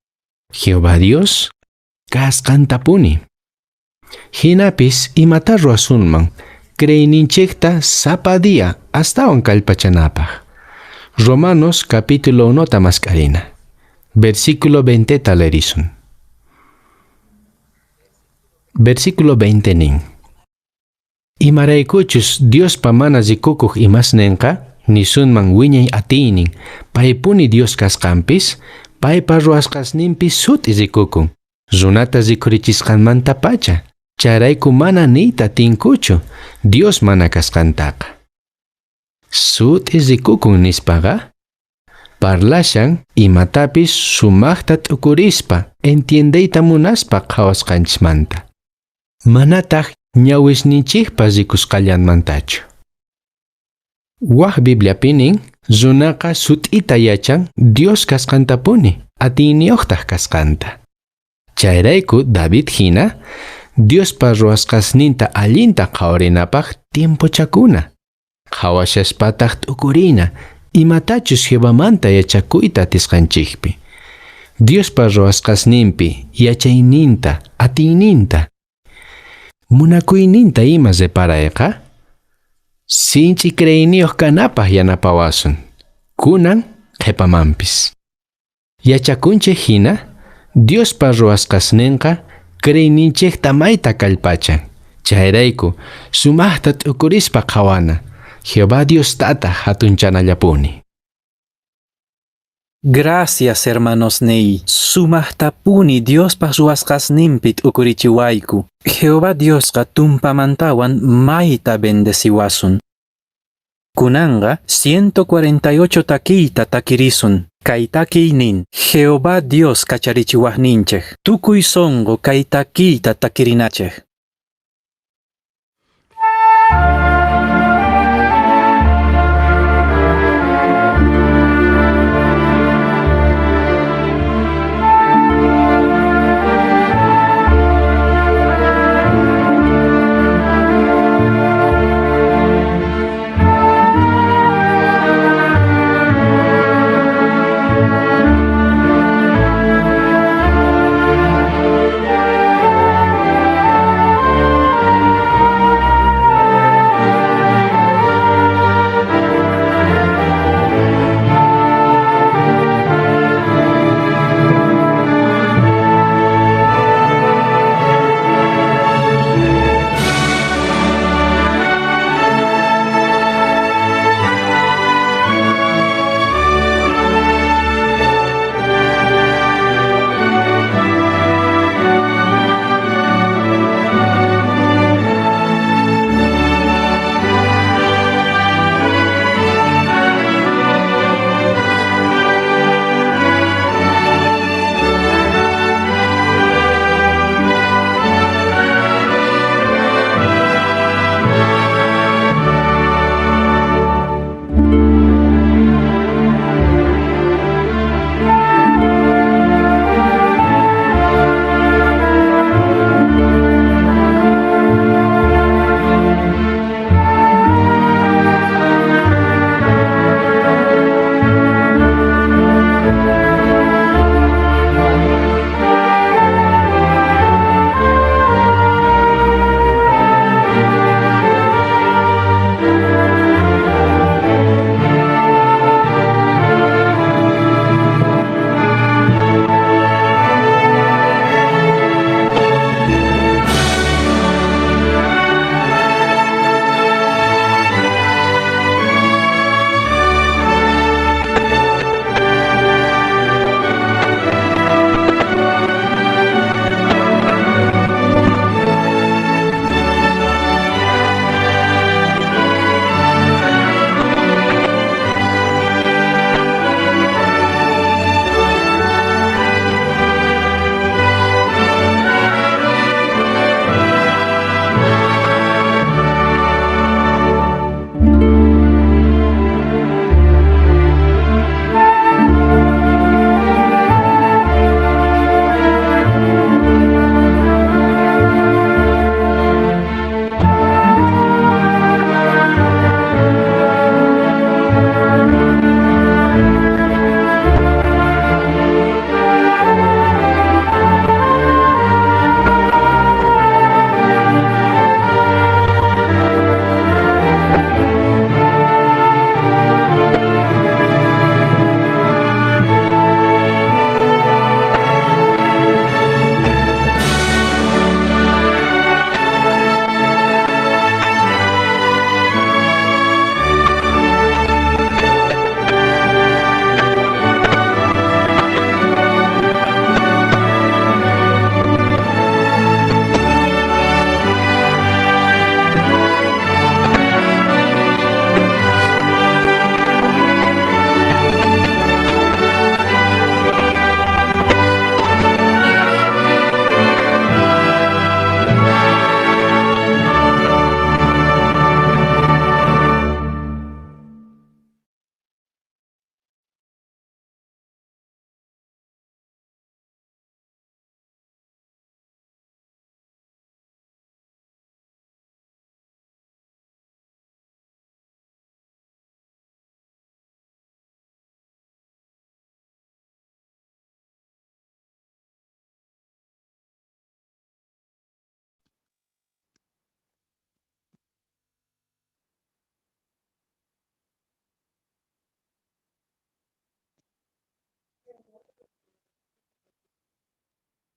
Jehová Dios kasqantapuni. Hinapis imata ruwasunman creeyninchikta sapa día astawan kallpachanapaq. Romanos capítulo 1 mask'arina. Versículo 20 ta leerisun. Versículo 20 nin. Imaraykuchus Diospa mana rikukuq imasninqa nisunman wiñay atiynin paypuni Dios kasqanpis paypa ruwasqasninpi sut'i rikukun runata rikhurichisqanmantapacha chayrayku mana niyta atinkuchu Dios mana kasqantaqa. Sut'i rikukun nispaqa parlashan imatapis sumaqta t'ukurispa entiendeyta munaspa qhawasqanchikmanta. Manataq ñawisninchikpa rikusqallanmantachu. Wak Bibliapi nin runaqa sut'ita yachan Dios kasqantapuni atiyniyuqtaq kasqanta. Chayrayku David hina Diospa ruwasqasninta allinta qhawarinapaq tiempochakuna. Qhawashaspataq t'ukurina imatachus Jehovamanta yachakuyta atisqanchikpi. Diospa ruwasqasninpi yachayninta, atiyninta, munakuyninta ima reparayqa sinch'i creeyniyuq kanapaq yanapawasun kunan qhipamanpis. Yachakunchik hina Diospa ruwasqasninqa creeyninchikta mayta kallpachan. Chayrayku sumaqta t'ukurispa qhawana Jehová Dios tata hatunchanallapuni. Gracias, hermanosniy. Sumaqtapuni Diospa ruwasqasninpi t'ukurichiwayku. Jehová Diosqa tumpamantawan mayta bendeciwasun. Kunanqa 148 takiyta takirisun. Kay takiy nin, Jehová Dios kacharichiwaqninchik. Tukuy sunqu kay takiyta takirinachik.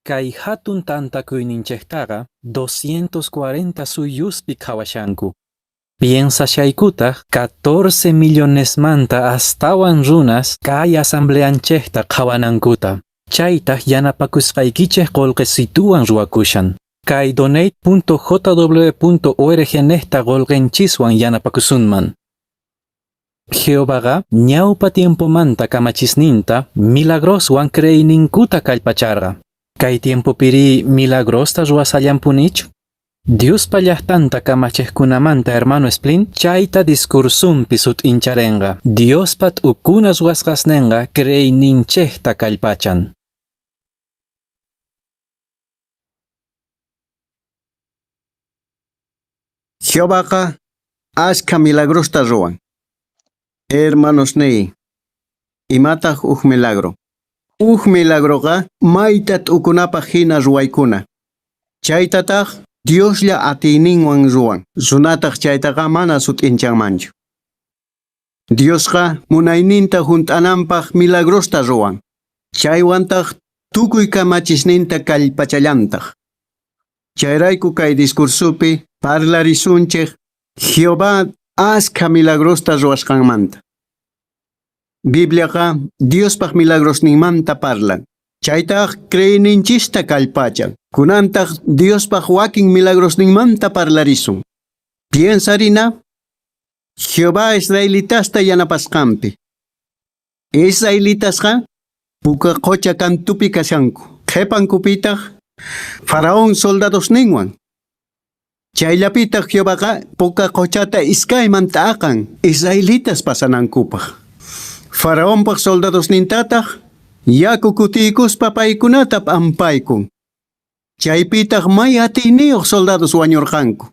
Kay jatun tantakuyninchejtaqa 240 suyuspi qhawashanku. Piensashaykutaj 14 millonesmanta astawan runas kay asambleanchejta qhawanankuta. Chaytaj yanapakusqaykichej qolqesituwan ruwakushan. Kay donate.jw.org nejta qolqenchiswan yanapakusunman. Jehovaqa ñawpa tiempomanta kamachisninta milagroswan creeyninkuta kallpacharqa. Kay tiempopiri milagrosta ruwasallanpunichu? Diospa llaqtanta kamachejkunamanta hermano Splane chayta discursonpi sut'incharenqa. Diospa t'ukuna ruwasqasnenqa creeyninchejta kallpachan. Jehovaqa ashkha milagrosta ruwan. Hermanosniy, imataq uj milagro? Uj milagroqa mayta t'ukunapaq hina ruwaykuna. Chaytataq Dioslla atiyninwan ruwan. Runataq chaytaqa mana sut'inchanmanchu. Diosqa munayninta hunt'ananpaq milagrosta ruwan. Chaywantaq tukuy kamachisninta kallpachallantaq. Chayrayku kay discursopi parlarisunchik Jehová ashkha milagrosta ruwasqanmanta. Bibliaqa Diospaq milagrosninmanta parlan. Chaytaq creeyninchista kallpachan. Kunantaq Diospaq wakin milagrosninmanta parlarisun. Piensarina Jehová israelitasta yanapasqanpi. Israelitasqa puka qocha kantupi kashanku. Qhipankupitaq Faraón soldadosninwan. Chayllapitaq Jehovaqa puka qochata iskayman t'aqan israelitas pasanankupaq. Faraonpaq soldadosnintataq yaku kutiykuspa paykunata p'ampaykun. Chaypitaq may atiyniyuq soldados wañurqanku.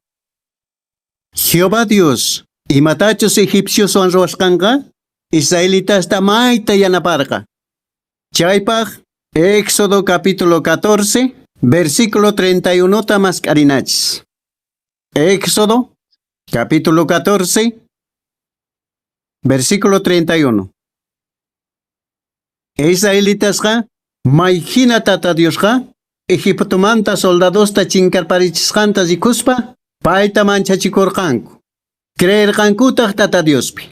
Jehová Dios imatachus egipcioswan ruwasqanqa israelitasta mayta yanaparqa. Chaypaq Éxodo capítulo 14, versículo 31 ta mask'arinachis. Éxodo capítulo 14, versículo 31. Israelitasqa may hina Tata Diosqa Egiptomanta soldadosta chinkarparichisqanta rikuspa payta manchachikurqanku. Creerqankutaq Tata Diospi.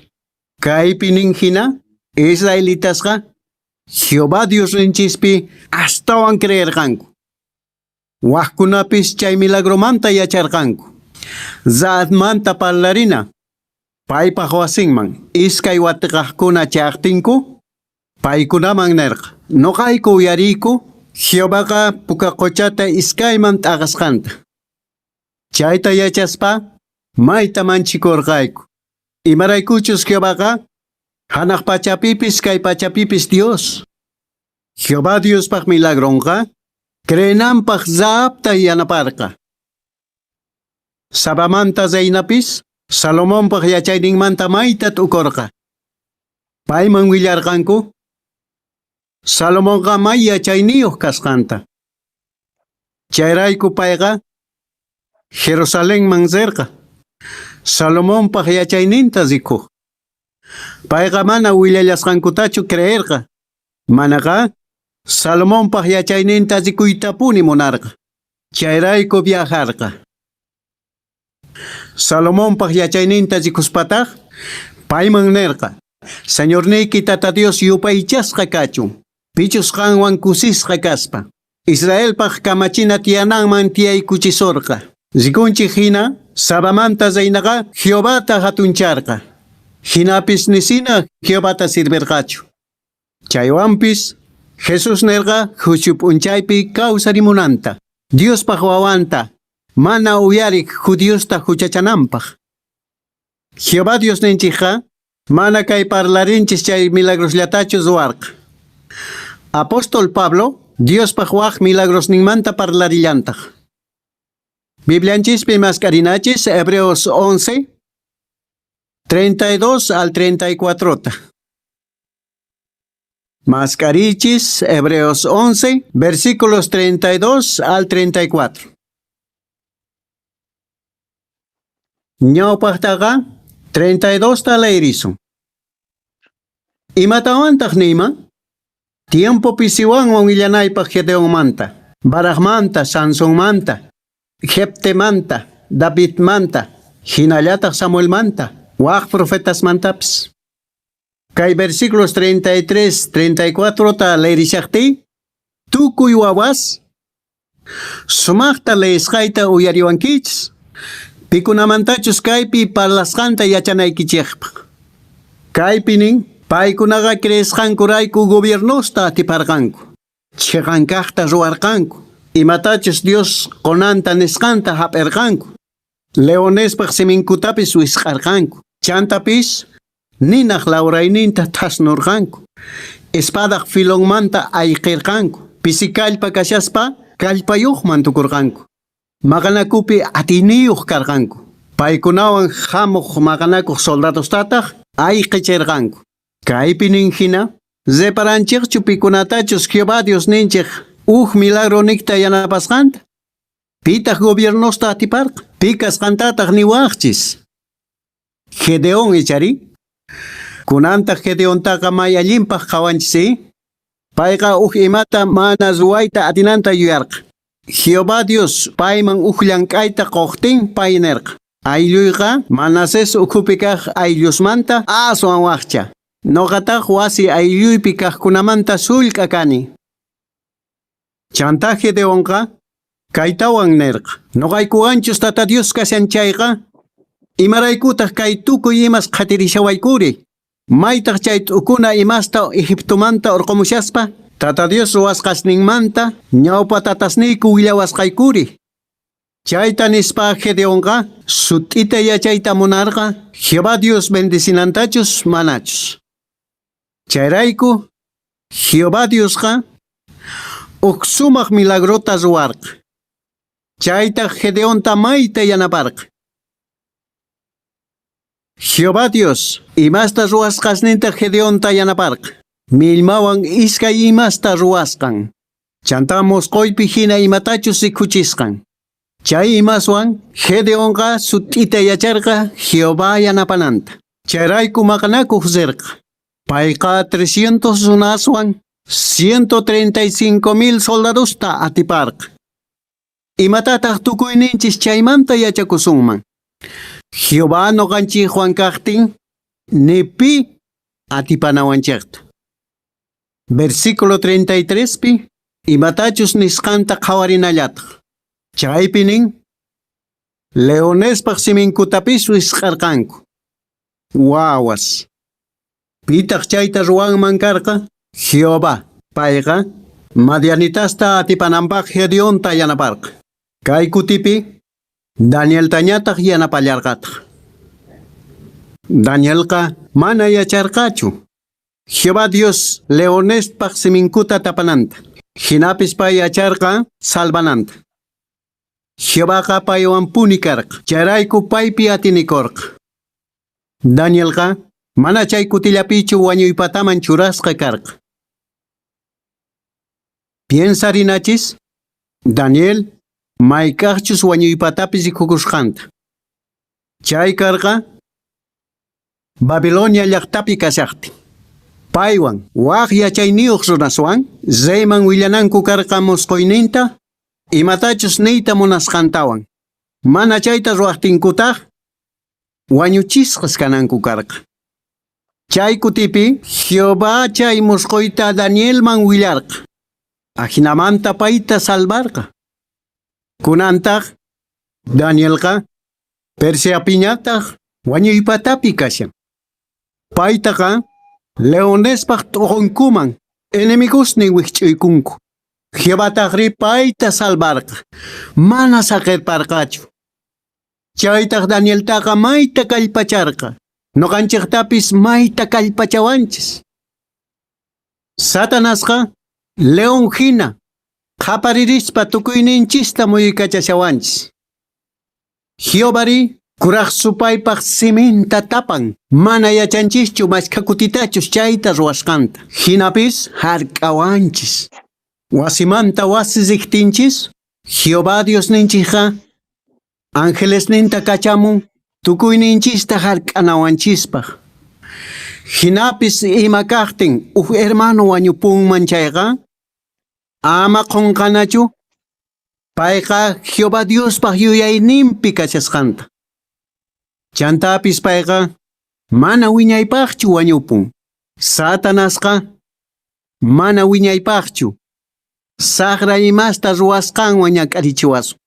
Kaypi nin hina israelitasqa Jehová Diosninchispi astawan creerqanku. Wajkunapis chay milagromanta yacharqanku. Rahabmanta parlarina. Paypaq wasinman iskay watiqaqkuna chayaqtinku paykunaman nirqa: Nuqayku uyariyku Jehovaqa puka qochata iskayman t'aqasqanta. Chayta yachaspa mayta manchikurqayku. Imaraykuchus Jehovaqa hanaq pachapipis kay pachapipis Dios. Jehová Diospaq milagronqa creenanpaq Rahabta yanaparqa. Sabamanta reinapis Salomonpaq yachayninmanta mayta t'ukurqa. Payman willarqanku Salomonqa may yachayniyuq kasqanta. Chayrayku payqa Jerusalenman rirqa. Salomonpaq yachayninta rikuq. Payqa mana willallasqankutachu creerqa. Manaqa Salomonpaq yachayninta rikuytapuni munarqa. Chayrayku viajarqa. Salomonpaq yachayninta rikuspataq payman nirqa: Señorniyki Tata Dios yupaychasqa kachun. Pichus qanwan kusisqa kaspa. Israelpaq kamachina tiyananman tiyaykuchisurqa. Rikunchik hina Sabamanta reinaqa Jehovata hatuncharqa. Hinapis nisina Jehovata sirvirqachu. Chaywanpis Jesús nirqa juicio p'unchaypi kawsarimunanta. Diospaq wawanta mana uyarik judiosta huchachananpaq. Jehová Diosninchikqa mana kay parlarinchis chay milagrosllatachu ruwarqa. Apóstol Pablo Diospaq waj milagrosninmanta parlarillantaq. Biblianchispi mask'arinachis Hebreos 11, 32 al 34. Mask'arichis Hebreos 11, versículos 32 al 34. Ñawpaqtaqa 32 ta leerisun. Imatawantaq niyman? Tiempo pisiwanwan willanaypaq Gedeonmanta. Baracmanta, Sansonmanta, Jeftemanta, Davidmanta, hinallataq Samuelmanta, waj profetasmantapis. Kay versículos 33, 34 ta leerishaqtiy, tukuy wawas sumaqta leesqayta uyariwankichis. Pikunamantachus kaypi parlasqanta yachanaykichikpaq. Kaypi nin, paykunaqa creesqankurayku gobiernosta atiparqanku. Chiqan kaqta ruwarqanku. Imatachus Dios qonanta nisqanta hap'irqanku. Leonespaq siminkutapis wisq'arqanku. Chantapis ninaq lawrayninta thasnurqanku. Espadaq filonmanta ayqirqanku. Pisi kallpa kashaspa kallpayuqman tukurqanku. Maqanakupi atiyniyuq karqanku. Paykunawan hamuq maqanakuq soldadostataq ayqichirqanku. Kaypi nin hina, reparanchikchu pikunatachus Jehová Diosninchik uj milagro niqta yanapasqanta. Pitaq gobiernosta atiparqa, pi kasqantataq niwaqchis. Gedeón ichari. Kunantaq Gedeontaqa may allinpaq qhawanchis, i? Payqa uj imata mana ruwayta atinanta yuyarqa. Jehová Dios payman uj llank'ayta quqtin pay nirqa: Aylluyqa Manasés ukhupi kaq ayllusmanta aswan waqcha. Noqataq wasi aylluypi kaqkunamanta sullk'a kani. Chantá Gedeonqa kaytawan nirqa: Noqaykuwanchus Tata Dios kashan chayqa, imaraykutaq kay tukuy imas qhatirishawaykuri? Maytaq chay t'ukuna imasta Egiptomanta urqumushaspa, Tata Dios ruwasqasninmanta ñawpa tatasniyku willawasqaykuri? Chayta nispa Gedeonqa sut'ita yachayta munarqa Jehová Dios bendecinantachus manachus. Chayrayku Jehová Diosqa uj sumaq milagrota ruwarqa. Chaytaq Gedeonta mayta yanaparqa. Jehová Dios imasta ruwasqasninta Gedeonta yanaparqa. Millmawan iskay imasta ruwasqan. Chantá mosqoypi hina imatachus rikuchisqan. Chay imaswan Gedeonqa sut'ita yacharqa Jehová yanapananta. Chayrayku maqanakuq rirqa. Payqa 300 runaswan 135 mil soldadosta atiparqa. Imatataq tukuyninchis chaymanta yachakusunman? Jehová noqanchikwan kaqtin ni pi atipanawanchikta. Versículo 33 pi imatachus nisqanta qhawarinallataq. Chaypi nin, leonespaq siminkutapis wisq'arqanku. Wawas. Pitaq chayta ruwanman karqa? Jehová. Payqa madianitasta atipananpaq Gedeonta yanaparqa. Kay kutipi Danieltañataq yanapallarqataq. Danielqa mana yacharqachu Jehová Dios leonespaq siminkuta tapananta. Jinapis pay yacharqa salvananta. Jehovaqa paywanpuni karqa. Chayrayku paypi atinikurqa. Danielqa mana chay kutillapichu wañuypataman churasqa karqa. Piensarinachis, Daniel mayk'aqchus wañuypatapi rikukusqanta. Chay karqa Babilonia llaqtapi kashaqtin. Paywan waj yachayniyuq runaswan reyman willananku karqa mosqoyninta, imatachus niyta munasqantawan. Mana chayta ruwaqtinkutaq wañuchisqas kananku karqa. Chay kutipi Jehová chay mosqoyta Danielman willarqa. Ajinamanta payta salvarqa. Kunantaq Danielqa Persiapiñataq wañuypatapi kashan. Paytaqa leonespaq t'uqunkuman enemigosnin wikch'uykunku. Jehovataqri payta salvarqa, mana saqirparqachu. Chaytaq Danieltaqa mayta kallpacharqa. Noqanchiqtapis mayta kallpachawanchis. Satanasqa león hina qhaparirispa tukuyninchista muyuykachashawanchis. Jehovari kuraq supaypaq siminta tapan, mana yachanchischu mashkha kutitachus chayta ruwasqanta. Hinapis hark'awanchis. Wasimanta wasi riqtinchis, Jehová Diosninchikqa angelesninta kachamun tukuyninchista hark'anawanchispaq. Hinapis ima kaqtin uj hermano wañupunman chayqa, ama qunqanachu. Payqa Jehová Diospaj yuyayninpi kashasqanta. Chantapis payqa mana wiñaypajchu wañupun. Satanasqa mana wiñaypajchu sajra imasta ruwasqanwan ñak'arichiwasun.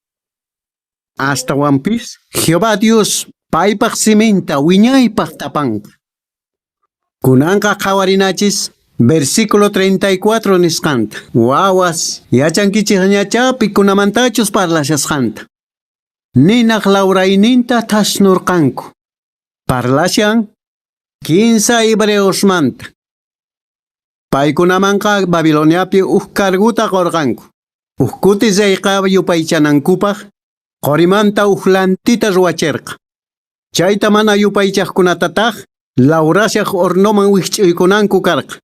Astawanpis Jehová Dios paypaj siminta wiñaypaj tapanqa. Kunanqa qhawarinachis versículo 34 nisqanta. Wawas, yachankichikñachá pikunamantachus parlashasqanta. Ninaq lawrayninta thasnurqanku. Parlashan kinsa hebreosmanta. Paykunamanqa Babiloniapi uj carguta qurqanku. Uj kuti reyqa yupaychanankupaq qorimanta uj lantita ruwachirqa. Chayta mana yupaychaqkunatataq lawrashaq hornoman wikch'uykunanku karqa.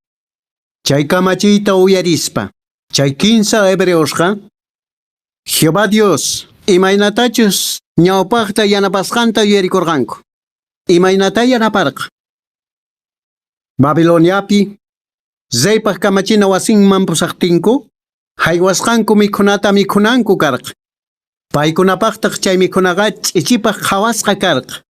Chay kamachiyta uyarispa, chay kinsa hebreosqa Jehová Dios imaynatachus ñawpaqta yanapasqanta yuyarikurqanku. Imaynata yanaparqa? Babiloniapi reypaq kamachina wasinman pusaqtinku, haywasqanku mikhunata mikhunanku karqa. Paykunapaqtaq chay mikhunaqa ch'ichipaq qhawasqa karqa.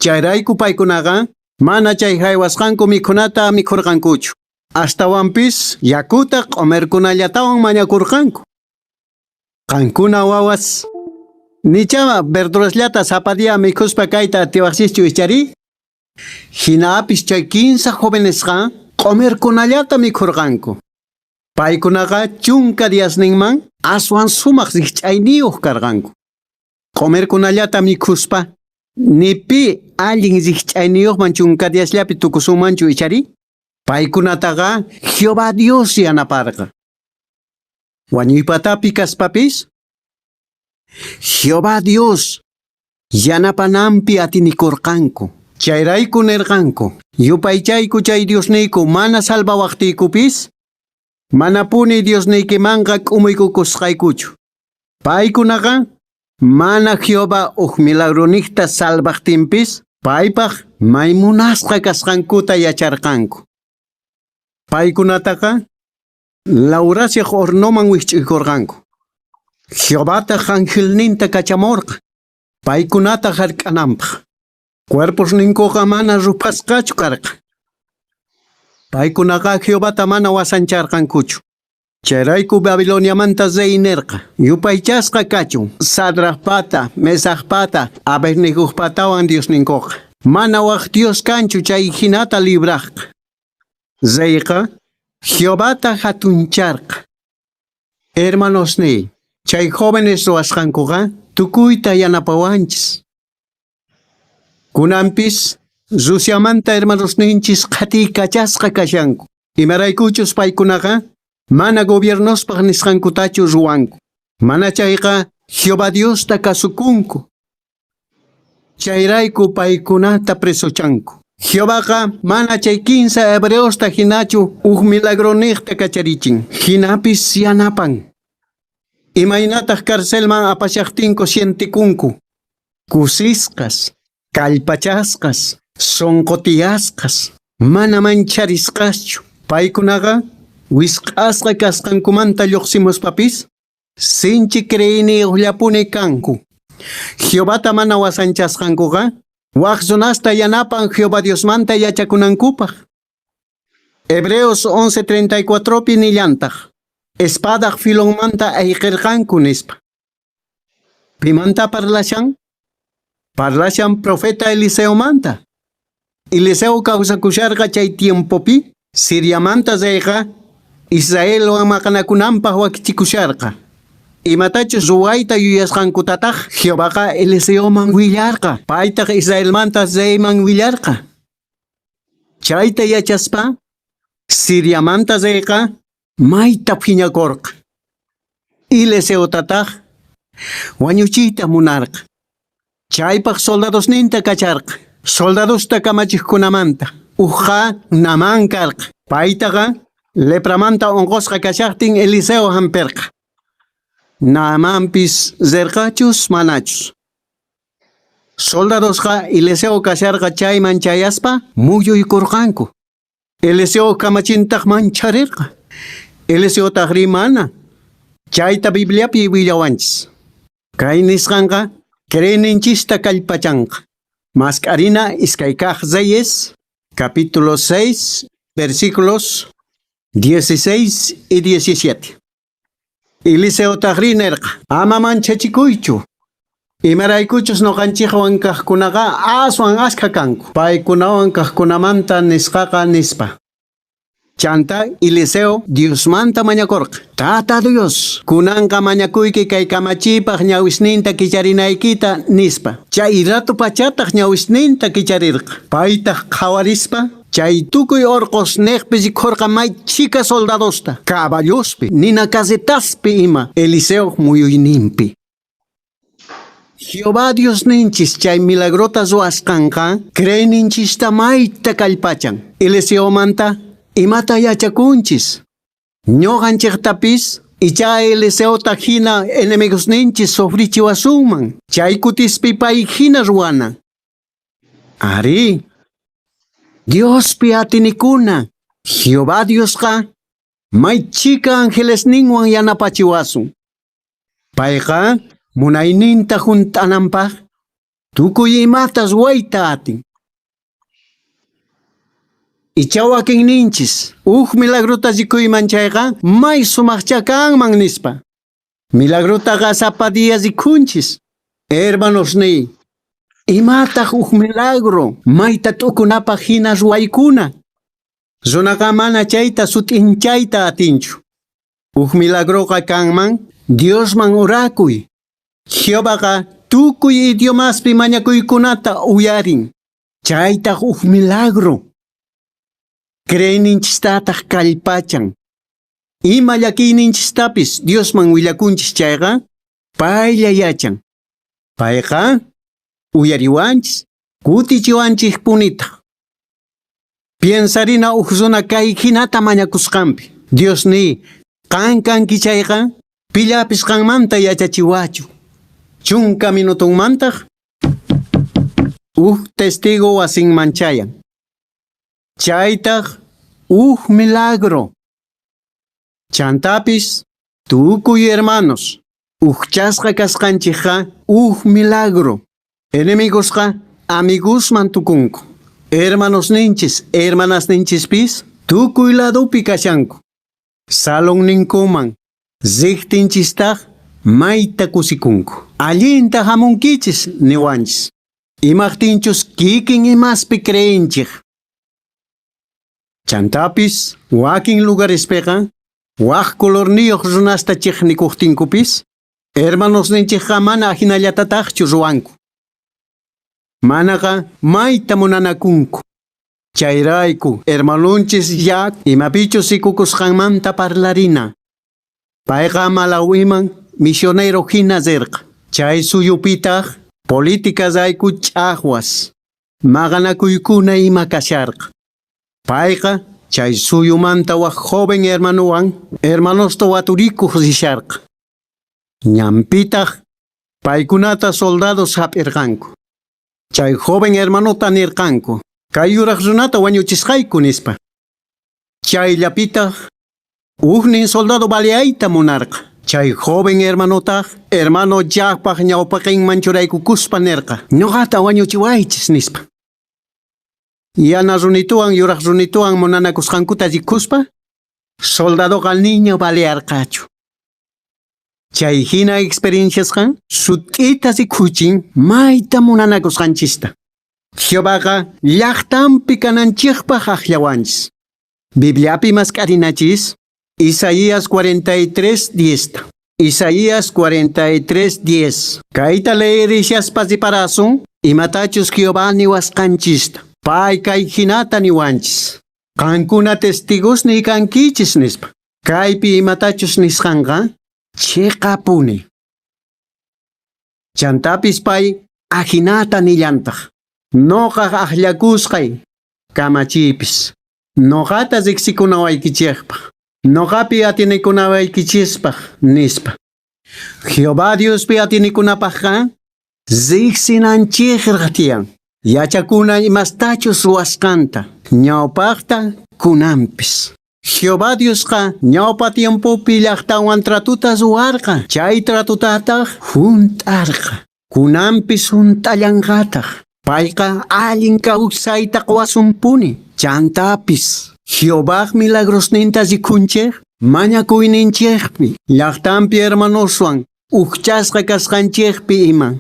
Chayrayku paykunaqa mana chay haywasqanku mikhunata mikhurqankuchu. Astawanpis yakuta q'umirkunallatawan mañakurqanku. Qankuna wawas, nichá verdurasllata sapa día mikhuspa kayta atiwaqchischu ichari? Hinapis chay kinsa jovenesqa q'umirkunallata mikhurqanku. Paykunaqa chunka diasninman aswan sumaq rikch'ayniyuq karqanku. Q'umirkunallata mikhuspa ni pi allin rikch'ayniyuqman chunka diasllapi tukusunmanchu ichari? Paykunataqa Jehová Dios yanaparqa. Wañuypatapi kaspapis Jehová Dios yanapananpi atinikurqanku. Chayrayku nirqanku, yupaychayku chay Diosniyku mana salvawaqtiykupis, manapuni Diosniykimanqa k'umuykukusqaykuchu. Paykunaqa mana Jehová uj milagroniqta salvaqtinpis, paypaq may munasqa kasqankuta yacharqanku. Paykunataqa lawrashaq hornoman wikch'uykurqanku. Jehovataq angelninta kachamurqa paykunata hark'ananpaq. Cuerposninkuqa mana ruphasqachu karqa. Paykunaqa Jehovata mana wasancharqankuchu. Chayrayku Babiloniamanta rey nirqa, yupaychasqa kachun Sadracpata, Mesacpata, Abednegopatawan Diosninkuqa. Mana waj Dios kanchu chay hinata libraqqa. Reyqa Jehovata hatuncharqa. Hermanosniy, chay jóvenes ruwasqankuqa tukuyta yanapawanchis. Kunanpis Rusiamanta hermanosninchis qhatiykachasqa kashanku. Imaraykuchus paykunaqa mana gobiernospaq nisqankutachu ruwanku. Mana chayqa Jehová Diosta kasukunku. Chayrayku paykunata presochanku. Jehovaqa mana chay kinsa hebreosta hinachu uj milagroniqta kacharichin. Hinapis yanapan. Imaynataq carcelman apashaqtinku sientikunku. Kusisqas, kallpachasqas, sunqutiyasqas, mana mancharisqaschu. Paykunaqa wisq'asqa kasqankumanta lluqsimuspapis sinchi creeyniyuqllapuni kanku. Jehovata mana wasanchasqankuqa waj runasta yanapan Jehová Diosmanta yachakunankupaq. Hebreos 11:34 pi nillantaq, espadaq filonmanta ayqirqanku nispa. Pimanta parlashan? Parlashan profeta Eliseomanta. Eliseo kawsakusharqa chay tiempopi Siriamanta reyqa Israelwan maqanakunanpaq wakichikusharqa. Imatachus ruwayta yuyasqankutataq Jehovaqa Eliseoman willarqa, paytaq Israelmanta reyman willarqa. Chayta yachaspa Siriamanta reyqa mayta phiñakurqa. Eliseotataq wañuchiyta munarqa. Chaypaq soldadosninta kacharqa. Soldadosta kamachiqkunamanta ujqa Naamán karqa. Paytaqa lepramanta unqusqa kashaqtin Eliseo hampirqa. Naamanpis rirqachus manachus. Soldadosqa Eliseo kasharqa chayman chayaspa muyuykurqanku. Eliseo kamachintaq mancharirqa. Eliseotaqri mana. Chayta Bibliapi willawanchis. Kay nisqanqa creeyninchista kallpachanqa. Mask'arina iskay kaq Reyes, capítulo 6, versículos 16 y 17. Eliseotajrí nerqa, ama manchachikuychu. Imaraykuchus noqanchikwan kaqkunaqa aswan askha kanku. Paykunawan kaqkunamanta nisqaqa nispa. Chanta Eliseo Diosmanta mañakorqa. Tata Dios, kunanqa mañakuyki kay kamachiypaq ñawisninta kicharinaykita nispa. Chay rato pachataq ñawisninta kicharirqa. Paytaq qhawarispa chay tukuy orqos neqpi rikhurqa may chhika soldadosta, caballospi, nina carretaspi ima Eliseo muyuyninpi. Jehová Diosninchis chay milagrota ruwasqanqa creeyninchista mayta kallpachan. Eliseomanta imata yachakunchis. Ñuqanchiktapis icha Eliseota hina enemigosninchis sufrichiwasunman. Chay kutispi pay hina ruwana. Ari, Diospi atinikuna. Jehová Diosqa may chhika angelesninwan yanapachiwasun. Payqa munayninta hunt'ananpaq tukuy imata ruwayta atin. Icha wakinninchis uj milagrota rikuyman chayqa may sumaqcha kanman nispa. Milagrotaqa sapa día rikunchis. Hermanosniy, imataq uj milagro mayta t'ukunapaq hina ruwaykuna. Runaqa mana chayta sut'inchayta atinchu. Uj milagroqa kanman Diosman orakuy. Jehovaqa tukuy idiomaspi mañakuykunata uyarin. Chaytaq uj milagro. Creeyninchistataq kallpachan. Ima llakiyninchistapis Diosman willakunchis chayqa paylla yachan. Payqa uyariwanchis, kutichiwanchik punitaq. Piensarina uj runa kay hinata mañakusqanpi. Diosniy, qan kanki chayqa pillapis qanmanta yachachiwachu. Chunka minutunmantaq uj testigo wasinman chayan. Chaytaq uj milagro. Chantapis tukuy hermanos ujchasqa kasqanchikqa uj milagro. Enemigosqa amigosman tukunku. Hermanosninchis, hermanasninchispis tukuy ladopi kashanku. Salonninkuman riqtinchistaq mayta kusikunku. Allinta hamunkichis niwanchis. Imaqtinchus kikin imaspi creenchik. Chantapis wakin lugarespiqa waj colorniyuq runasta chiqnikuqtinkupis hermanosninchikqa mana ahinallatataqchu ruwanku. Manaqa mayta munanakunku. Chayrayku hermanonchis Jack imapichus rikukusqanmanta parlarina. Payqa Malawiman misionero hina rirqa. Chay suyupitaq políticasrayku ch'aqwas maqanakuykuna ima kasharqa. Payqa chay suyumanta waj joven hermanowan hermanosta waturikuq risharqa. Ñanpitaq paykunata soldados hap'irqanku. Chay joven hermanota nirqanku, kay yuraq runata wañuchisqayku nispa. Chayllapitaq ujnin soldado baleayta munarqa. Chay joven hermanotaq hermano Jackpaq ñawpaqinman churaykukuspa nirqa, ñuqata wañuchiwaychis nispa. Yana runituwan yuraq runituwan munanakusqankuta rikuspa, soldadoqa niña balearqachu. Chay hina experienciasqa sut'ita rikuchin mayta munanakusqanchista. Jehovaqa llaqtanpi kananchikpaq akllawanchis. Bibliapi mask'arinachis Isaías 43:10. Isaías 43:10. Kayta leerishaspa riparasun imatachus Jehová niwasqanchista. Pay kay hinata niwanchis. Qankuna testigosniy kankichis nispa. Kaypi imatachus nisqanqa chiqapuni. Chantapis pay ajinata nillantaq. Noqaq akllakusqay kamachiypis. Noqata riqsikunawaykichikpaq. Noqapi atienekunawaykichispak nispa. Jehová Diospi atienekunapaqqa riqsinanchikqa tiyan. Yachakuna imastachus ruwasqanta ñawpaqta kunanpis. Jehová Diosqa ñawpa tiempopi llaqtanwan tratuta ruwarqa, chay tratutataq hunt'arqa. Kunanpis hunt'allanqataq. Payqa allin kawsayta quwasunpuni. Chantapis Jehovaj milagrosninta rikunchej mañakuyninchejpi, llaqtanpi hermanoswan ujchasqa kasqanchejpi ima.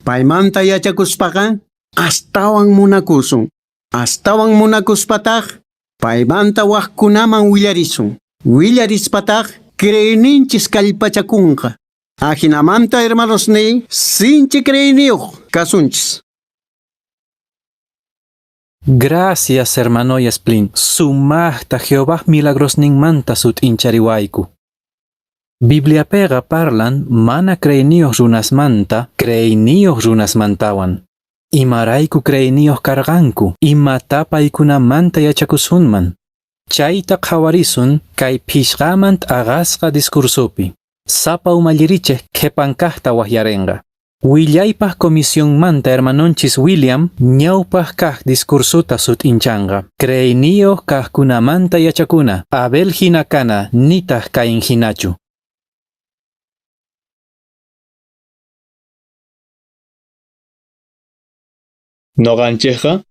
Paymanta yachakuspaqa astawan munakusun. Astawan munakuspataq paymanta wajkunaman willarisun. Willarispataq creeyninchis kallpachakunqa. Ajinamanta hermanosniy sinchi creeyniyuq kasunchis. Gracias, hermano Splin. Sumaqta Jehová milagrosninmanta sut'inchariwayku. Bibliapiqa parlan mana creeyniyuq runasmanta, creeyniyuq runasmantawan. Imarayku creeyniyuq karqanku, imata paykunamanta yachakusunman. Chayta qhawarisun kay phishqaman t'aqasqa discursopi. Sapa umallirichej qhipan kaqta waqyarinqa. Willaypaq comisionmanta hermanonchis William ñawpaq kaq discursota sut'inchanqa. Creeyniyuq kaqkunamanta yachakuna, Abel hina kana nitaq Caín hinachu. Noqanchejqa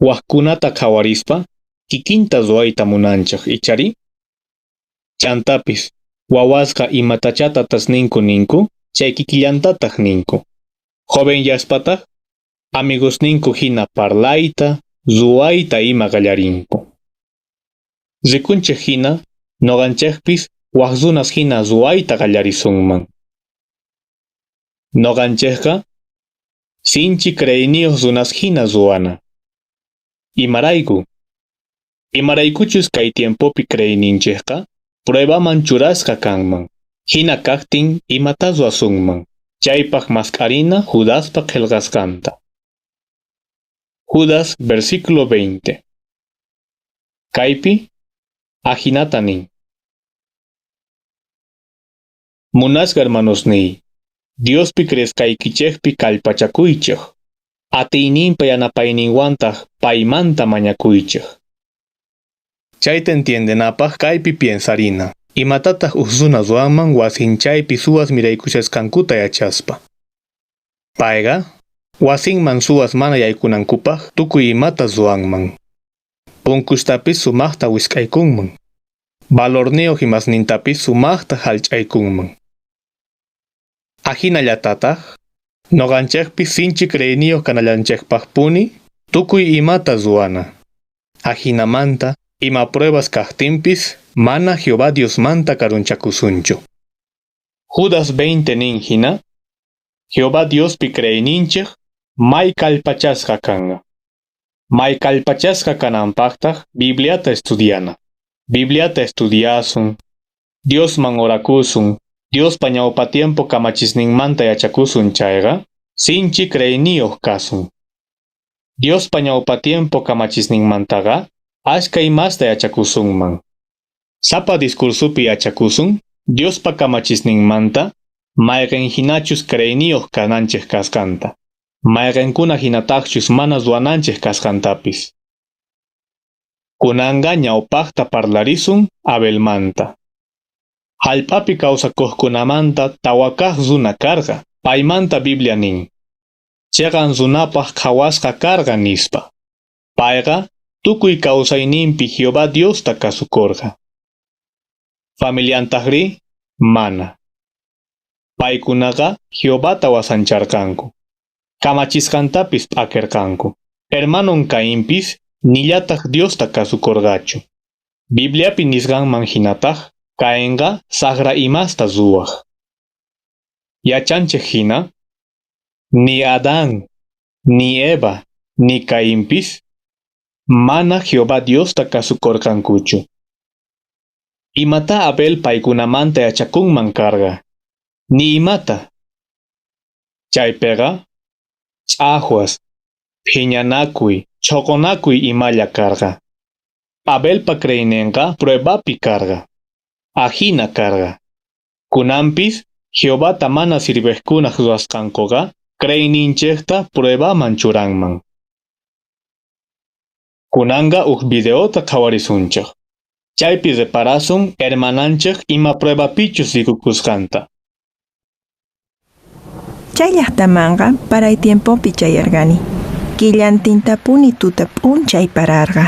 wajkunata qhawarispa kikinta ruwayta munanchej, ichari? Chantapis wawasqa imatachá tatasninku ninku chay kikillantataq ninku. Jovenyaspataq amigosninku hina parlayta, ruwayta ima qallarinku. Rikunchej hina noqanchejpis waj runas hina ruwayta qallarisunman. Noqanchejqa sinchi creeyniyuq runas hina ruwana. Imarayku? Imaraykuchus kay tiempopi creeyninchejqa pruebaman churasqa kanman. Hina kaqtin imata ruwasunman. Chaypaq mask'arina Judaspa qillqasqanta. Judas versículo 20. Kaypi ajinata nin. Munasqa hermanosniy, Diospi creesqaykichejpi kallpachakuychej. Atiyninpa yanapayninwantaq paymanta mañakuychej. Chayta entiendenapaq kaypi piensarina. Imatataq uj runa ruwanman wasinchaypi suwas miraykushasqankuta yachaspa. Payqa wasinman suwas mana yaykunankupaq tukuy imata ruwanman. Punkustapis sumaqta wisk'aykunman. Valorniyuq imasnintapis sumaqta hallch'aykunman. Ajinallatataq noqanchejpis sinchi creeyniyuq kanallanchejpaqpuni tukuy imata ruwana. Ajinamanta ima pruebas kaqtinpis mana Jehová Diosmanta karunchakusunchu. Judas 20 nin hina, Jehová Diospi creeyninchej may kallpachasqa kanqa. May kallpachasqa kananpaqtaq Bibliata estudiana. Bibliata estudiasun, Diosman orakusun, Diospa ñawpa tiempo kamachisninmanta yachakusun chayqa, sinchi creeyniyuq kasun. Diospa ñawpa tiempo kamachisninmantaqa ashka imasta yachakusunman. Sapa discursupi yachakusun, Diospa kamachisninmanta mayqin hinachus creeyniyuq kananchej kasqanta, mayqinkuna hinataqchus mana ruwananchej kasqantapis. Kunanqa ñawpaqta parlarisun Abelmanta. Hallp'api kawsakuqkunamanta tawa kaq runa karqa, paymanta Biblia nin. Chiqan runapaq qhawasqa karqa nispa. Payqa tukuy kawsayninpi Jehová Diosta kasukurqa. Familiantaqri mana. Paykunaqa Jehovata wasancharqanku. Kamachisqantapis p'akirqanku. Hermanon Cainpis nillataq Diosta kasukurqachu. Bibliapi nisqanman hinataq Cainqa saqra imasta ruwaq. Yachanchej hina, ni Adán, ni Eva, ni Cainpis mana Jehová Diosta kasukurqankuchu. Imata Abel paykunamanta yachakunman karqa? Ni imata. Chaypiqa ch'aqwas, phiñanakuy, chhuqunakuy imalla karqa. Abelpa creeyninqa pruebapi karqa. Ajina karqa. Kunanpis Jehovata mana sirvejkunaq ruwasqankuqa creeyninchejta pruebaman churanman. Kunanqa uj videota qhawarisunchej. Chaypi reparasun hermananchej ima pruebapichus rikukusqanta. Chay llaqtamanqa paray tiempopi chayarqani. Killantintapuni tuta p'unchay pararqa.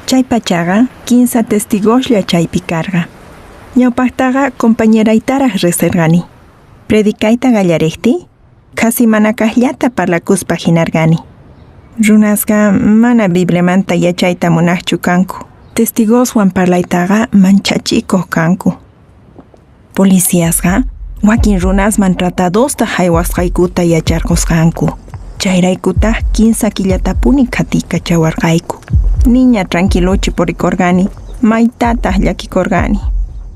Chay pachaqa kinsa testigoslla chaypi karqa. Ñawpaqtaqa compañeraytaraq riqsirqani. Predicayta qallariqtiy, qhasi mana kaqllata parlakuspa hinarqani. Runasqa mana Bibliamanta yachayta munaqchu kanku. Testigoswan parlaytaqa manchachikuq kanku. Policiasqa wakin runasman tratadosta haywasqaykuta yacharqusqanku. Chayraykutaq kinsa killatapuni qhatiykachawarqayku. Niña tranquilochu purikurqani, maytataq llakikurqani.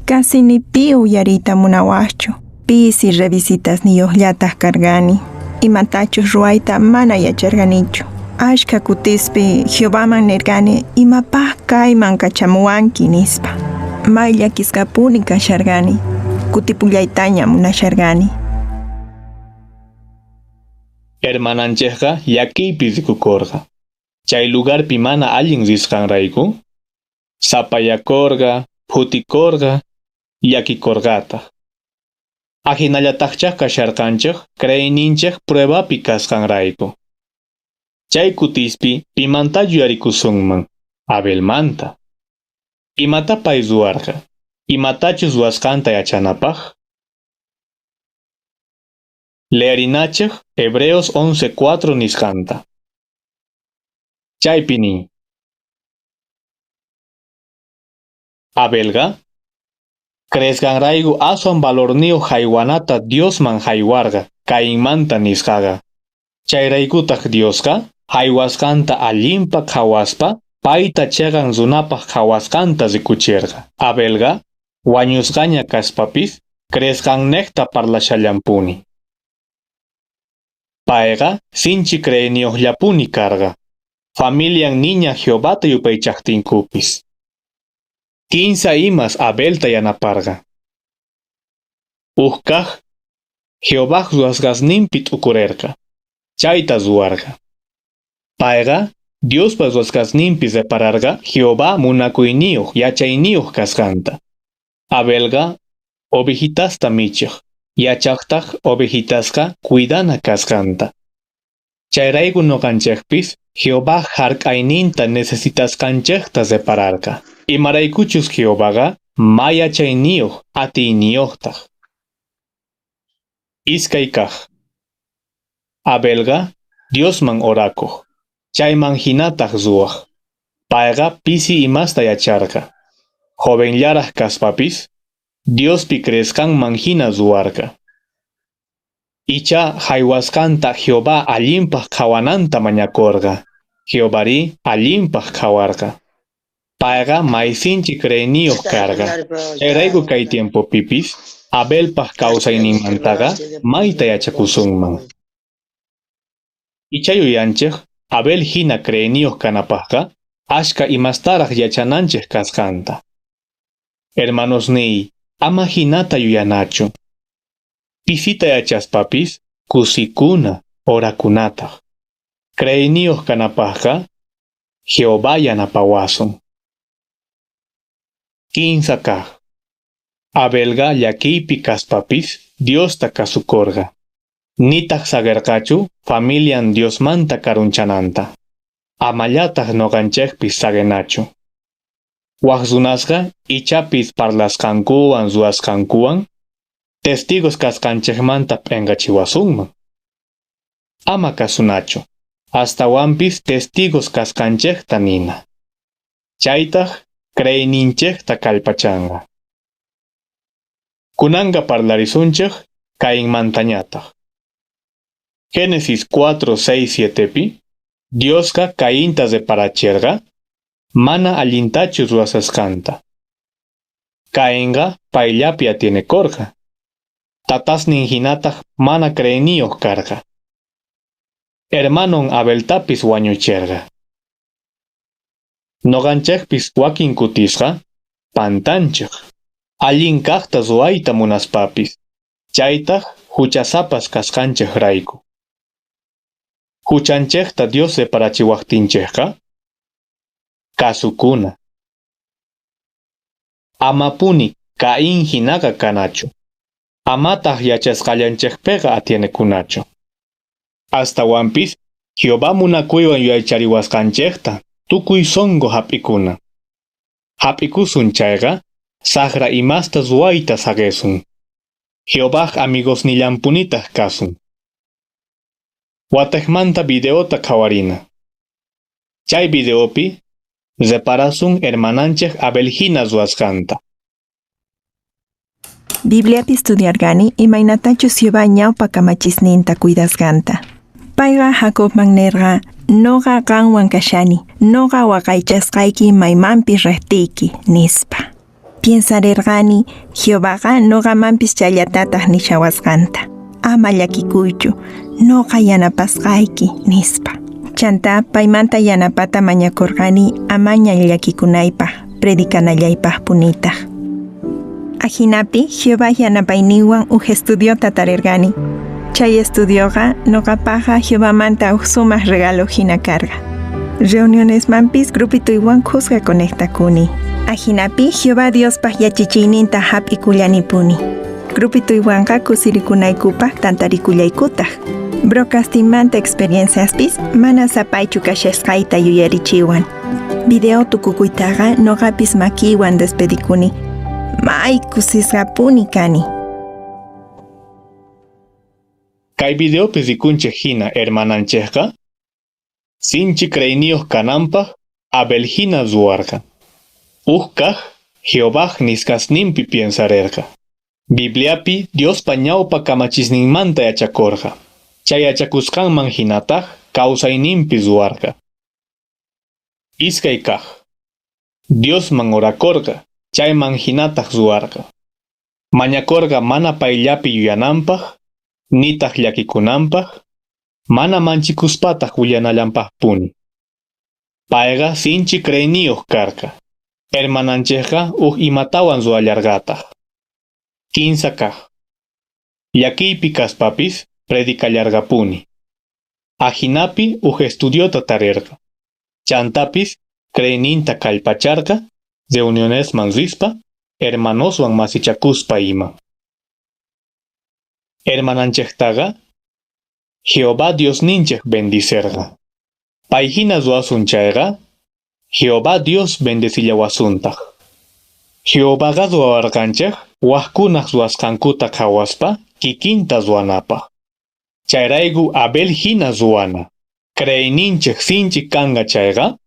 Casi ni pi uyariyta munawaqchu. Pisi revisitasniyuqllataq karqani. Imatachus ruwayta mana yacharqanichu. Ashka kutispi Jehovaman nirqani imapaq kayman kachamuwanki nispa. May llakisqapuni kasharqani. Kutipullaytaña munasharqani. Hermananchejqa llakiypi rikukorqa. Chay lugarpi mana allin risqanrayku, sapayakorqa, phutikorqa, llakikorqataq. Ajinallataqchá kasharqanchej creeyninchej pruebapi kasqanrayku. Chay kutispi pimanta yuyarikusunman, Abelmanta. Imata pay ruwarqa, imatachus ruwasqanta yachanapaq. Leerinachej Hebreos 11:4 nisqanta. Chaypi nin. Abelqa creesqanrayku aswan valorniyuq haywanata Diosman haywarqa Cainmanta nisqaqa. Chayraykutaq Diosqa haywasqanta allinpaq qhawaspa payta chiqan runapaq qhawasqanta rikuchirqa. Abelqa wañusqaña kaspapis creesqannejta parlashallanpuni. Payqa sinchi creeyniyuqllapuni karqa. Familian niña Jehovata yupaychaqtinkupis. Kinsa imas Abelta yanaparqa. Uj kaq, Jehovaj ruwasqasninpi t'ukurerqa, chayta ruwarqa. Payqa Diospa ruwasqasninpi repararqa Jehová munakuyniyuq yachayniyuq kasqanta. Abelqa ovejitasta michiq, yachaqtaq ovejitasqa cuidana kasqanta. Chayrayku ñuqanchikpis Jehová hark'ayninta necesitasqanchikta repararqa. Imaraykuchus Jehovaqa may yachayniyuq atiyniyuqtaq. Iskay kaq. Abelqa Diosman orakuq, chayman hinataq ruwaq. Payqa pisi imasta yacharqa. Jovenllaraq kaspapis, Diospi creesqanman hina ruwarqa. Icha haywasqanta Jehová allinpaq qhawananta mañakurqa. Jehovarí allinpaq qhawarqa. Payqa may sinchi creeyniyuq karqa. Chayrayku kay tiempopipis Abelpaq kawsayninmantaqa mayta yachakusunman. Icha yuyanchik Abel hina creeyniyuq kanapaqqa ashka imastaraq yachananchik kasqanta. Hermanosniy, ama hinata yuyanachu. Pisita yachaspapis kusikuna orakunataq. Creeyniyuq kanapaqqa Jehová yanapawasun. Kinsa kaq. Abelqa llakiypi kaspapis Diosta kasukurqa. Nitaq saqirqachu familian Diosmanta karunchananta. Amallataq ñuqanchikpis saqinachu. Wak runasqa ichapis parlasqankuwan ruwasqankuwan testigos kasqanchikmanta p'inqachiwasunman. Ama kasunachu, astawanpis testigos kasqanchikta nina. Chaytaq creeyninchikta kallpachanqa. Kunanqa parlarisunchik Cainmantañataq. Génesis 4, 6, 7pi, Diosqa Cainta reparachirqa mana allintachu ruwasqanta. Cainqa payllapi atienekurqa. Tatasnin hinataq mana creeyniyuq karqa. Hermanon Abeltapis wañuchirqa. Ñuqanchikpis wakin kutisqa pantanchik. Allin kaqta ruwayta munaspapis, chaytaq huchasapas kasqanchikrayku. Huchanchikta Dios reparachiwaqtinchikqa, Kasukuna. Amapuni Caín hinaqa kanachu. Amataq yachasqallanchikpiqa atienekunachu. Astawanpis Jehová munakuywan yuyaychariwasqanchikta tukuy sunqu hap'ikuna. Hap'ikusun chayqa saqra imasta ruwayta saqisun. Jehovaj amigosnillanpunitaq kasun. Wataqmanta videota qhawarina. Chay videopi reparasun hermananchik Abel hina ruwasqanta. Bibliapi estudiargani imaynatachus Jehová ñawpa kamachisninta cuidasqanta. Payqa Jacobman nerqa, noqa qanwan kashani, noqa waqaychasqayki maymanpis riqtiyki, nispa. Piensarerqani, Jehovaqa noqamanpis challatataq nishawasqanta. Ama llakikuychu, noqa yanapasqayki, nispa. Chanta paymanta yanapata mañakurqani amaña llakikunaypaq, predicanallaypaq punitaq. Ajinapi Jehová yanapayninwan uj estudiota tarirqani. Chay estudioqa noqapaqqa Jehovamanta uj sumaq regalo hina karqa. Reunionesmanpis grupituywan kuska conectakuni. Ajinapi Jehová Diospaq yachachiyninta hap'ikullanipuni. Grupituywanqa kusirikunaykupaq tantarikullaykutaq. Broadcastingmanta experienciaspis mana sapaychu kashasqayta yuyarichiwan. Video tukukuytaqa noqapis makiywan despedikuni. May kusisqapuni kani. Kay videopi rikunchik hina hermananchikqa sinchi creyniyuq kananpaq Abel hina ruwarqa. Uj kaq Jehovaj nisqasninpi piensarerqa. Bibliapi Diospa ñawpa kamachisninmanta yachakurqa. Chay yachakusqanman hinataq kawsayninpi ruwarqa. Iskay kaq Diosman orakurqa, chayman hinataq ruwarqa. Mañakurqa mana payllapi yuyananpaq, nitaq llakikunanpaq, mana manchikuspataq willanallanpaqpuni. Payqa sinchi creyniyuq karqa. Hermananchikqa uj imatawan ruwallarqataq. Kinsa kaq. Llakiypi kaspapis predicallarqapuni. Ajinapi uj estudiota tarirqa. Chantapis creyninta kallpacharqa, reunionesman rispa, hermanoswan masichakuspa ima. Hermananchiktaqa Jehová Diosninchik bendicerqa. Payhina ruwasun chayqa, Jehová Dios bendecillawasuntaq. Jehovaqa ruwawarqanchik wajkunaq ruwasqankuta qhawaspa kikinta ruwanapaq. Chayrayku Abel hina ruwana. Creeyninchik sinchi kanqa chayqa,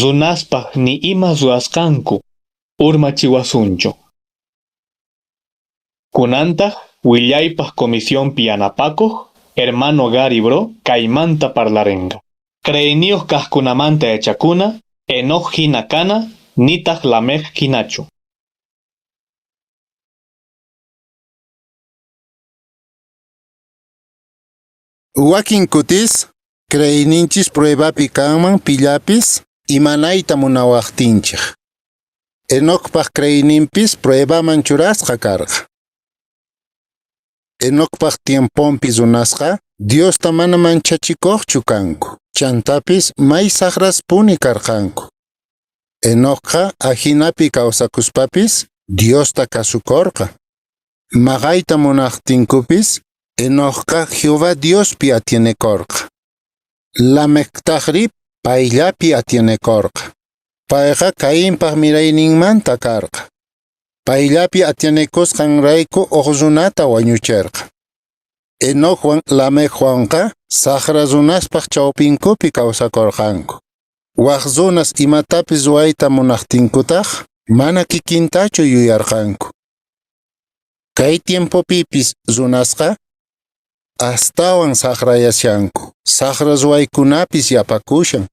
runaspaq ni ima ruwasqanku urmachiwasunchu. Kunantaq willaypaq comisionpi yanapakuq hermano Gary Breaux kaymanta parlarenqa. Creeyniyuq kaqkunamanta yachakuna, Enoc hina kana, nitaq Lamec hinachu. Wakin kutis, creeyninchis pruebapi kanman pillapis imanayta munawaqtinchik. Enocpaq creeyninpis pruebaman churasqa karqa. Enocpaq tiemponpi runasqa Diosta mana manchachikuqchu kanku. Chantapis may saqraspuni karqanku. Enocqa ajinapi kawsakuspapis Diosta kasukurqa. Maqayta munaqtinkupis Enocqa Jehová Diospi atienekurqa. Lamectaqri payllapi atienekurqa. Payqa Cainpaq mirayninmanta karqa. Payllapi atienekusqanrayku uj runata wañucherqa. Enocwan Lamecwanqa saqra runaspaq chawpinkupi kawsakurqanku. Waj runas imatapis ruwayta munaqtinkutaq mana kikintachu yuyarqanku. Kay tiempopipis runasqa astawan saqrayashanku. Saqra ruwaykunapis yapakushan.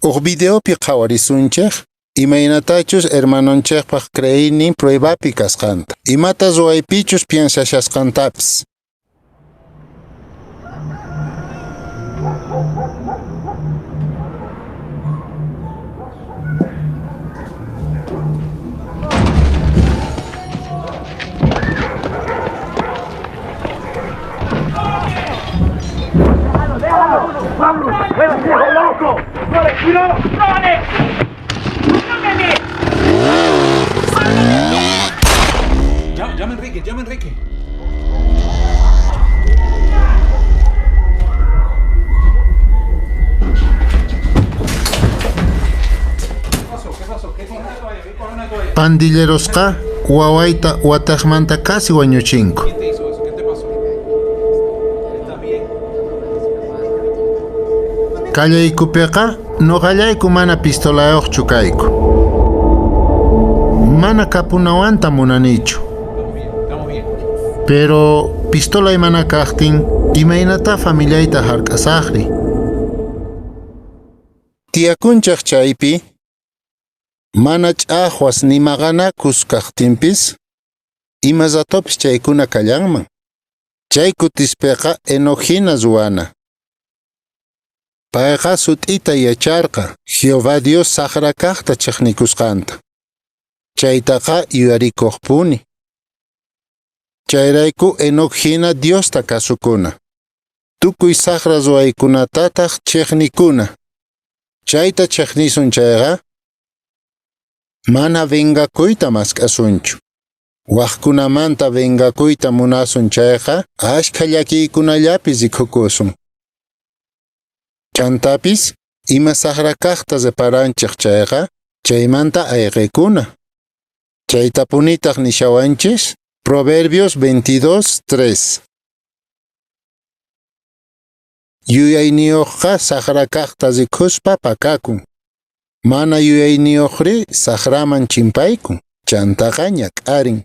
Uj videopi qhawarisunchik imaynatachus hermanonchikpaq creeynin pruebapi kasqanta. Imata ruwaypichus piensashasqantapis. ¡Vámonos! ¡Viejo loco! ¡Cuidado! Llama Enrique, llama Enrique. Pandillerosqa wawayta wataqmanta kasi wañuchinku. Kallaykupiqa nuqallayku mana pistolayuqchu kayku. Mana kapunawanta munanichu. Pero pistolay mana kaqtin, imaynata familiayta hark'asaqri. Tiyakunchaq chaypi mana ch'aqwas ni maqanakus kaqtinpis, ima ratopis chaykuna kallanman. Chay kutispiqa Enoc hina ruwana. Payqa sut'ita yacharqa Jehová Dios saqra kaqta chiqnikusqanta. Chaytaqa yuyarikuqpuni. Chayrayku Enoc hina Diosta kasukuna. Tukuy saqra ruwaykunatataq chiqnikuna. Chayta chiqnisun chayqa, mana vengakuyta mask'asunchu. Waqkunamanta vengakuyta munasun chayqa, ashkha llakiykunallapi rikukusun. Chantapis, ima saqra kaqta reparanchik chayqa, chaymanta ayqikuna. Chaytapunitaq nishawanchis, Proverbios 22, 3. Yuyayniyuqqa saqra kaqta rikuspa pakakun. Mana yuyayniyuqri saqraman chimpaykun, chantaqa ñak'arin.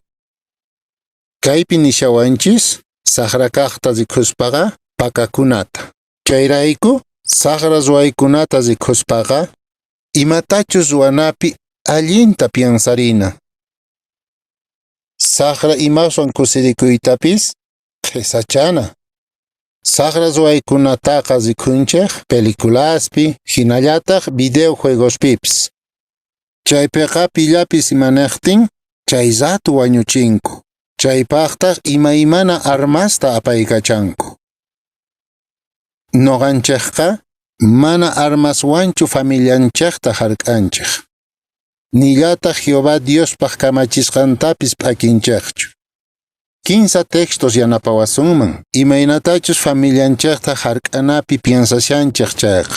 Kaypi nishawanchis, saqra kaqta rikuspaqa pakakunata. Chayrayku, saqra ruwaykunata rikuspaqa, imatachus ruwanapi allinta piensarina. Saqra imaswan kusirikuytapis qhisachana. Saqra ruwaykunataqa rikunchik peliculaspi, hinallataq videojuegospipis. Chaypiqa pillapis imanaqtin, chay ratu wañuchinku. Chaypaqtaq imaymana armasta apaykachanku. Nuqanchikqa mana armaswanchu familianchikta hark'anchik. Nillataq Jehová Diospaq kamachisqantapis p'akinchikchu. Kinsa textos yanapawasunman, imaynatachus familianchikta hark'anapi piensashanchik chayqa.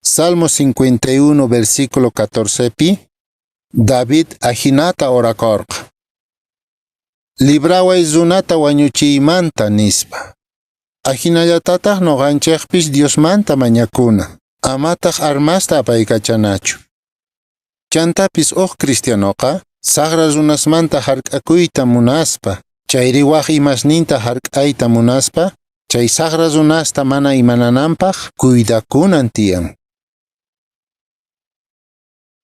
Salmo 51 versículo 14 pi, David ajinata orakorqa. Libraway runata wañuchiymanta nispa. Ajinallatataq nuqanchikpis Diosmanta mañakuna, amataq armasta apaykachanachu. Chantapis uj cristianoqa saqra runasmanta hark'akuyta munaspa, chayri waj imasninta hark'ayta munaspa, chay saqra runasta mana imanananpaq cuidakunan tiyan.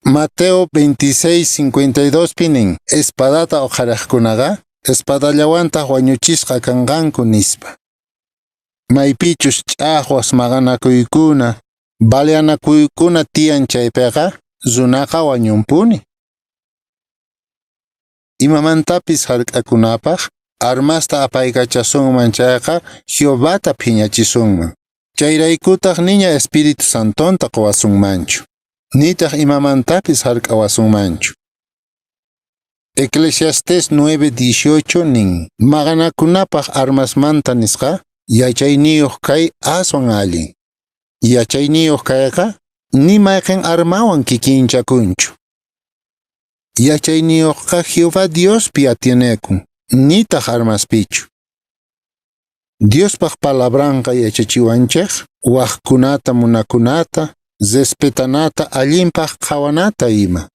Mateo 26:52 pi nin, espadata uqharaqkunaqa espadallawantaq wañuchisqa kanqanku nispa. Maypichus ch'aqwas maqanakuykuna, baleanakuykuna tiyan chaypiqa, runaqa wañunpuni. Imamantapis hark'akunapaq, armasta apaykachasunman chayqa, Jehovata phiñachisunman. Chayraykutaq niña Espíritu Santonta quwasunmanchu. Nitaq imamantapis hark'awasunmanchu. Eclesiastés 9:18 nin, maqanakunapaq armasmanta nisqa, yachayniyuq kay aswan allin. Yachayniyuq kayqa, ni mayqin armawan kikinchakunchu. Yachayniyuqqa Jehová Diospi atienekun, nitaq armaspichu. Diospaq palabranqa yachachiwanchik, waqkunata munakunata, respetanata, allinpaq qhawanata ima.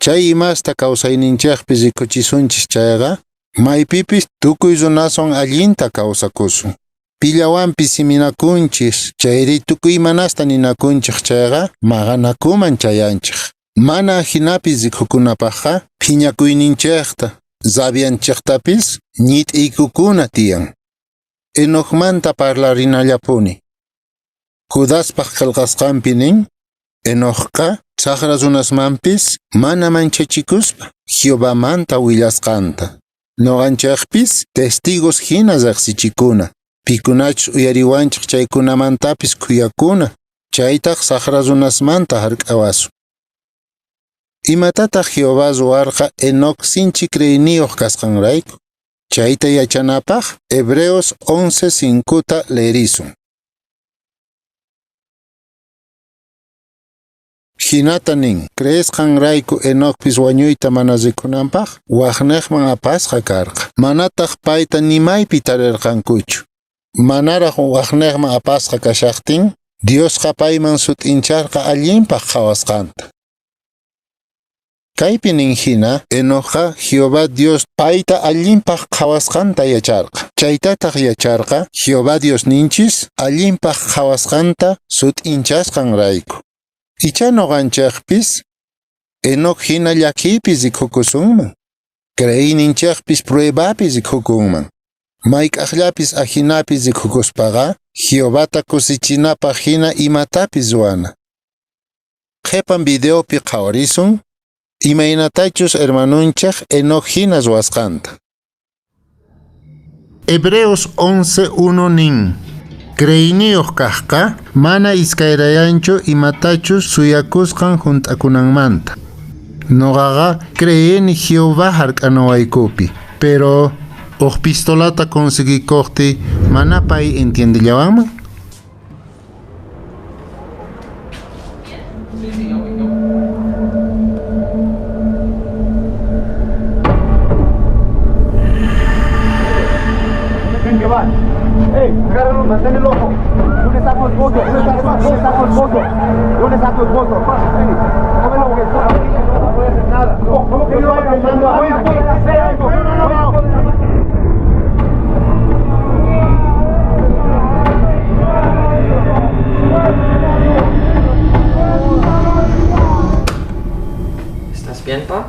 Chay imasta kawsayninchikpi rikuchisunchis chayqa, maypipis tukuy runaswan allinta kawsakusun. Pillawanpis siminakunchis, chayri tukuy imanasta ninakunchik chayqa, maqanakuman chayanchik. Mana ajinapis rikukunapaqqa, phiñakuyninchikta, rabianchiktapis ñit'iykukuna tiyan. Enocmanta parlarinallapuni. Judaspaq qillqasqanpi nin, Enocqa saqra runasmanpis mana manchachikuspa Jehovamanta willasqanta. Nuqanchikpis testigos hina riqsichikuna. Pikunachus uyariwanchej chaykunamantapis khuyakuna, chaytaj sajra runasmanta jark'awasun. Imatataq Jehová ruwarqa Enoc sinchi creeyniyuq kasqanrayku? Chayta yachanapaq Hebreos 11:5ta leerisun. Jinata nin, creesqanrayku Enocpis wañuyta mana rikunanpaq wajnejman apasqa karqa. Manataq payta ni maypi tarirqankuchu. Manaraq wajnejman apasqa kashaqtin, Diosqa payman sut'incharqa allinpaq qhawasqanta. Kaypi nin jina, Enocqa Jehová Dios payta allinpaq qhawasqanta yacharqa. Chaytataq yacharqa Jehová Diosninchis allinpaq qhawasqanta sut'inchasqanrayku. Ichá noqanchejpis Enoc jina llakiypi rikukusunman. Creeyninchejpis pruebapi rikukunman. Mayk'ajllapis ajinapi rikukuspaqa Jehovata kusichinapaj jina imatapis ruwana. Qhepan videopi qhawarisun imaynatachus hermanunchej Enoc jina ruwasqanta. Hebreos 11:1 nin. Creeyniyuq kajqa mana iskayrayanchu imatachus suyakusqan junt'akunanmanta. Noqaqa creeni Jehová jark'anawaykupi, pero uj pistolata conseguikuqtiy mana pay entiendellawanman? Ven que va. ¡Ey! Agárralo, mantén el ojo. ¿Dónde está tu esposo? ¿Dónde está, dónde está tu esposo? ¿Dónde está tu esposo? Ey, no me lo no voy a hacer nada. ¿Cómo que no voy a hacer algo? No, no, no. ¿Estás bien, pa?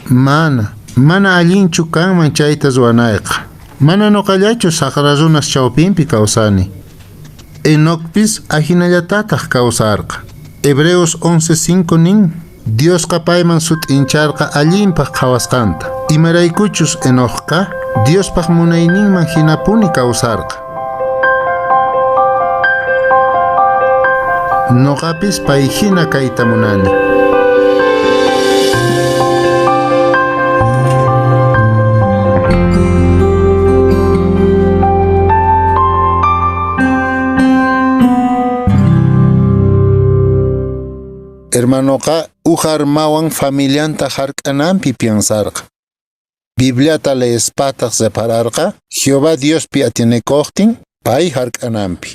Mana, mana allinchu kanman chayta ruwanayqa. Mana noqallachu saqra runas chawpinpi kawsani. Enocpis ajinallatataq kawsarqa. Hebreos 11:5 nin, Diosqa payman sut'incharqa allinpaq qhawasqanta. Imaraykuchus Enocqa Diospaq munayninman hinapuni kawsarqa. Noqapis pay hina kayta munani. Hermanoqa uj armawan familianta jark'ananpi piensarqa. Bibliata leespataq repararqa Jehová Diospi atienekuqtin pay jark'ananpi.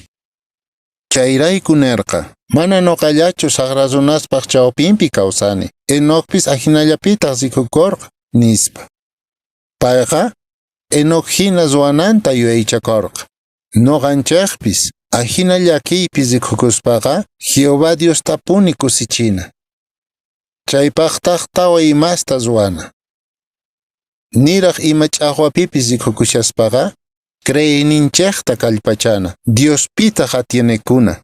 Chayrayku nerqa, mana noqallachu saqra runaspaq chawpinpi kawsani, Enocpis ajinallapitaq rikukorqa, nispa. Payqa Enoc hina ruwananta yuyaychakorqa. Noqanchejpis ajina llakiypi rikukuspaqa Jehová Diostapuni kusichina. Chaypaqtaq tawa imasta ruwana. Niraq ima ch'aqwapipis rikukushaspaqa creeyninchejta kallpachana, Diospitaq atienekuna.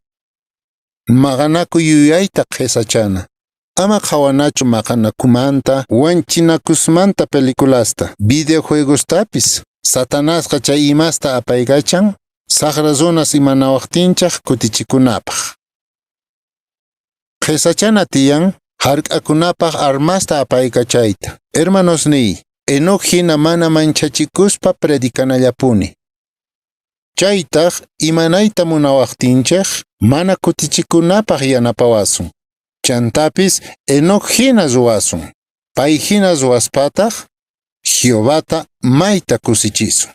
Maqanaku yuyayta qhesachana. Ama qhawanachu maqanakumanta, wanchinakusmanta peliculasta, videojuegostapis. Satanasqa chay imasta apaykachan, saqra runas imanawaqtinchaq kutichikunapaq. Qhesachana tiyan, jark'akunapaq armasta apaykachayta. Hermanosniy, Enoc hina mana manchachikuspa predicanallapuni. Chaytaq imanayta munawaqtinchej mana kutichikunapaq yanapawasun. Chantapis Enoc hina ruwasun. Pay hina ruwaspataq Jehovata mayta kusichisun.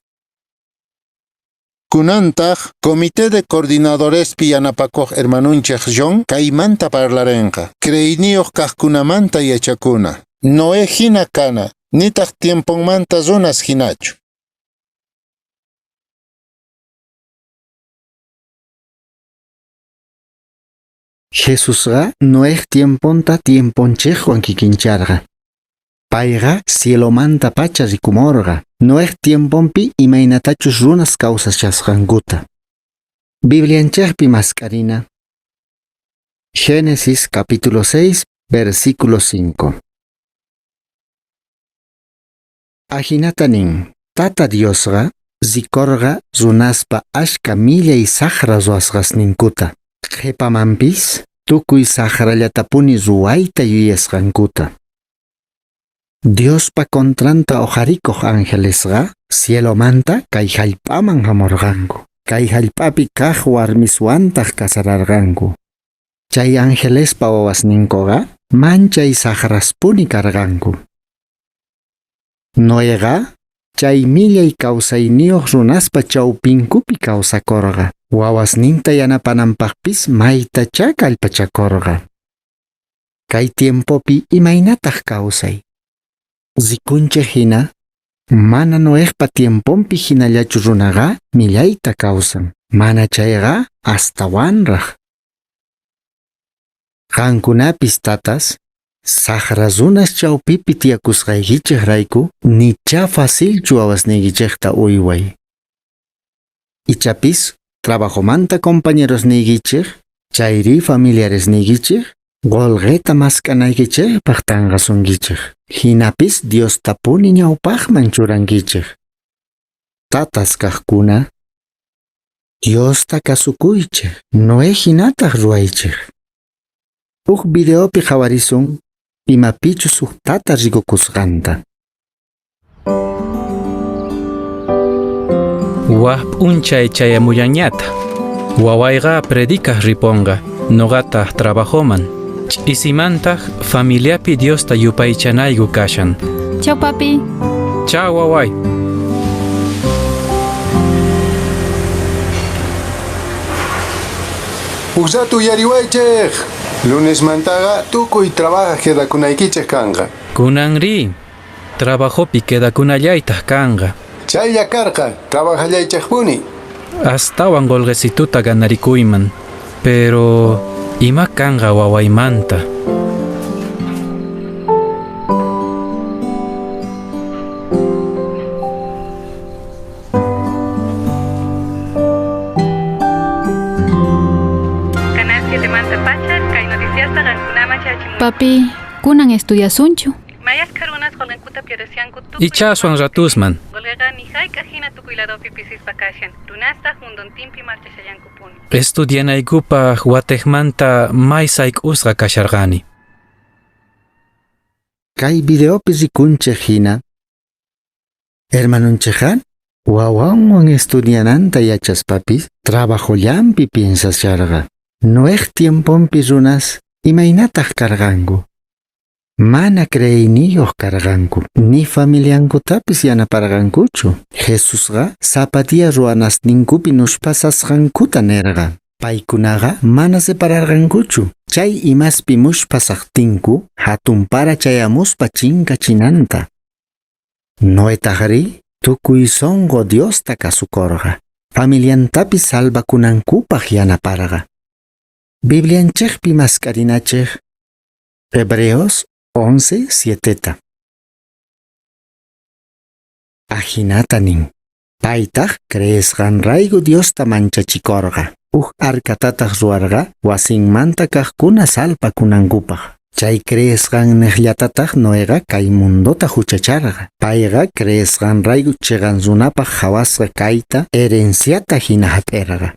Kunantaq Comité de Coordinadorespi yanapakuq hermanunchej John kaymanta parlarenqa. Creeyniyuq kaqkunamanta yachakuna. Noé hina kana, nitaq tiemponmanta runas hinachu. Jesusqa Noej tiemponta tiemponchejwan kikincharqa. Payqa cielomanta pacha rikumorqa. Noej tiemponpi imaynatachus runas kawsashasqankuta. Biblianchejpi mask'arina. Génesis capítulo 6, versículo 5. Ajinata nin, Tata Diosqa rikorqa runaspa ashka millay saqra ruwasqasninkuta. Qhipamanpis tukuy saqrallatapuni ruwayta yuyasqankuta. Diospa contranta uqharikuq angelesqa cielomanta kay hallp'aman hamurqanku. Kay hallp'api kaq warmiswantaq casararqanku. Chay angelespa wawasninkuqa manchay saqraspuni karqanku. Noeqa chay millay kawsayniyuq runaspa chawpinkupi kawsakurqa. Wawasninta yanapananpaqpis maytachá kallpachakurqa. Kay tiempopi imaynataq kawsay? Rikunchik hina, mana Noejpa tiemponpi hinallachu runaqa millayta kawsan. Mana chayqa astawanraq. Qankunapis tatas, saqra runas chawpipi tiyakusqaykichikrayku nichá facilchu wawasniykichikta uyway. Ichapis trabajomanta compañerosniykichik, chayri familiaresniykichik, qolqeta mask'anaykichikpaq tanqasunkichik. Hinapis Diostapuni ñawpaqman churankichik. Tatas kaqkuna, Diosta kasukuychik, Noé hinataq ruwaychik. Huk videopi qhawarisun imapichus huk tata rikukusqanta. Waj p'unchay chayamullañata. Wawayqa predicaq riponqa, noqataq trabajoman. Ch'isimantaq familiapi Diosta yupaychanayku kashan. Chau, papi. Chau, waway. Uj rato uyariwaychej. Lunesmantaqa tukuy trabajaj quedakunaykichej kanqa. Kunanrí, trabajopi quedakunallaytaq kanqa. Chaylla karqa, trabajallaychejpuni. Astawan qolqesituta ganarikuyman. Pero ima kanqa wawaymanta. Canal 7 mantapacha kay noticiasta qankunaman chayachimun. Papi, kunan estudiasunchu. May ashkha runas qolqenkuta pierdeshanku tukuy Ichá aswan ratusman. Qolqeqa ni hayk'aq hina tukuy ladopi pisispa kashan. Runastaq mundontinpi marchashallankupuni. Estudianaykupaq watejmanta may sayk'usqa kasharqani. Kay videopi rikunchik hina, hermanonchikqa wawanwan estudiananta yachaspapis trabajollanpi piensasharqa. Noej tiemponpi runas imaynataq karqanku? Mana creeyniyuq karqanku, ni familiankutapis yanaparqankuchu. Jesusqa sapa día ruwanasninkupi nushpasasqankuta nirqa. Paykunaqa mana separarqankuchu. Chay imaspi mushpasaqtinku hatun para chayamuspa chinkachinanta. Noetajrí tukuy sonqo Diosta kasukorqa. Familiantapis salvakunankupaq yanaparqa. Biblianchikpi mask'arinachik Hebreos 11:7. Ajinata nin. Paytaq creesqanrayku Diosta manchachikorqa. Uj arkatataq ruwarqa wasinmanta kaqkuna salpakunankupaq. Chay creesqanniqllatataq Noeqa kay mundota huchacharqa. Payqa creesqanrayku chiqan runapaq qhawasqa kayta herenciata hina hap'irqa.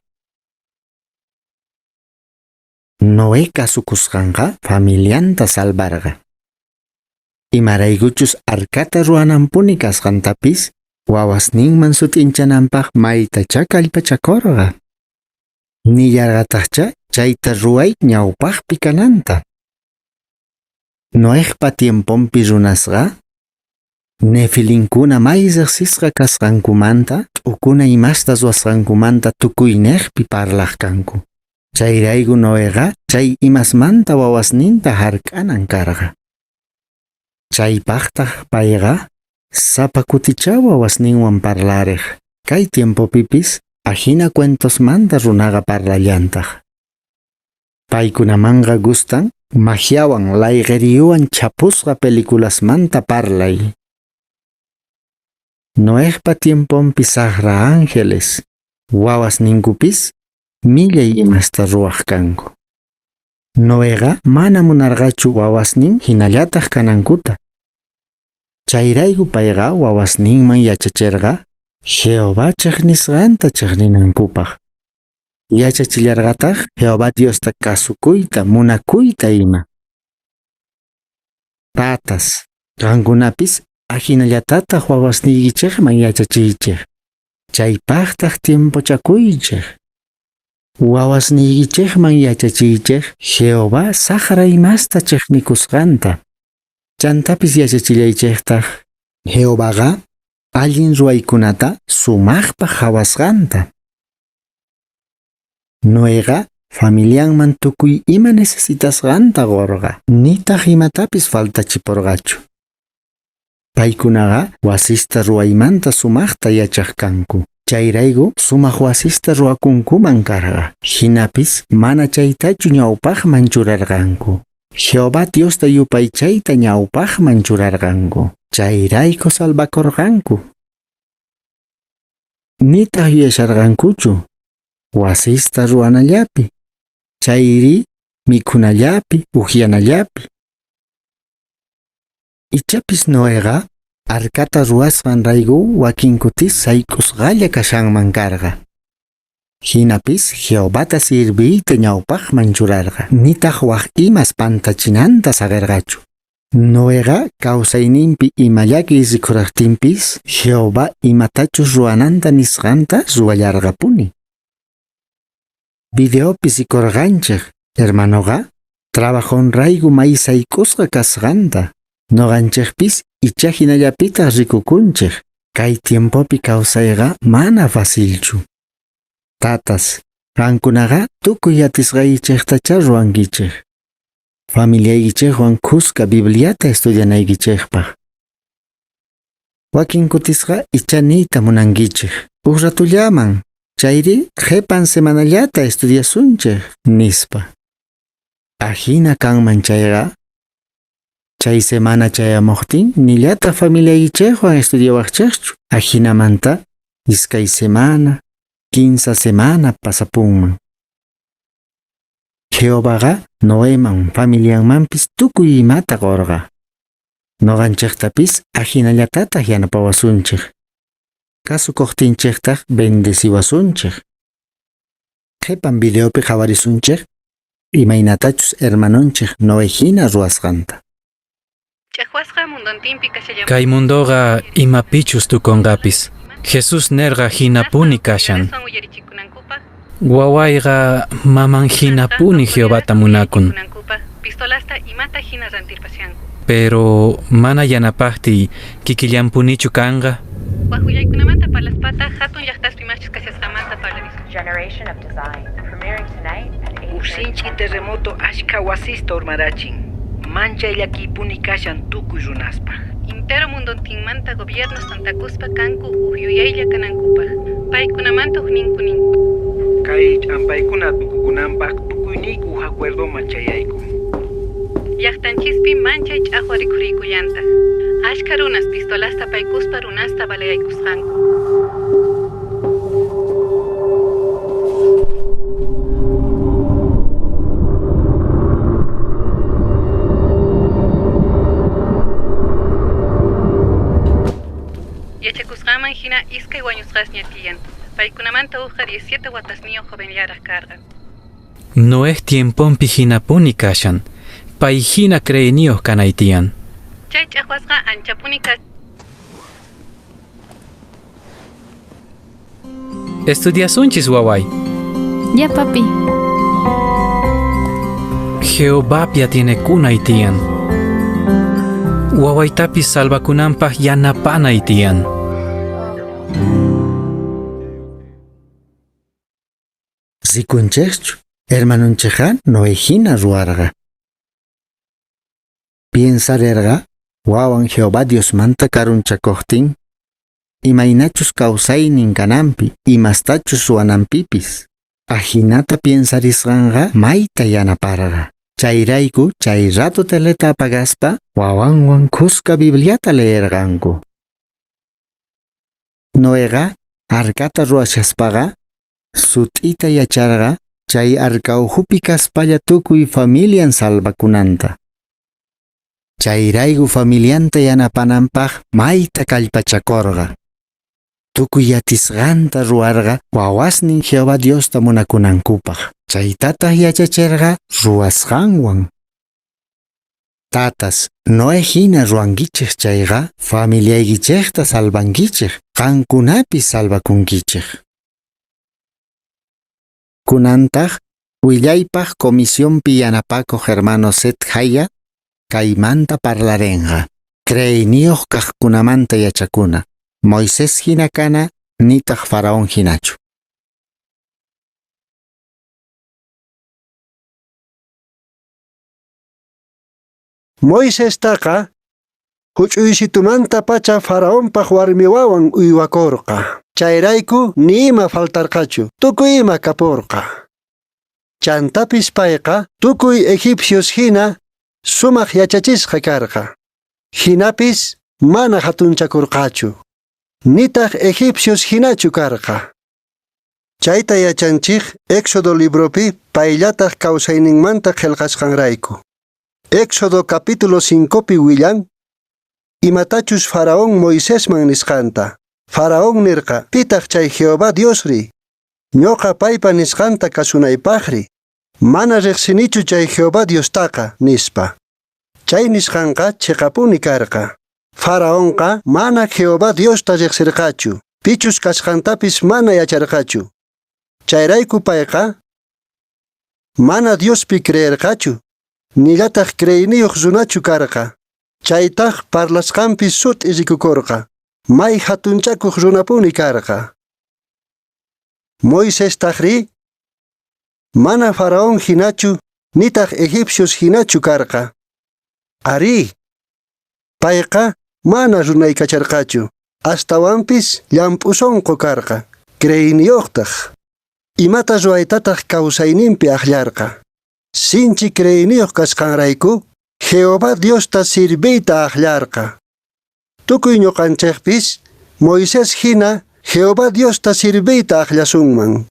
Noé kasukusqanqa familianta salvarqa. Imaraykuchus arkata ruwananpuni kasqantapis wawasninman sut'inchananpaq maytachá kallpachakurqa. Nillarqataqchá chayta ruway ñawpaqpi kananta. Noejpa tiemponpi runasqa nefilinkuna may riqsisqa kasqankumanta t'ukuna imasta ruwasqankumanta tukuyniqpi parlaq kanku. Chayrayku Noeqa chay imasmanta wawasninta hark'anan karqa. Chaypaqtaq payqa sapa kutichá wawasninwan parlariq. Kay tiempopipis ajina cuentosmanta runaqa parlallantaq. Paykunamanqa gustan magiawan layqeriyuwan chapusqa peliculasmanta parlay. Noejpa tiemponpi saqra ángeles wawasninkupis millay imasta ruwaq kanku. Noeqa mana munarqachu wawasnin hinallataq kanankuta. Chayrayku payqa wawasninman yachacherqa Jehová chejnisqanta chejninankupaj. Yachachillarqataj Jehová Diosta kasukuyta, munakuyta ima. Tatas, qankunapis ajinallatataj wawasniykichejman yachachiychej. Chaypajtaj tiempochakuychej. Wawasniykichejman yachachiychej Jehová sajra imasta chejnikusqanta. Chantapis yachachillaychejtaj Jehovaqa allin ruwaykunata sumajpaj qhawasqanta. Noeqa familianman tukuy ima necesitasqanta qorqa, nitaj imatapis faltachiporqachu. Paykunaqa wasista ruwaymanta sumajta yachaj kanku. Chayrayku sumaj wasista ruwakunkuman karqa. Jinapis mana chaytachu ñawpajman churarqanku. Jehová Diosta yupaychayta ñawpajman churarqanku. Chayrayku salvakorqanku. Nitaj yuyasharqankuchu wasista ruwanallapi, chayri mikhunallapi, ujyanallapi. Ichapis Noeqa arcata ruwasqanrayku wakin kutis sayk'usqalla kashanman karqa. Jinapis Jehovata sirviyta ñawpajman churarqa, nitaj waj imas pantachinanta saqerqachu. Noeqa kawsayninpi ima llakiy rikhurajtinpis Jehová imatachus ruwananta nisqanta ruwallarqapuni. Videopi rikorqanchej hermanoqa trabajonrayku may sayk'usqa kasqanta. Noqanchejpis icha jinallapitaj rikukunchej. Kay tiempopi kawsayqa mana facilchu. Tatas, qankunaqa tukuy atisqaykichejtacha ruwankichej. Familiaykichejwan khuska Bibliata estudianaykichejpaj. Wakin kutisqa icha niyta munankichej. Uj ratullaman, chayri qhepan semanallata estudiasunchej, nispa. Ajina kanman chayqa, chay semana chayamojtin nillata familiaykichejwan estudiawajchejchu. Ajinamanta iskay semana, 15 semana pasapunman. Jehovaqa Noeman familianmanpis tukuy imata qorqa. Noqanchejtapis ajinallatataj yanapawasunchej. Kasukojtinchejtaj bendeciwasunchej. Qhepan videopi qhawarisunchej imaynatachus hermanonchej Noé jina ruwasqanta. Ch'ajwasqa mundontinpi kashallan. Kay mundoqa imapichus tukonqapis. Jesús nerqa jinapuni kashan. Uyarichikunankupaj, Wawayqa maman jinapuni Jehovata munakun. kunankupaj, pistolasta imata jina rantirpashanku. Pero mana yanapajtiy kikillanpunichu kanqa. Waj willaykunamanta parlaspata hatun llaqtaspi imachus kashasqamanta parlarisun. Uj sinch'i terremoto ashkha wasista urmarachin. Manchay llakiypuni kashan tukuy runaspaj. Intero mundontinmanta gobiernos tantakuspa kanku uj yuyaylla kanankupaj. Paykunamanta ujninku ninku. Kay ch'ampaykuna tukukunanpaq tukuyniyku uj acuerdoman chayayku. Llaqtanchispi manchay ch'aqwa rikhuriykullantaj. Ashkha runas pistolasta paykuspa runasta balayaykusqanku. Yachakusqanman hina iskay wañusqasña tiyan. Paykunamanta ujqa 17 watasniyuq jovenllaraq karqa. Noej tiemponpi jinapuni kashan. Pay jina creeyniyuq kanay tiyan. Chay ch'aqwasqa anchapuni kas Estudiasunchis waway. Ya, papi. Jehovapi atienekunay tiyan. Wawaytapis salvakunanpaj yanapanay tiyan. Rikunchejchu, hermanonchejqa Noé jina ruwarqa. Piensarerqa wawan Jehová Diosmanta karunchakojtin, imaynachus kawsaynin kananpi, imastachus ruwananpipis. Ajinata piensarisqanqa mayta yanaparqa. Chayrayku chay rato teleta apagaspa wawanwan khuska Bibliata leerqanku. Noeqa arcata ruwashaspaqa sut'ita yacharqa chay arca ukhupi kaspalla tukuy familian salvakunanta. Chayrayku familianta yanapananpaj mayta kallpachakorqa. Tukuy atisqanta ruwarqa wawasnin Jehová Diosta munakunankupaj. Chaytataj yachacherqa ruwasqanwan. Tatas, Noé jina ruwankichej chayqa, familiaykichejta salvankichej, qankunapis salvakunkichej. Kunantaj, Willaypaj Comisionpi yanapakoj hermano Seth Haya kaymanta parlarenqa. Creeyniyoj kajkunamanta yachakuna. Moisés jina kana, nitaj faraón jinachu. Moisestaqa huch'uysitumanta-pacha Faraonpaq warmi wawan uywakurqa. Chayrayku ni ima faltarqachu, tukuy ima kapurqa. Chantapis payqa tukuy egipcios hina sumaq yachachisqa karqa. Hinapis mana hatunchakurqachu. Nitaq egipcios hinachu karqa. Chayta yachanchik Éxodo libropi payllataq kawsayninmanta qillqasqanrayku. Éxodo capítulo 5pi willan imatachus Faraón Moisesman nisqanta. Faraón nirqa, pitaq chay Jehová Diosri? Ñuqa paypa nisqanta kasunaypaqri. Mana riqsinichu chay Jehová Diostaqa, nispa. Chay nisqanqa chiqapuni karqa. Faraonqa mana Jehová Diosta riqsirqachu, pichus kasqantapis mana yacharqachu. Chayrayku payqa mana Diospi creerqachu, nillataq creeyniyuq runachu karqa. Chaytaq parlasqanpi sut'i rikukurqa. May hatunchakuq runapuni karqa. Moisestaqri mana Faraón hinachu, nitaq egipcios hinachu karqa. Arí, payqa mana runaykacharqachu, astawanpis llamp'u sunqu karqa, creeyniyuqtaq. Imata ruwaytataq kawsayninpi akllarqa. Sinchi creeyniyuq kasqanrayku, Jehová Diosta sirviyta akllarqa. Tukuy ñuqanchikpis Moisés hina Jehová Diosta sirviyta akllasunman.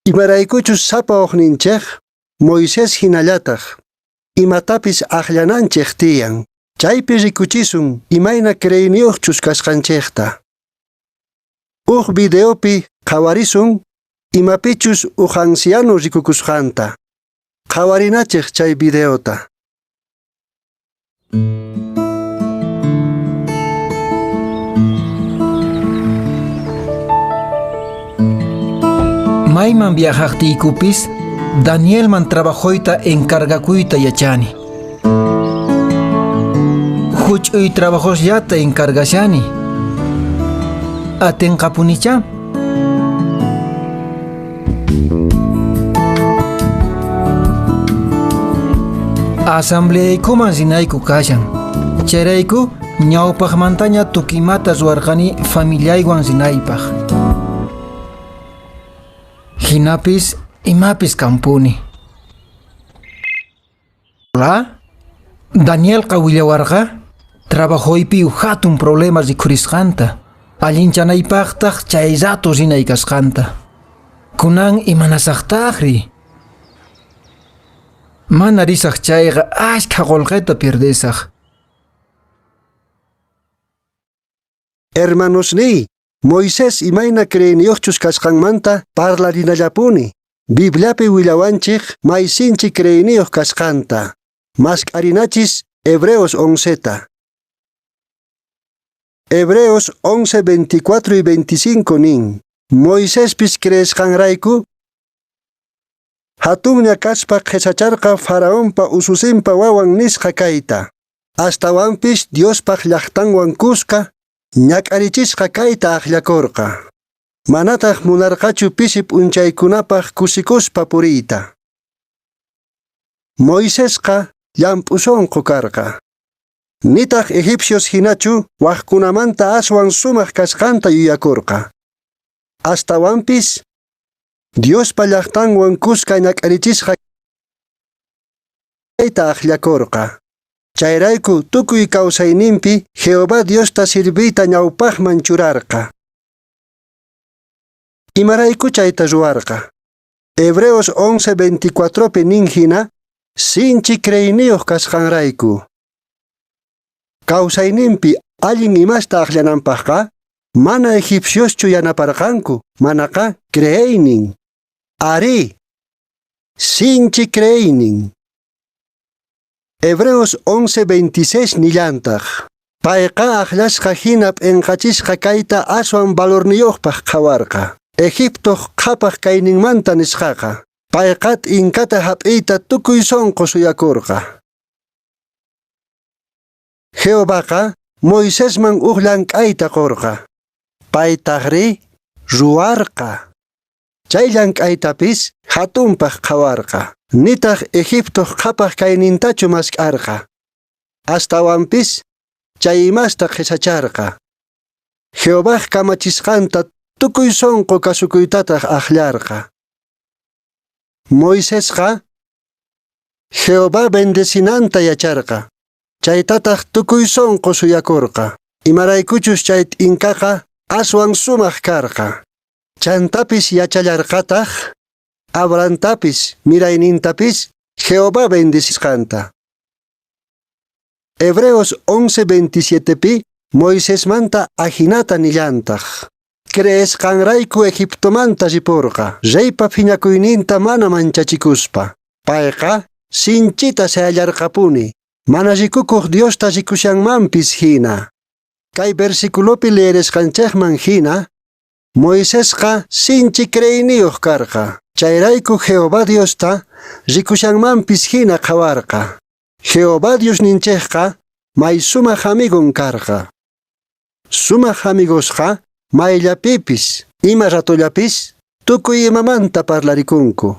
Imaraykuchus sapa uqninchik Moisés hinallataq imatapis akllananchik tiyan. Chaypi rikuchisun imayna creeyniyuqchus kasqanchikta. Uj videopi qhawarisun imapichus uj anciano rikukusqanta. Qhawarinachik chay videota. Mayman viajaqtiykupis Danielman trabajoyta encargakuyta yachani. Huch'uy trabajosllata encargashani. Atinqapunicha? Asambleaykuman rinayku kashan. Chayrayku ñawpaqmantaña tukimata ruwarqani familiaywan rinaypaq. Hinapis imapis kampuni. Hola? Danielqa willawarqa trabajoypi hatun problema rikhurisqanta. Allinchanaypaqtaq chay rato rinay kasqanta. Kunan imanasaqtaqri? Mana risaq chayqa ashkha qullqita pierdesaq. Hermanosniy, Moisés imayna creeyniyuqchus kasqanmanta parlarinallapuni. Bibliapi willawanchik may sinchi creeyniyuq kasqanta. Mask'arinachis Hebreos 11ta. Hebreos 11, 24 y 25 nin. Moisespis creesqanrayku hatunña kaspa qhesacharqa Faraonpa ususinpa wawan nisqa kayta. Astawanpis Diospaq llaqtanwan kuska ñak'arichisqa kayta akllakurqa. Manataq munarqachu pisi p'unchaykunapaq kusikuspa puriyta. Moisesqa llamp'u sunqu karqa. Nitaq egipcios hinachu waqkunamanta aswan sumaq kasqanta yuyakurqa. Astawanpis Diospa llaqtanwan kuska ñak'arichisqa kayta akllakurqa. Chayrayku tukuy kawsayninpi Jehová Diosta sirviyta ñawpaqman churarqa. Imarayku chayta ruwarqa. Hebreos 11:24 pi nin hina, sinchi creeyniyuq kasqanrayku. Kawsayninpi allin imasta akllananpaqqa mana egipcioschu yanaparqanku, manaqa creeynin. Arí, sinchi creeynin. Hebreos 11:26 nillantaq. Payqa akllasqa hina p'inqachisqa kayta aswan valorniyuqpaq qhawarqa. Egiptoq qhapaq kayninmanta nisqaqa. Payqa t'inkata hap'iyta tukuy sunqu suyakurqa. Jehovaqa Moisesman uj llank'ayta qurqa. Paytaqri ruwarqa. Chay llank'aytapis hatunpaq qhawarqa. Nitaq Egiptoq qhapaq kaynintachu mask'arqa. Astawanpis chay imasta qhisacharqa. Jehovaj kamachisqanta tukuy sunqu kasukuytataq akllarqa. Moisesqa Jehová bendecinanta yacharqa. Chaytataq tukuy sunqu suyakurqa. Imaraykuchus chay t'inkaqa aswan sumaq karqa. Chantapis yachallarqataq Abrahamtapis miraynintapis Jehová bendecisqanta. Hebreos 11:27pi Moisesmanta ajinata nillantaq. Creesqanrayku Egiptomanta ripurqa. Reypa phiñakuyninta mana manchachikuspa. Payqa sinchita sayallarqapuni. Mana rikukuq Diosta rikushanmanpis hina. Kay versiculopi leerisqanchikman hina, Moisesqa sinchi creeyniyuq karqa. Chayrayku Jehová Diosta rikushanmanpis hina qhawarqa. Jehová Diosninchikqa may sumaq amigon karqa. Sumaq amigosqa mayllapipis, ima ratollapis, tukuy imamanta parlarikunku.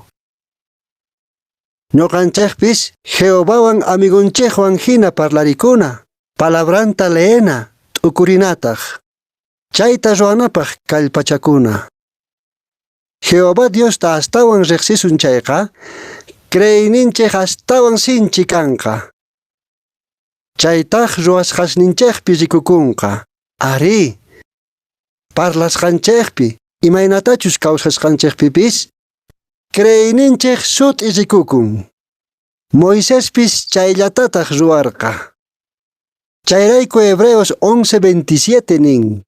Ñuqanchikpis Jehovawan amigonchikwan hina parlarikuna, palabranta leena, t'ukurinataq. Chayta ruwanapaq kallpachakuna. Jehová Diosta astawan riqsisun chayqa, creeyninchik astawan sinchi kanqa. Chaytaq ruwasqasninchikpi rikukunqa. Arí, parlasqanchikpi, imaynatachus kawsasqanchikpipis, creeyninchik sut'i rikukun. Moisespis chayllatataq ruwarqa. Chayrayku Hebreos 11:27 nin.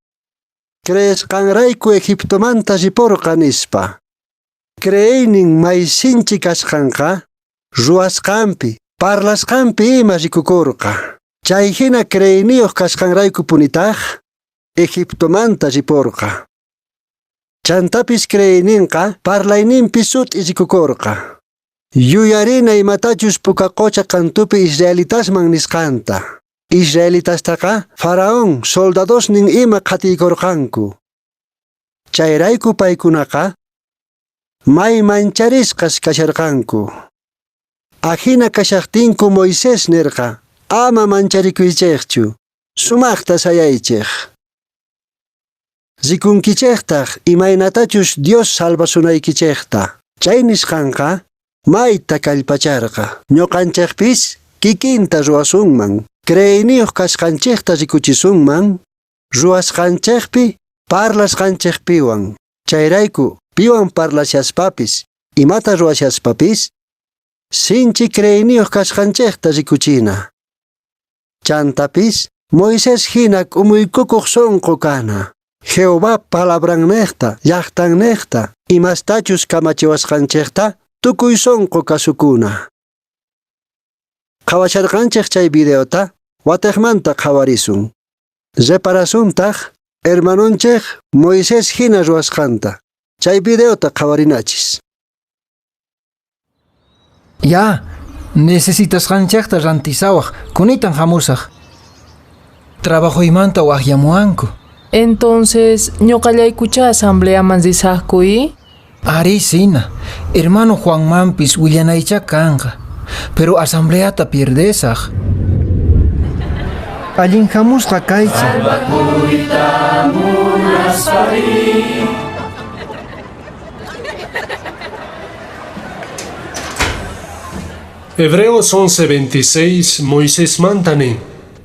Creesqanrayku Egiptomanta ripurqa nispa. Creeynin may sinchi kasqanqa, ruwasqanpi, parlasqanpi ima rikukurqa. Chay hina creeyniyuq kasqanrayku punitaq, Egiptomanta ripurqa. Chantapis creeyninqa parlayninpi sut'i rikukurqa. Yuyarina imatachus puka qucha kantupi israelitasman nisqanta. Israelitastaqa Faraón soldadosnin ima qhatiykurqanku. Chayrayku paykunaqa may mancharisqas kasharqanku. Ajina kashaqtinku Moisés nirqa, ama mancharikuychikchu, sumaqta sayaychik. Rikunkichiktaq imaynatachus Dios salvasunaykichikta. Chay nisqanqa mayta kallpacharqa. Ñuqanchikpis kikinta ruwasunman. Creeyniyuq kasqanchikta rikuchisunman, ruwasqanchikpi, parlasqanchikpiwan. Chayrayku piwan parlashaspapis, imata ruwashaspapis, sinchi creeyniyuq kasqanchikta rikuchina. Chantapis, Moisés hina k'umuykukuq sunqu kana. Jehová palabrannejta, llaqtannejta, imastachus kamachiwasqanchikta, tukuy sunqu kasukuna. Qhawasharqanchik chay videota, watiqmanta qhawarisun. Reparasuntaq, hermanonchik Moisés hina ruwasqanta. Chay videota qhawarinachis. Ya, necesitasqanchikta rantisawaq, kunitan hamusaq. Trabajoymanta waqyamuwanku. Entonces, ñuqallaykucha asambleaman risaqku y? Arí, sina. Hermano Juanmanpis willanaycha kanqa. Pero asambleata pierdesaq. Allin hamusqa kaychik. Salvakuyta munaspari. Hebreos 11:26 Moisesmanta nin: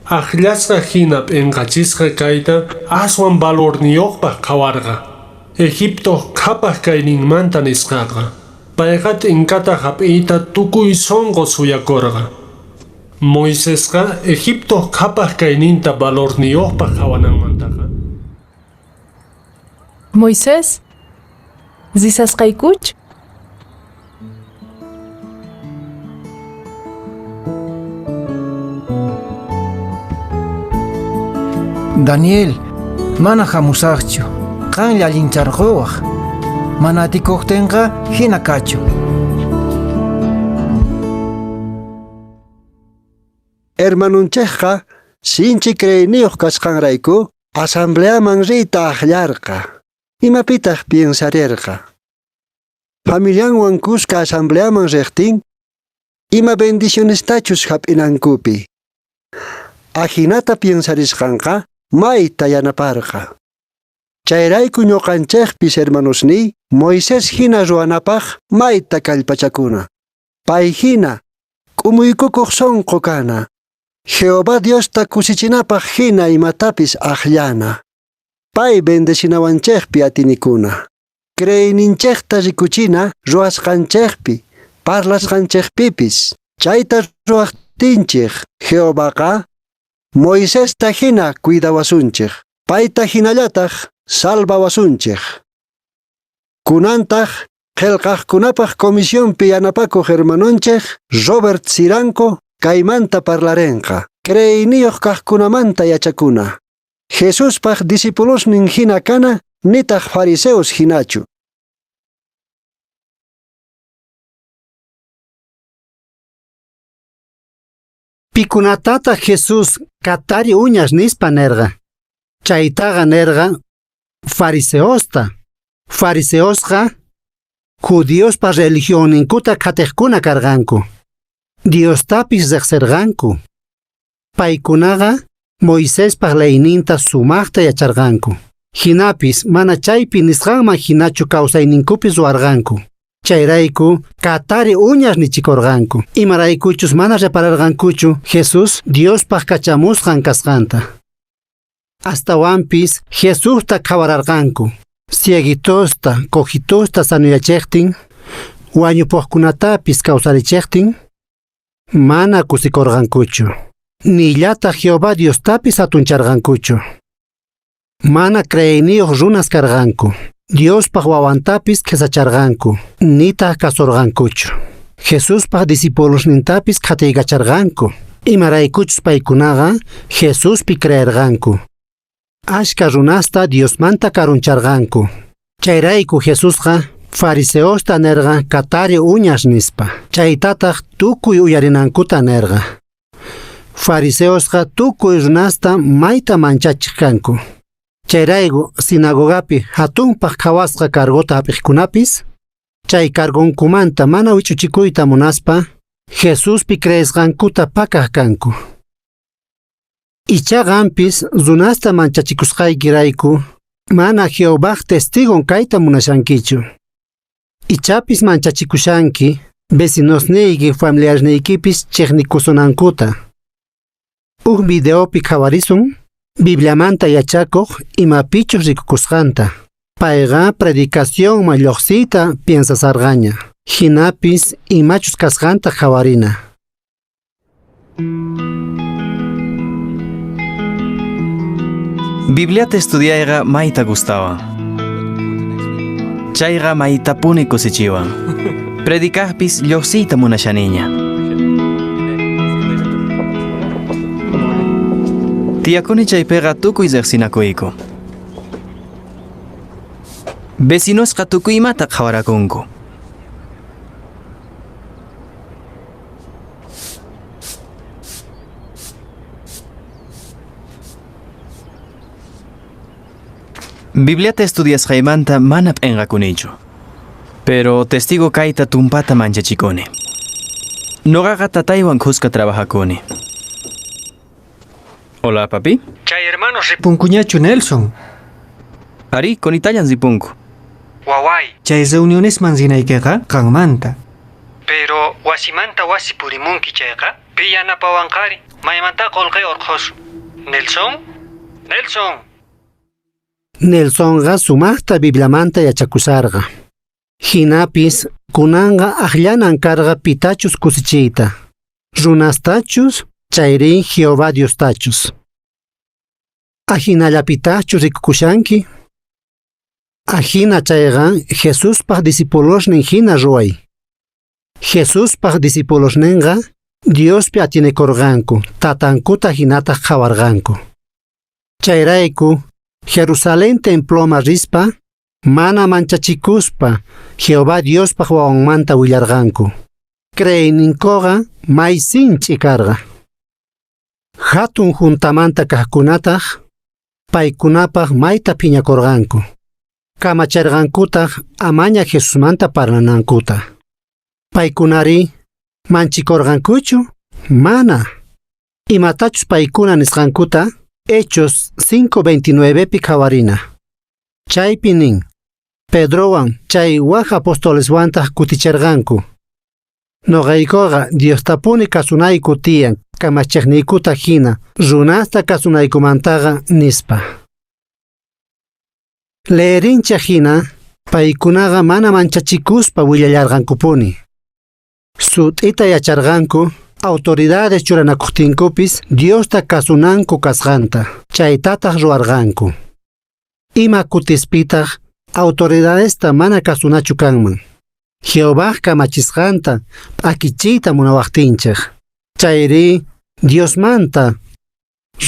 Akllasqa hina p'inqachisqa kayta aswan valorniyuqpaq qhawarqa. Egiptoq qhapaq kayninmanta nisqaqa. Payqa t'inkata hap'iyta tukuy sunqu suyakurqa. Moisesqa Egiptoj qhapaq kayninta valorniyuqpaq qhawananmantaqa Moisés, risasqaykuchu? Daniel, mana hamusaqchu. Qanlla allincharquwaq. Mana atikuqtinqa hina kachun. Hermanunchikqa sinchi creeyniyuq kasqanrayku asambleaman riyta akllarqa. Imapitaq piensarirqa? Familianwan kuska asambleaman riqtin ima bendicionestachus hap'inankupi. Ajinata piensarisqanqa mayta yanaparqa. Chayrayku ñuqanchikpis hermanosniy Moisés hina ruwanapaq mayta kallpachakuna. Pay hina k'umuykukuq sunqu kana. Jehová Diosta kusichinapaq hina imatapis akllana. Pay bendecinawanchikpi atinikuna. Creeyninchikta rikuchina ruwasqanchikpi, parlasqanchikpipis. Chayta ruwaqtinchik Jehovaqa Moisesta hina cuidawasunchik. Payta hinallataq salvawasunchik. Kunantaq qillqaqkunapaq comisionpi yanapakuq hermanunchik Robert Ciranko kaymanta parlarenqa. Creeyniyuq kaqkunamanta yachakuna. Jesuspaq discipulosnin hina kana nitaq fariseos hinachu. Pikunatataq Jesús katari uñas nispa nerqa. Chaytaqa nerqa fariseosta. Fariseosqa judiospa religionninkuta qhatiqkuna karqanku. Diostapis riqsirqanku. Paykunaqa Moisespa leyninta sumaqta yacharqanku. Hinapis mana chaypi nisqanman hinachu kawsayninkupis ruwarqanku. Chayrayku katari uñas nichikurqanku. Imaraykuchus mana repararqankuchu Jesús Diospaq kachamusqan kasqanta. Astawanpis Jesusta qhawararqanku. Cieguitosta, cojitosta sanuyachiqtin, wañupuqkunatapis kawsarichiqtin, mana kusikurqankuchu. Nillataq Jehová Diostapis hatuncharqankuchu. Mana creeyniyuq runas karqanku. Diospaq wawantapis qhisacharqanku, nitaq kasurqankuchu. Jesuspaq discipulosnintapis qhatiykacharqanku. Imaraykuchus paykunaqa Jesuspi creerqanku. Ashka runasta Diosmanta karuncharqanku. Chayrayku Jesusqa fariseosta nerqa katari uñas nispa. Chaytataq tukuy uyarinankuta nerqa. Fariseosqa tukuy runasta mayta manchachiq kanku. Chayrayku sinagogapi hatunpaq qhawasqa cargota hap'iqkunapis, chay cargonkumanta mana wich'uchikuyta munaspa, Jesuspi creesqankuta pakaq kanku. Icha qampis runasta manchachikusqaykirayku mana Jehovaj testigon kayta munashankichu. Ichapis manchachikushanki vecinosniyki familiarniykipis chiqnikusunankuta. Uj videopi qhawarisun Bibliamanta yachakuq imapichus rikukusqanta. Payqa predicacionman lluqsiyta piensasarqaña. Hinapis imachus kasqanta qhawarina. Bibliata estudiayqa mayta gustawan. Chayqa maytapuni kusichiwan. Predicaqpis lluqsiyta munashaniña. Tiyakuni chaypiqa tukuy riqsinakuyku. Vecinosqa tukuy imata qhawarakunku. Bibliata estudiasqaymanta mana p'inqakunichu. Pero testigo kayta tumpata manchachikuni. Noqaqa tataywan khuska trabajakuni. Hola, papi. Chay hermanos ripunkuñachu Nelson. Ari, konitallan ripunku. Waway. Chay reunionesman rinaykiqa qanmanta. Pero wasimanta wasi purimunki chayqa, pi yanapawanqari, maymanta qullqi urqhusun. Nelson? Nelson. Nelsonqa sumaqta Bibliamanta yachakusarqa. Hinapis kunanqa akllanan karqa pitachus kusichiyta. Runastachus chayri Jehová Diostachus. Ajinallapitaqchu rikukushanki? Ajina chayqa Jesuspaq discipulosnin hina ruway. Jesuspaq discipulosninqa Diospi atienekurqanku, tatankuta hinataq qhawarqanku. Chayrayku Jerusalén temploman rispa mana manchachikuspa Jehová Diospaq wawanmanta willarqanku. Creeyninkuqa may sinch'i karqa. Hatun juntamanta kaqkunataq paykunapaq mayta phiñakurqanku. Kamacharqankutaq amaña Jesusmanta parlanankuta. Paykunari manchikurqankuchu? Mana. Imatachus paykuna nisqankuta Hechos 5:29 pi qhawarina. Chaypi nin, Pedrowan chay waj apostoleswantaq kuticherqanku. Noqaykuqa Diostapuni kasunayku tiyan kamachiqniykuta hina runasta kasunaykumantaqa nispa. Leerinchik hina paykunaqa mana manchachikuspa willallarqankupuni. Sut'ita yacharqanku autoridades churanakuqtinkupis Diosta kasunanku kasqanta, chaytataq ruwarqanku. Ima kutispitaq autoridadesta mana kasunachu kanman. Jehová kamachisqanta p'akichiyta munawaqtinchik. Chayri Diosmanta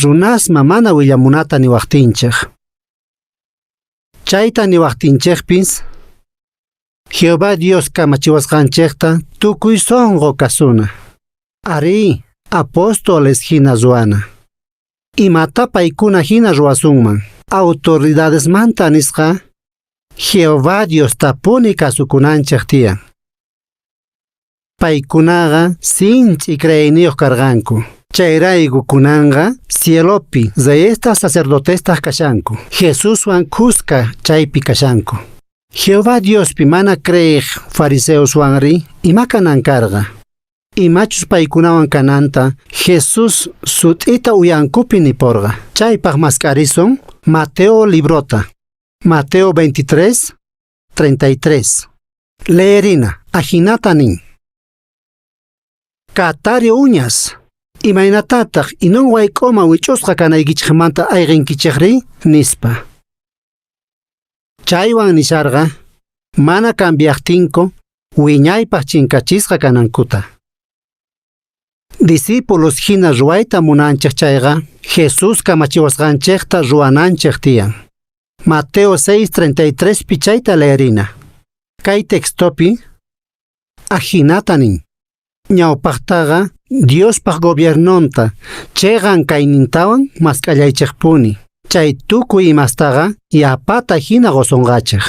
runasma mana willamunata niwaqtinchik. Chayta niwaqtinchikpis Jehová Dios kamachiwasqanchikta tukuy sunqu kasuna. Arí, apóstoles hina ruwana. Imata paykuna hina ruwasunman. Autoridadesmanta nisqa Jehová Diostapuni kasukunanchik tiyan. Paykunaqa sinch'i creeyniyuq karqanku. Chayrayku kunanqa cielopi reyestas sacerdotestas kashanku. Jesuswan kuska chaypi kashanku. Jehová Diospi mana creeq fariseoswanri ima kanan karqa. Imachus paykunawan kananta Jesús sut'ita uyankupi niporqa. Chaypaq mask'arisun Mateo librota. Mateo 23, 33. Leerina, ajinata nin. Katari uñas, imaynatataq Hinón wayk'uma wich'usqa kanaykichikmanta ayqinkichikri nispa. Chaywan nisharqa mana cambiaqtinku wiñaypaq chinkachisqa kanankuta. Discípulos hina ruwayta munanchik chayqa Jesús kamachiwasqanchikta ruwananchik tiyan. Mateo 6:33 pi chayta leerina. Kay textopi ajinata nin. Ñawpaqtaqa Diospaq gobiernonta chiqan kaynintawan mask'allaychikpuni. Chay tukuy imastaqa yapata hina qusunqachik.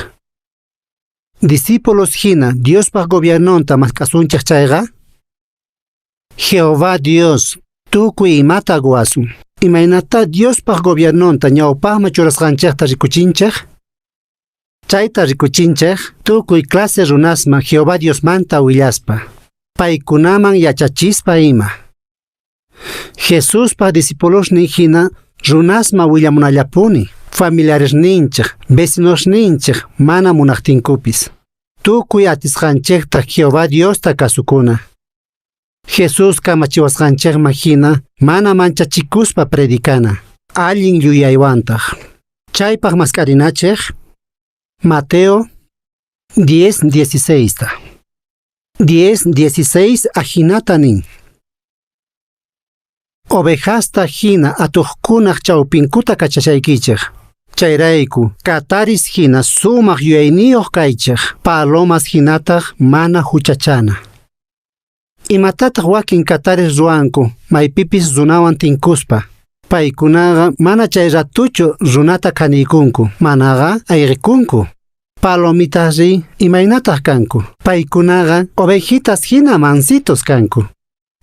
Discípulos hina Diospaq gobiernonta mask'asunchik chayqa Jehová Dios tukuy imata quwasun. Imaynata Diospaq gobiernonta ñawpaqman churasqanchikta rikuchinchik? Chayta rikuchinchik tukuy clase runasman Jehová Diosmanta willaspa. Paykunaman yachachispa ima. Jesuspa discipulosnin hina runasman willamunallapuni, familiaresninchik, vecinosninchik mana munaqtinkupis. Tukuy atisqanchikta Jehová Diosta kasukuna. Jesús kamachiwasqanchikman hina mana manchachikuspa predicana, allin yuyaywantaq. Chaypaq mask'arinachik Mateo 10:16. 10:16 ajinata nin. Ovejasta hina atuqkunaq chawpinkuta kachashaykichik. Chayrayku kataris hina sumaq yuyayniyuq kaychik, palomas hinataq mana huchachana. Imatataq wakin kataris ruwanku maypipis runawan tinkuspa. Paykunaqa mana chay ratuchu runata khaniykunku, manaqa ayqikunku. Palomitasri imaynataq kanku. Paykunaqa ovejitas hina mansitos kanku.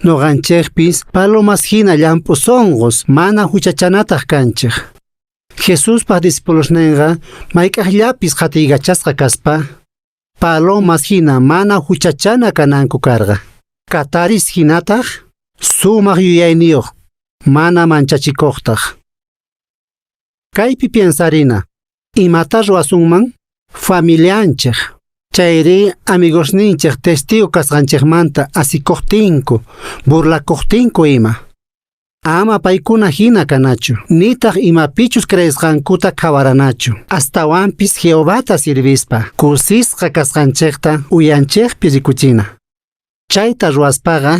Noqanchikpis palomas hina llamp'u sunqus mana huchachanataq kanchik. Jesuspaq discipulosninqa mayk'aqllapis qhatiykachasqa kaspa palomas hina mana huchachana kananku karqa. Kataris hinataq sumaq yuyayniyuq mana manchachikuqtaq. Kaypi piensarina, imata ruwasunman familianchik, chayri amigosninchik testigo kasqanchikmanta asikuqtinku, burlakuqtinku ima. Ama paykuna hina kanachu, nitaq imapichus creesqankuta qhawaranachu. Astawanpis Jehovata sirvispa, kusisqa kasqanchikta uyanchikpi rikuchina. Chayta ruwaspaqa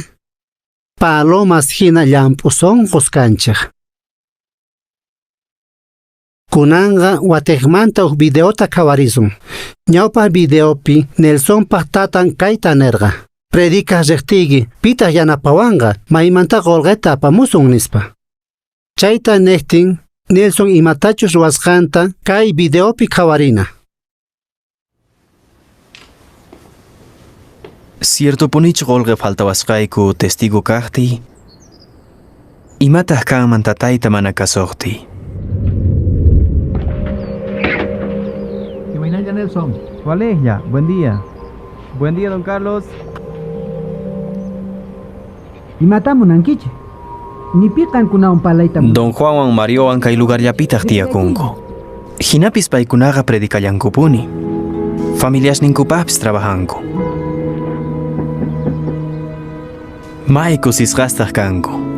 palomas hina llamp'u sunqus kanchik. Kunanqa watiqmanta huk videota qhawarisun. Ñawpaq videopi Nelsonpaq tatan kayta nirqa: Predicaq riqtiyki, pitaq yanapawanqa, maymanta qullqita apamusun nispa. Chayta niqtin Nelson imatachus ruwasqanta kay videopi qhawarina. Ciertopunichu qolqe faltawasqayku testigo kaqtiy? Imataq kanman tatayta mana kasuqtiy? Imaynalla Nelson. Walejlla, buen día. Buen día, don Carlos. Imata munankichik? Ni pi qankunawan parlayta Don Juanwan Mariowan kay lugarllapitaq tiyakunku. Hinapis paykunaqa predicallankupuni. Familiasninkupaqpis trabajanku. May kusisqastaq kanku.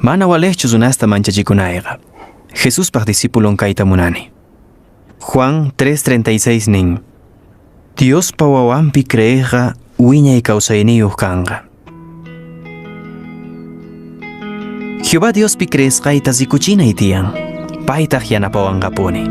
Mana walejchu runasta manchachikunayqa. Jesuspaq discipulon kayta munani. Juan 3:36 nin: Diospa wawanpi creeqqa wiñay kawsayniyuq kanqa. Jehová Diospi creesqayta rikuchinay tiyan. Paytaq yanapawanqapuni.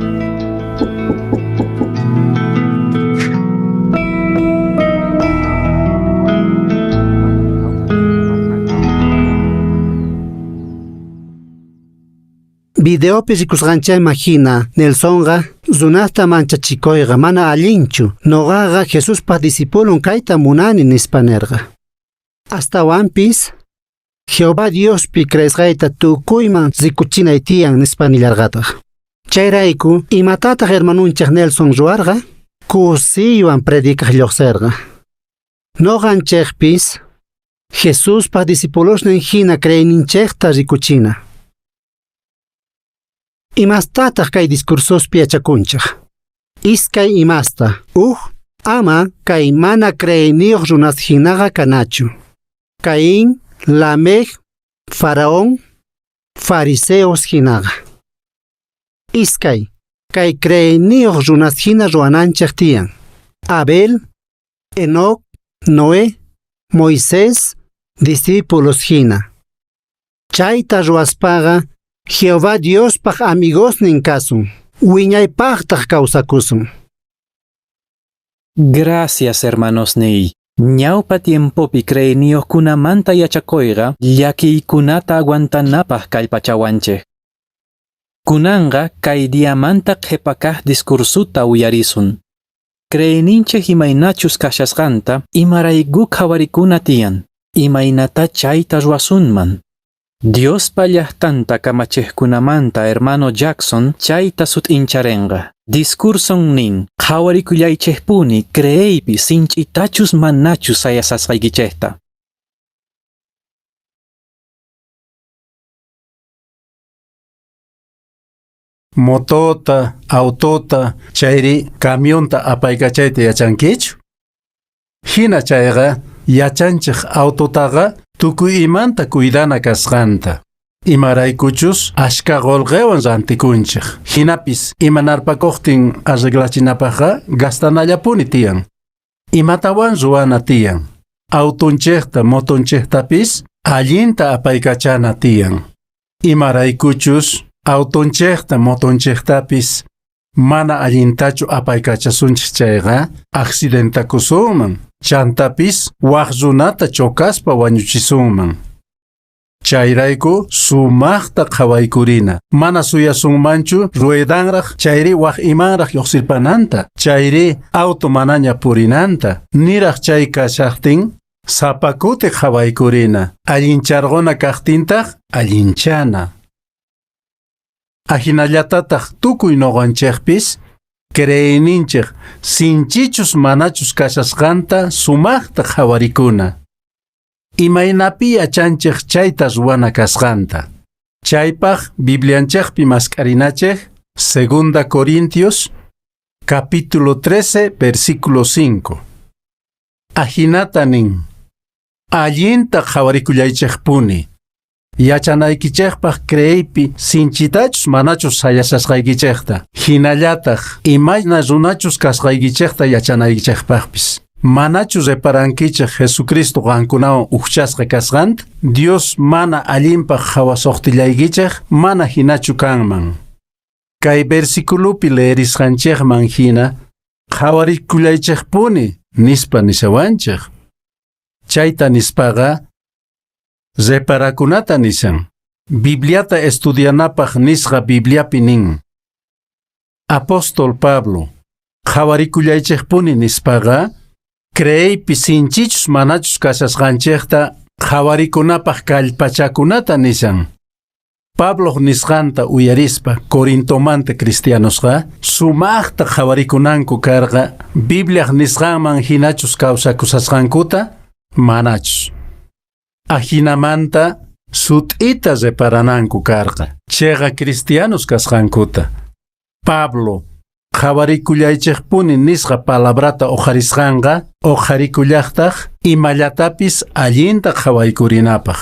Videopi rikusqanchayman hina Nelsonqa runasta manchachikuyqa mana allinchu, nuqaqa Jesuspa discipulon kayta munani nispa nirqa. Astawanpis Jehová Diospi creesqayta tukuyman rikuchinay tiyan nispa nillarqataq. Chayrayku imatataq hermanunchik Nelson ruwarqa? Kusiywan predicaq lluqsirqa. Nuqanchikpis Jesuspa discipulosnin hina creeyninchikta rikuchina. Imastataq kay discursospi yachakunchik? Iskay imasta. Uj, ama kay mana creeyniyuq runas hinaqa kanachu. Caín, Lamec, Faraón, fariseos hinaqa. Iskay, kay creeyniyuq runas hina ruwananchik tiyan. Abel, Enoc, Noé, Moisés, discípulos hina. Chayta ruwaspaqa Jehová Diospaq amigosnin kasun, wiñaypaqtaq kawsakusun. Gracias, hermanos niy. Ñawpa tiempopi creeyniyuqkunamanta yachakoyqa llakiykunata aguantanapaq kallpachawanchik. Kunanqa kay diamanta qhipakaq discursuta uyarisun. Creeyninchik imaynachus kashasqanta imarayku qhawarikuna tiyan, imaynata chayta ruwasunman. Diospa llaqtanta kamachiqkunamanta hermano Jackson chayta sut'incharenqa. Discurson nin, qhawarikuyaychikpuni creeypi sinch'itachus manachus sayasasqaykichikta. Motota, autota, chayri camionta apaykachayta yachankichu? Hina chayqa yachanchik autotaqa tukuy imanta cuidana kasqanta. Imaraykuchus ashka qolqewan rantikunchik. Hinapis imanarpakuqtin arreglachinapaqqa gastanallapuni tiyan. Imatawan ruwana tiyan. Autonchikta motonchiktapis allinta apaykachana tiyan. Imaraykuchus autonchikta motonchiktapis mana allintachu apaykachasunchik chayqa accidentakusunman. Chantapis wak runata chocaspa wañuchisunman. Chayrayku sumaqta qhawaykurina. Mana suyasunmanchu ruedanraq chayri wak imanraq lluqsirpananta, chayri auto manaña purinanta. Niraq chay kashaqtin sapakuti qhawaykurina. Allincharquna kaqtintaq allinchana. Ahinallatataq tukuy nuqanchikpis creeyninchik sinchichus manachus kashasqanta sumaqta qhawarikuna. Imaynapi yachanchik chayta ruwana kasqanta. Chaypaq Biblianchikpi mask'arinachik Segunda Corintios capítulo 13 versículo 5. Ajinata nin. Allinta qhawarikullaychikpuni. Yachanaykichikpaq creeypi sinchitachus manachus sayasasqaykichikta. Hinallataq imayna runachus kasqaykichikta yachanaykichikpaqpis. Manachus reparankichik Jesucristo qankunawan ujchasqa kasqanta, Dios mana allinpaq qhawasuqtillaykichik mana hinachu kanman. Kay versiculopi leerisqanchikman hina qhawarikullaychikpuni nispa nishawanchik. Chayta nispaqa reparakunata nishan. Bibliata estudianapaq nisqa Bibliapi nin. Apóstol Pablo qhawarikullaychikpuni nispaqa creeypi sinchichus manachus kashasqanchikta qhawarikunapaq kallpachakunata nishan. Pablo nisqanta uyarispa Corintomanta cristianosqa sumaqta qhawarikunanku karqa Bibliaq nisqanman hinachus kawsakusasqankuta manachus. Ajinamanta sut'ita reparananku karqa chayqa cristianos kasqankuta. Pablo qhawarikullaychikpuni nisqa palabrata uqharisqanqa uqharikullaqtaq imallatapis allinta qhawaykurinapaq.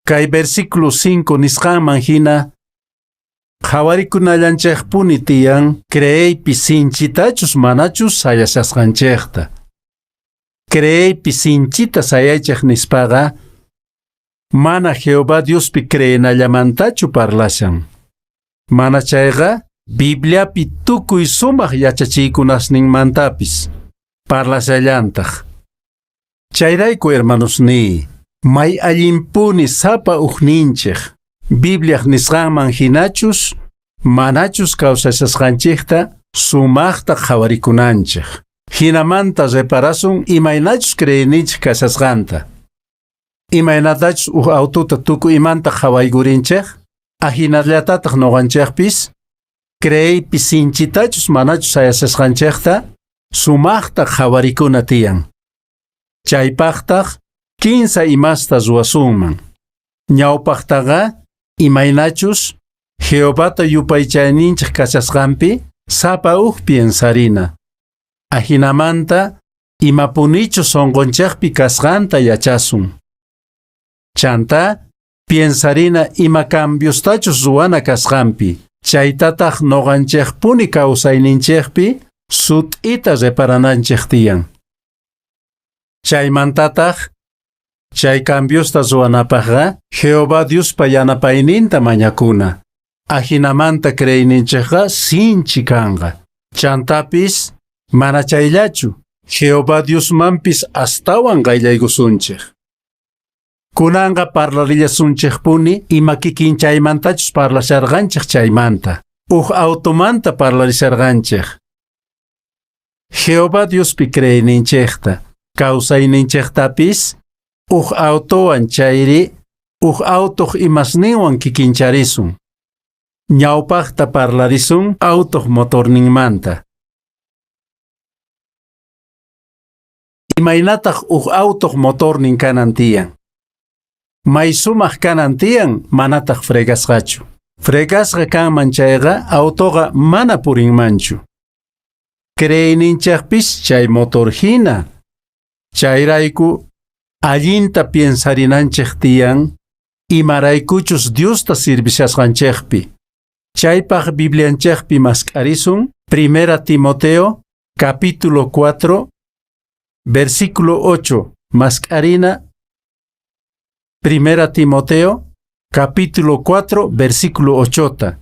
Kay versículo 5 nisqanman hina qhawarikunallanchikpuni tiyan creeypi sinchitachus manachus sayashasqanchikta. Creeypi sinchita sayaychik nispaqa mana Jehová Diospi creenallamantachu parlashan. Mana chayqa Bibliapi tukuy sumaq yachachiykunasninmantapis parlashallantaq. Chayrayku hermanosniy, may allinpuni sapa ujninchik Bibliaq nisqanman hinachus manachus kawsashasqanchikta sumaqta qhawarikunanchik. Hinamanta reparasun imaynachus creeyninchik kashasqanta. Imaynatachus uj autota tukuy imanta qhawaykurinchik, ajinallatataq nuqanchikpis creeypi sinchitachus manachus sayashasqanchikta sumaqta qhawarikuna tiyan. Chaypaqtaq kinsa imasta ruwasunman. Ñawpaqtaqa imaynachus Jehovata yupaychayninchik kashasqanpi sapa uj piensarina. Ajinamanta imapunichus sunqunchikpi kasqanta yachasun. Chanta piensarina ima cambiostachus ruwana kasqanpi. Chaytataq nuqanchikpuni kawsayninchikpi sut'ita reparananchik tiyan. Chaymantataq chay cambiosta ruwanapaqqa Jehová Diospa yanapayninta mañakuna. Ajinamanta creeyninchikqa sinchi kanqa. Chantapis mana chayllachu Jehová Diosmanpis astawan qayllaykusunchik. Kunanqa parlarillasunchikpuni ima kikinchaymantachus parlasharqanchik chaymanta. Uj automanta parlarisharqanchik. Jehová Diospi creeyninchikta, kawsayninchiktapis uj autowan chayri uj autoq imasninwan kikincharisun. Ñawpaqta parlarisun autoq motorninmanta. Imaynataq uj autoq motornin kanan tiyan. May sumaq kanan tiyan manataq fregasqachu. Fregasqa kanman chayqa autoqa mana purinmanchu. Creeyninchikpis chay motor hina. Chayrayku allinta piensarinanchik tiyan imaraykuchus Diosta servishasqanchikpi. Chaypaq Biblianchikpi mask'arisun Primera Timoteo capítulo 4 versículo 8 mask'arina Primera Timoteo capítulo 4 versículo 8.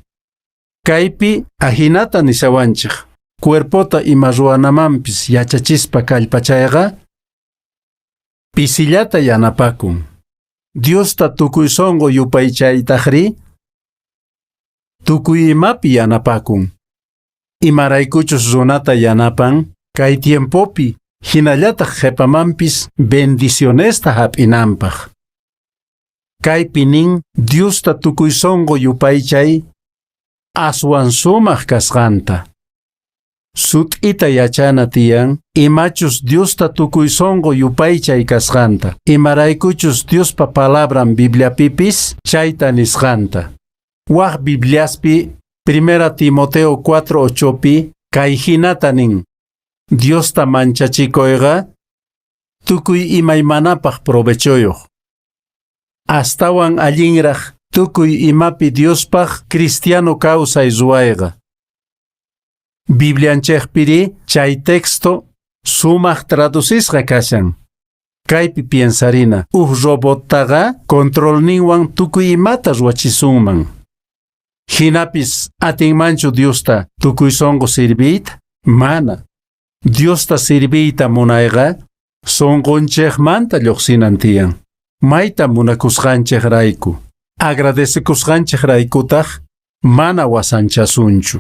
Kaypi ajinata nishawanchik. Cuerpota ima ruwanamanpis yachachispa kallpachayqa pisillata yanapakun. Diosta tukuy sunqu yupaychaytaqri tukuy imapi yanapakun. Imaraykuchus runata yanapan kay tiempopi hinallataq qhipamanpis bendicionesta hap'inanpaq. Kaypi nin Diosta tukuy sunqu yupaychay aswan sumaq kasqanta. Sut'ita yachana tiyan imachus Diosta tukuy sonqo yupaychay kasqanta, imaraykuchus Diospa palabran Bibliapipis chayta nisqanta. Waj Bibliaspi 1 Timoteo 4:8pi kay hinata nin: Diosta manchachikoyqa tukuy imaymanapaq provechoyuq. Astawan allinraq tukuy imapi Diospaq cristiano kawsay ruwayqa. Biblianchejpiri chay texto sumaq traducisqa kashan. Kaypi piensarina, uj robottaqa controlninwan tukuy imata ruwachisunman. Hinapis atinmanchu Diosta tukuy sonqo sirviyta? Mana. Diosta sirviyta munayqa sonqonchejmanta lluqsinan tiyan. Mayta munakusqanchejrayku, agradecekusqanchejraykutaq mana wasanchasunchu.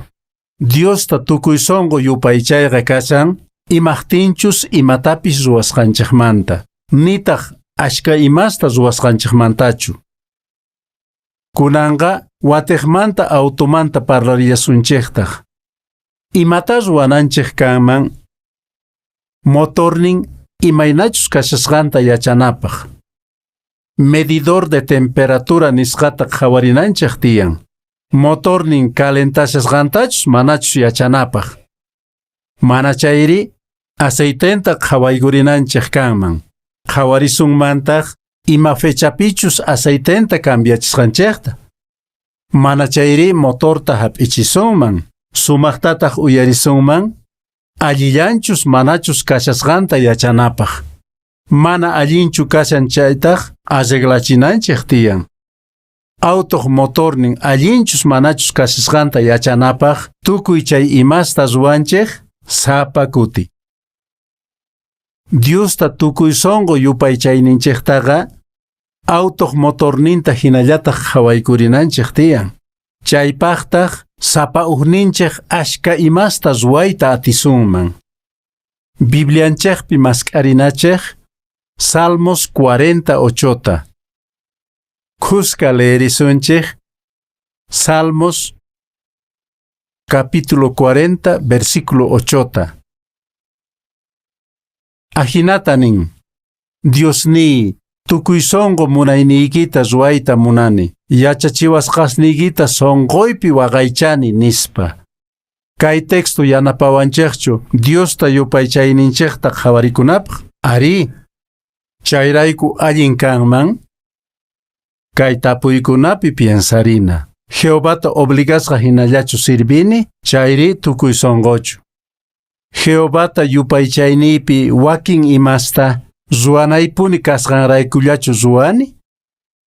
Diosta tukuy sonqo yupaychayqa kashan imaqtinchus imatapis ruwasqanchejmanta, nitaq ashka imasta ruwasqanchejmantachu. Kunanqa watiqmanta automanta parlarillasunchejtaq. Imata ruwananchej kanman motornin imaynachus kashasqanta yachanapaq. Medidor de temperatura nisqata qhawarinanchej tiyan. Motornin calentashasqantachus manachus yachanapaq. Mana chayri aceitenta qhawaykurinanchej kanman. Qhawarisunmantaq ima fechapichus aceitenta cambiachisqanchejta. Mana chayri motorta hap'ichisunman, sumaqtataq uyarisunman, allillanchus manachus kashasqanta yachanapaq. Mana allinchu kashan chaytaq arreglachinanchej tiyan. Autoq motornin allinchus manachus kashasqanta yachanapaq tukuy chay imasta ruwanchej sapa kuti. Diosta tukuy sonqo yupaychayninchejtaqa autoq motorninta hinallataq qhawaykurinanchej tiyan. Chaypaqtaq sapa ujninchej ashka imasta ruwayta atisunman. Biblianchejpi mask'arinachej Salmos 48ta. Khuska leerisunchej Salmos capítulo 40 versículo 8ta. Ajinata nin: Diosniy, tukuy sonqo munayniykita ruwayta munani, yachachiwasqasniykita sonqoypi waqaychani nispa. Kay texto yanapawanchejchu Diosta yupaychayninchejta qhawarikunapaq? Arí. Chayrayku allin kanman kay tapuykunapi piensarina. Jehovata obligasqa hinallachu sirvini, chayri tukuy sonqochu. Jehovata yupaychayniypi wakin imasta ruwanaypuni kasqanraykullachu ruwani?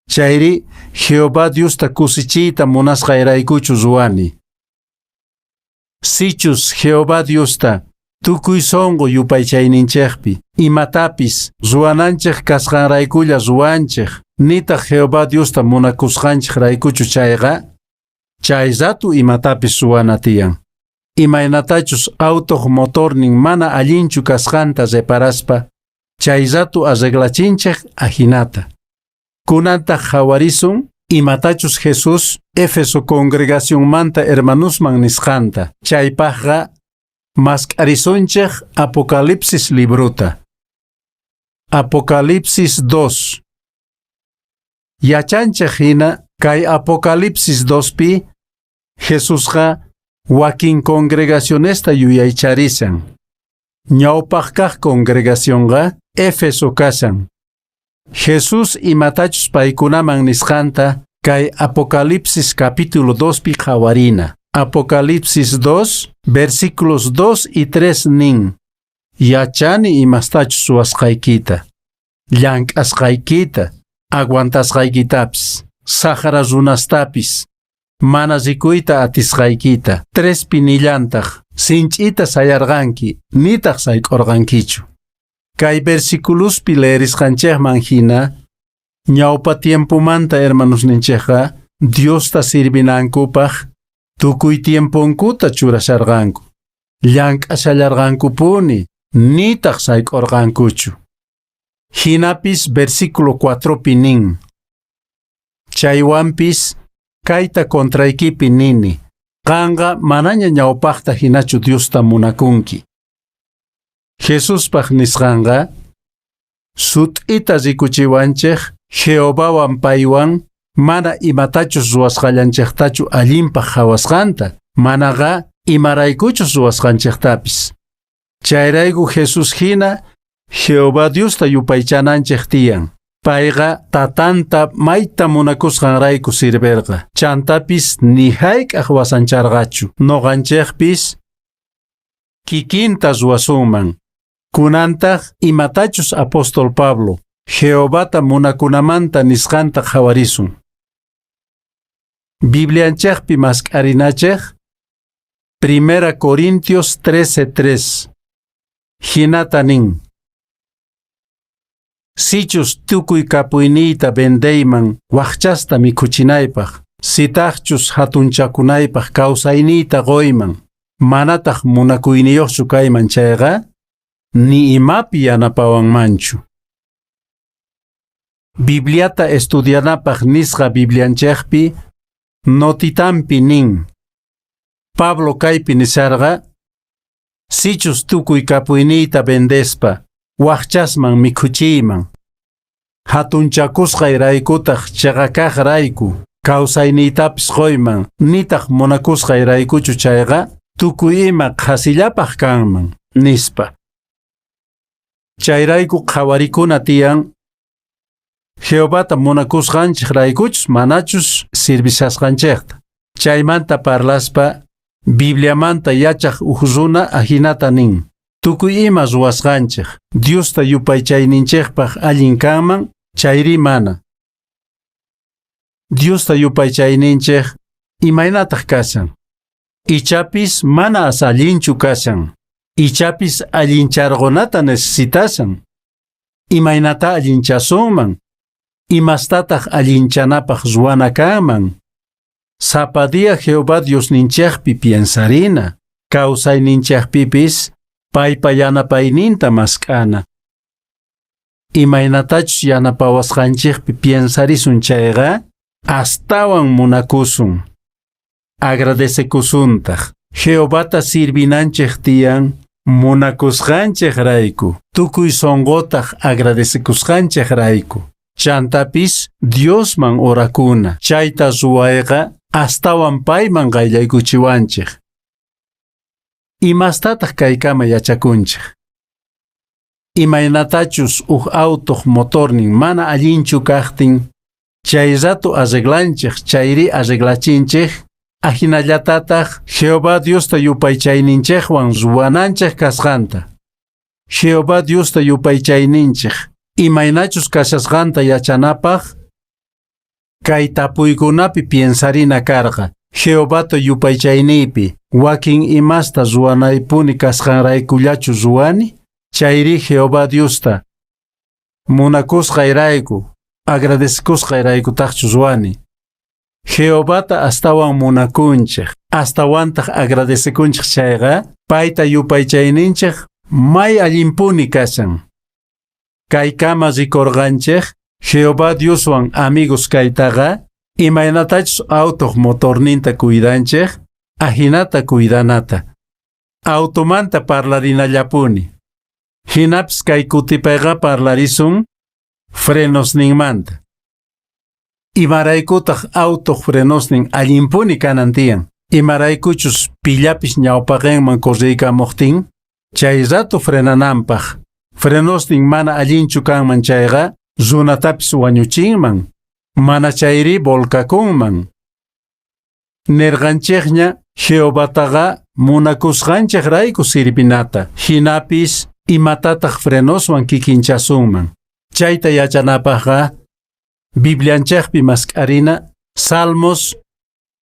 Chayri Jehová Diosta kusichiyta munasqayraykuchu ruwani? Sichus Jehová Diosta tukuy sonqo yupaychayninchejpi imatapis ruwananchej kasqanraykulla ruwanchej, nitaq Jehová Diosta munakusqanchejraykuchu chayqa, chay ratu imatapis ruwana tiyan. Imaynatachus autoq motornin mana allinchu kasqanta reparaspa, chay ratu arreglachinchej ajinata. Kunantaq qhawarisun imatachus Jesús Éfeso congregacionmanta hermanusman nisqanta. Chaypaqqa mask'arisunchej Apocalipsis librota. Apocalipsis 2. Yachanchej hina kay Apocalipsis 2pi Jesusqa wakin congregacionesta yuyaycharisan. Ñawpaq kaq congregacionqa Éfeso kashan. Jesús imatachus paykunaman nisqanta kay Apocalipsis capítulo 2pi qhawarina. Apocalipsis 2, versículos 2 y 3 nin: Yachani imastachus ruwasqaykita, llank'asqaykita, aguantasqaykitapis, saqra runastapis, mana rikuyta atisqaykita. 3pi nillantaq, sinch'ita sayarqanki, nitaq sayk'urqankichu. Kay versiculuspi leerisqanchejman hina, ñawpa tiempomanta hermanosninchejqa Diosta sirvinankupaq tukuy tiemponkuta churasharqanku. Llank'ashallarqankupuni, nitaq sayk'urqankuchu. Hinapis versículo 4pi nin: Chaywanpis kayta contraykipi nini. Qanqa manaña ñawpaqta hinachu Diosta munakunki. Jesuspaq nisqanqa sut'ita rikuchiwanchik Jehovawan paywan mana imatachus ruwasqallanchiktachu allinpaq qhawasqanta, manaqa imaraykuchus ruwasqanchiktapis. Chayrayku Jesús hina Jehová Diosta yupaychananchik tiyan. Payqa tatanta mayta munakusqanrayku sirverqa. Chantapis ni hayk'aq wasancharqachu. Noqanchikpis kikinta ruwasunman. Kunantaq imatachus apóstol Pablo Jehovata munakunamanta nisqanta qhawarisun. Biblianchikpi mask'arinachik 1 Corintios 13:3. Hinata nin. Sichus tukuy kapuyniyta vendeyman waqchasta mikhuchinaypaq, sitaqchus hatunchakunaypaq kawsayniyta qoyman, manataq munakuyniyuqchu kayman chayqa, ni imapi yanapawanmanchu. Bibliata estudianapaq nisqa Biblianchikpi notitampi nin. Pablo kaypi nisarqa, sichus tukuy kapuyniyta vendespa, waqchasman mikhuchiyman. Hatunchakusqayraykutaq chiqakaqrayku, kawsayniytapis qoyman, nitaq munakusqayraykuchu chayqa, tukuy ima qhasillapaq kanman, nispa. Chayrayku qhawarikuna tiyan, Jehovata munakusqanchikraykuchus manachus servishasqanchikta. Chaymanta parlaspa, Bibliamanta yachaq uj runa ajinata nin. Tukuy ima ruwasqanchik, Diosta yupaychayninchikpaq allin kanman, chayri mana. Diosta yupaychayninchik imaynataq kashan. Ichapis mana as allinchu kashan. Ichapis allincharqunata necesitashan. Imaynata allinchasunman. Imastataq allinchanapaq ruwana kanman. Sapa día Jehová Diosninchikpi piensarina. Kawsayninchikpipis paypa yanapayninta mask'ana. Imaynatachus yanapawasqanchikpi piensarisun chayqa, astawan munakusun. Agradecekusuntaq. Jehovata sirvinanchik tiyan munakusqanchikrayku. Tukuy sunqutaq agradecekusqanchikrayku. Chantapis Diosman orakuna. Chayta ruwayqa astawan payman qayllaykuchiwanchik. Imastataq kaykama yachakunchik. Imaynatachus uj autoq motornin mana allinchu kaqtin, chay rato arreglanchik chayri arreglachinchik, ajinallatataq Jehová Diosta yupaychayninchikwan ruwananchik kasqanta. Jehová Diosta yupaychayninchik imaynachus kashasqanta yachanapaq, kay tapuykunapi piensarina karqa. Jehovata yupaychayniypi wakin imasta ruwanaypuni kasqanraykullachu ruwani, chayri Jehová Diosta munakusqayrayku, agradecekusqayraykutaqchu ruwani. Jehovata astawan munakunchik, astawantaq agradecekunchik chayqa, payta yupaychayninchik may allinpuni kashan. Kaykama rikurqanchik, Jehová Dioswan amigos kaytaqa, imaynatachus autoq motorninta cuidanchik, ajinata cuidanata. Automanta parlarinallapuni. Hinapis kay kutipayqa parlarisun frenosninmanta. Imaraykutaq autoq frenosnin allinpuni kanan tiyan. Imaraykuchus pillapis ñawpaqinman corriykamuqtin, chay rato frenananpaq. Frenosnin mana allinchu kanman chayqa, runatapis wañuchinman. Mana chayri volcakunman. Nerqanchikña Jehovataqa munakusqanchikrayku sirvinata. Hinapis imatataq frenoswan kikinchasunman. Chayta yachanapaqqa Biblianchikpi mask'arina Salmos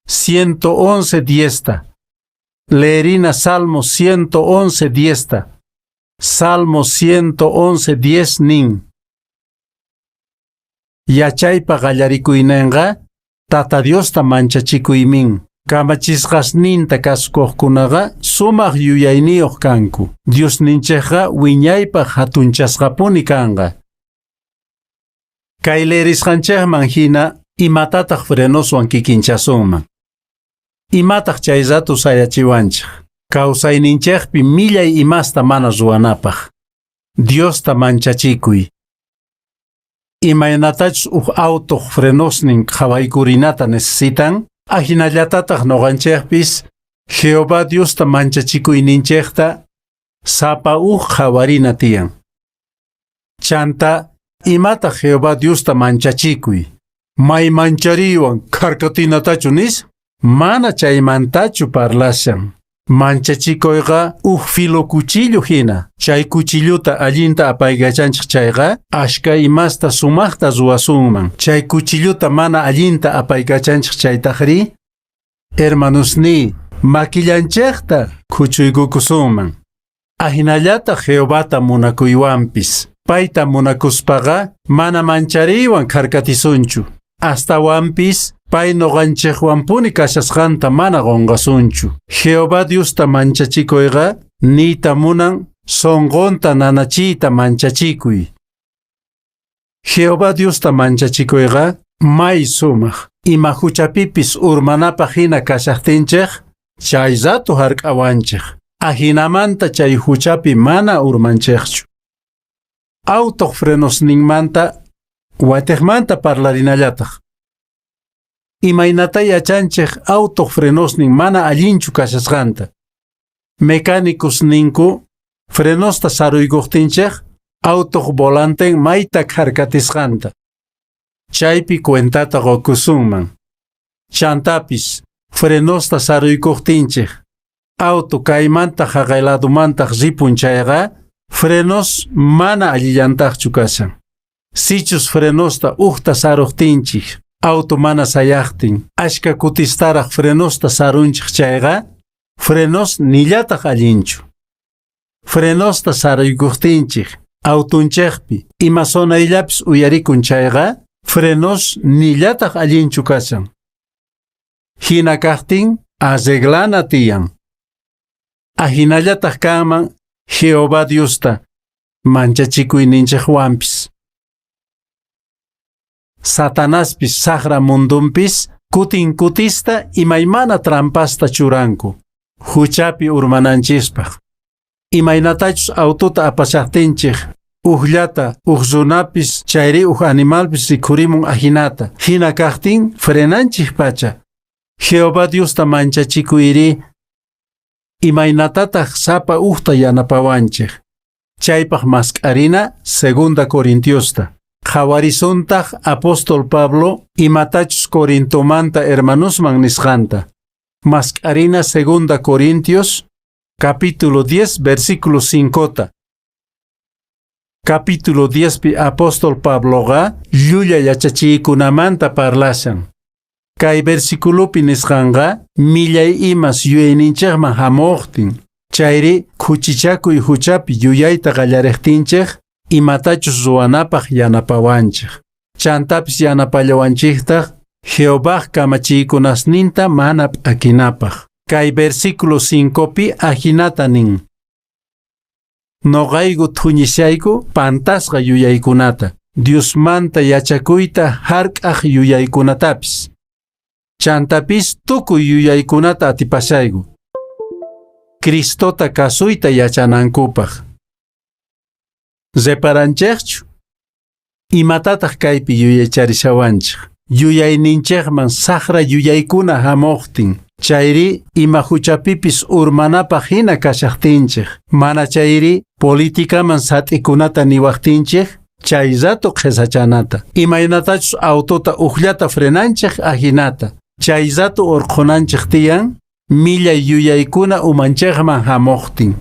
111:10. Leerina Salmos 111:10. Salmos 111:10 nin. Yachaypa qallarikuyninqa Tata Diosta manchachikuymin. Kamachisqasninta kasukuqkunaqa sumaq yuyayniyuq kanku. Diosninchikqa wiñaypaq hatunchasqapuni kanqa. Kay leerisqanchikman hina imatataq frenoswan kikinchasunman. Imataq chay rato sayachiwanchik? Kawsayninchikpi millay imasta mana ruwanapaq. Diosta manchachikuy. Imaynatachus uj autoq frenosnin qhawaykurinata necesitan, ajinallatataq noqanchikpis Jehová Diosta manchachikuyninchikta sapa uj qhawarina tiyan. Chanta, imataq Jehová Diosta manchachikuy? May manchariwan kharkatinatachu nis? Mana chaymantachu parlashan. Manchachikuyqa uj filo cuchillo hina. Chay cuchilluta allinta apaykachanchik chayqa, ashka imasta sumaqta ruwasunman. Chay cuchilluta mana allinta apaykachanchik chaytaqri, hermanosniy, makillanchikta khuchuykukusunman. Ahinallata Jehovata munakuywanpis. Payta munakuspaqa mana manchariywan kharkatisunchu. Astawanpis pay noqanchikwanpuni kashasqanta mana qunqasunchu. Jehová Diosta manchachikuyqa niyta munan sunqunta nanachiyta manchachikuy. Jehová Diosta manchachikuyqa may sumaq. Ima huchapipis urmanapaq hina kashaqtinchik, chay rato hark'awanchik. Ajinamanta chay huchapi mana urmanchikchu. Autoq frenosninmanta watiqmanta parlarinallataq. Imaynata yachanchik autoq frenosnin mana allinchu kashasqanta. Mecánicos ninku frenosta saruykuqtinchik autoq volanten mayta kharkatisqanta. Chaypi cuentata qukusunman. Chantapis frenosta saruykuqtinchik auto kaymanta haqay ladumantaq ripun chayqa frenos mana allillantaqchu kashan. Sichus frenosta uqta saruqtinchik auto mana sayaqtin ashka kutistaraq frenosta sarunchik chayqa frenos nillataq allinchu. Frenosta saruykuqtinchik autunchikpi ima sonayllapis uyarikun chayqa frenos nillataq allinchu kashan. Hina kaqtin arreglana tiyan. Ahinallataq kanman Jehová Diosta manchachikuyninchikwanpis. Satanaspis saqra mundunpis kutin kutista imaymana trampasta churanku huchapi urmananchispaq. Imaynatachus autota apashaqtinchik ujllata uj runapis chayri uj animalpis rikhurimun ajinata. Hina kaqtin frenanchik pacha. Jehová Diosta manchachikuyri imaynatataq sapa ujta yanapawanchik. Chaypaq mask'arina segunda Corintiosta. Qhawarisuntaq apóstol Pablo imatachus Corintomanta hermanosman nisqanta. Mask'arina segunda Corintios capítulo 10 versículo 5. Capítulo 10 pi apóstol Pabloqa llulla yachachiykunamanta parlashan. Kay versículopi nisqanqa millay imas yuyayninchikman hamuqtin. Chayri khuchichakuy huchapi yuyayta qallariqtinchik imatachus ruwanapaq yanapawanchik. Chantapis yanapallawanchiktaq Jehovaj kamachiykunasninta mana p'akinapaq. Kay versículo 5 pi ajinata nin. Noqayku thuñishayku pantasqa yuyaykunata, Diosmanta yachakuyta hark'aq yuyaykunatapis. Chantapis tukuy yuyaykunata atipashayku. Cristota kasuyta yachanankupaq. Reparanchikchu? Imatataq kaypi yuyacharishawanchik? Yuyayninchikman saqra yuyaykuna hamuqtin. Chayri ima huchapipis urmanapaq hina kashaqtinchik. Mana chayri politikaman sat'ikunata niwaqtinchik, chay rato qhisachanata. Imaynatachus autota ujllata frenanchik ajinata. Chay rato urqhunanchik tiyan, millay yuyaykuna umanchikman hamuqtin.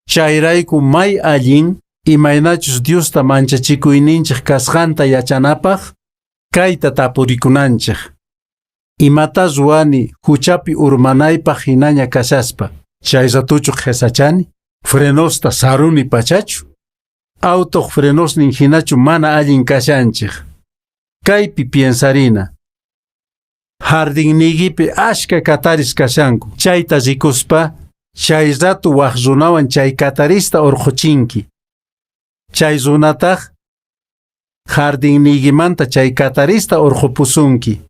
Chayrayku may allin imaynachus Diosta manchachikuyninchik kasqanta yachanapaq, kayta tapurikunanchik. Imata ruwani huchapi urmanaypaq hinaña kashaspa, chay ratuchu qhisachani, frenosta saruni pachachu, autoq frenosnin hinachu mana allin kashanchik. Kaypi piensarina. Jardinniykipi ashka kataris kashanku. Chayta rikuspa, chay rato waq runawan chay katarista urquchinki. Chay runataq jardinniykimanta chay katarista urqupusunki.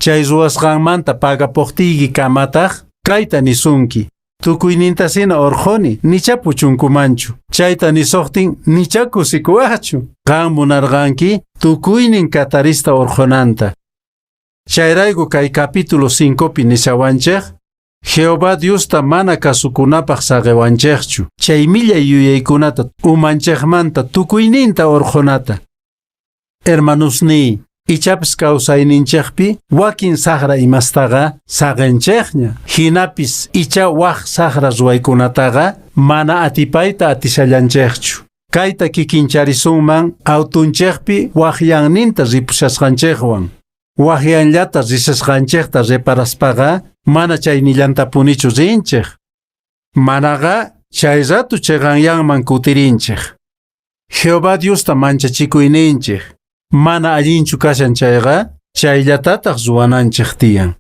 Chay ruwasqanmanta pagapuqtiykikamataq kayta nisunki. Tukuynintasina urqhuni, nicha puchunkumanchu. Chayta nisuqtin nicha kusikuwaqchu. Qan munarqanki tukuynin katarista urqhunanta. Chayrayku kay capítulo 5pi nishawanchik, Jehová Diosta mana kasukunapaq saqiwanchikchu. Chay millay yuyaykunata umanchikmanta tukuyninta urqhunata. Hermanusniy, ichapis kawsayninchikpi wakin saqra imastaqa saqinchikña. Hinapis icha waq saqra ruwaykunataqa mana atipayta atishallanchikchu. Kayta kikincharisunman autunchikpi waqyanninta ripushasqanchikwan. Waqyanllata rishasqanchikta reparaspaqa mana chaynillantapunichu rinchik. Manaqa chay ratu chiqanyanman kutirinchik. Jehová Diosta manchachikuyninchik. Mana allinchu kashan chayqa chayllatataq ruwananchik tiyan.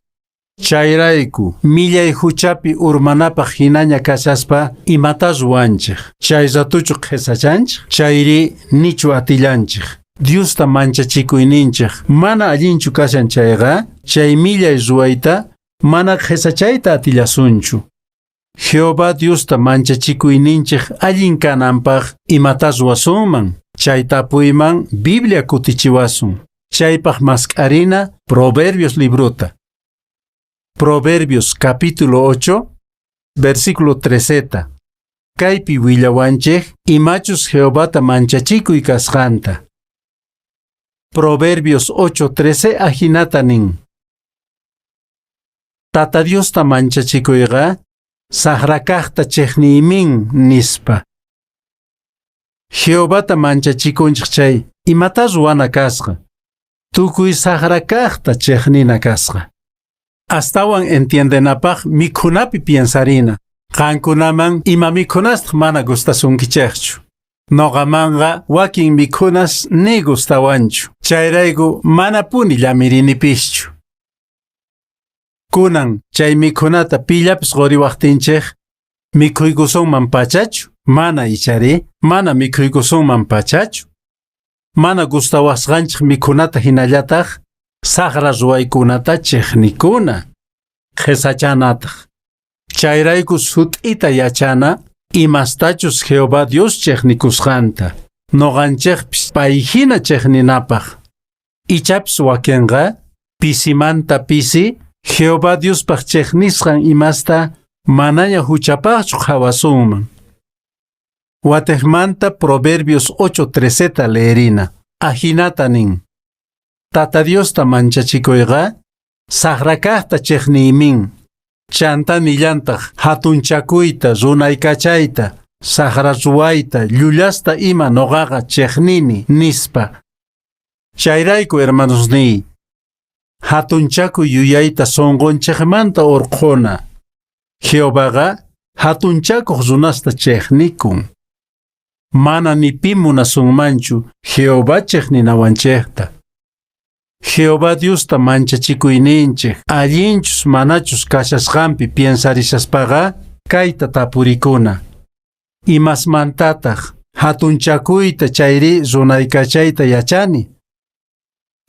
Chayrayku millay huchapi urmanapaq hinaña kashaspa imata ruwanchik. Chay ratuchu qhisachanchik, chayri nichu atillanchik. Diosta manchachikuyninchik mana allinchu kashan chayqa chay millay ruwayta mana qhisachayta atillasunchu. Jehová Diosta manchachikuyninchik allin kananpaq imata ruwasunman. Chay tapuyman Biblia kutichiwasun. Chaypaq mask'arina Proverbios librota. Proverbios capítulo 8, versículo 13. Kaypi willawanchik imachus Jehovata manchachikuy kasqanta. Proverbios 8:13 ajinata nin. Tata Diosta manchachikuyqa saqrakaqta chiqniymin nispa. Jehovata manchachikunchik chay imata ruwana kasqa. Tukuy saqrakaqta chiqnina kasqa. Astawan entiendenapaq mikhunapi piensarina. Qankunaman ima mikhunastaq mana gustasunkichikchu. Noqamanqa wakin mikhunas ni gustawanchu. Chayrayku manapuni llamirinipischu. Kunan chay mikhunata pillapis quriwaqtinchik mikhuykusunman pachachu. Mana ichari, mana mikhuykusunman pachachu. Mana gustawasqanchik mikhunata hinallataq saqra ruwaykunata chiqnikuna. Qhisachanataq. Chayrayku sut'ita yachana imastachus Jehová Dios chiqnikusqanta. Noqanchikpis payhina chiqninapaq. Ichapis wakinqa pisimanta pisi Jehová Diospaq chiqnisqan imasta manaña huchapaqchu qhawasunman. Watejmanta Proverbios 8:13 leerina. Ajinata nin. Tata Diosta manchachikuyqa saqrakaqta chiqniymin. Chanta nillantaq hatunchakuyta, runaykachayta, saqra ruwayta, llullasta ima noqaqa chiqnini nispa. Chayrayku hermanosniy, hatunchakuy yuyayta sunqunchikmanta urqhuna. Jehovaqa hatunchakuq runasta chiqnikun. Mana ni pi munasunmanchu Jehová chiqninawanchikta. Jehová Diosta manchachikuyninchik allinchus manachus kashasqanpi piensarishaspaqa kayta tapurikuna. Imasmantataq hatunchakuyta chayri runaykachayta yachani.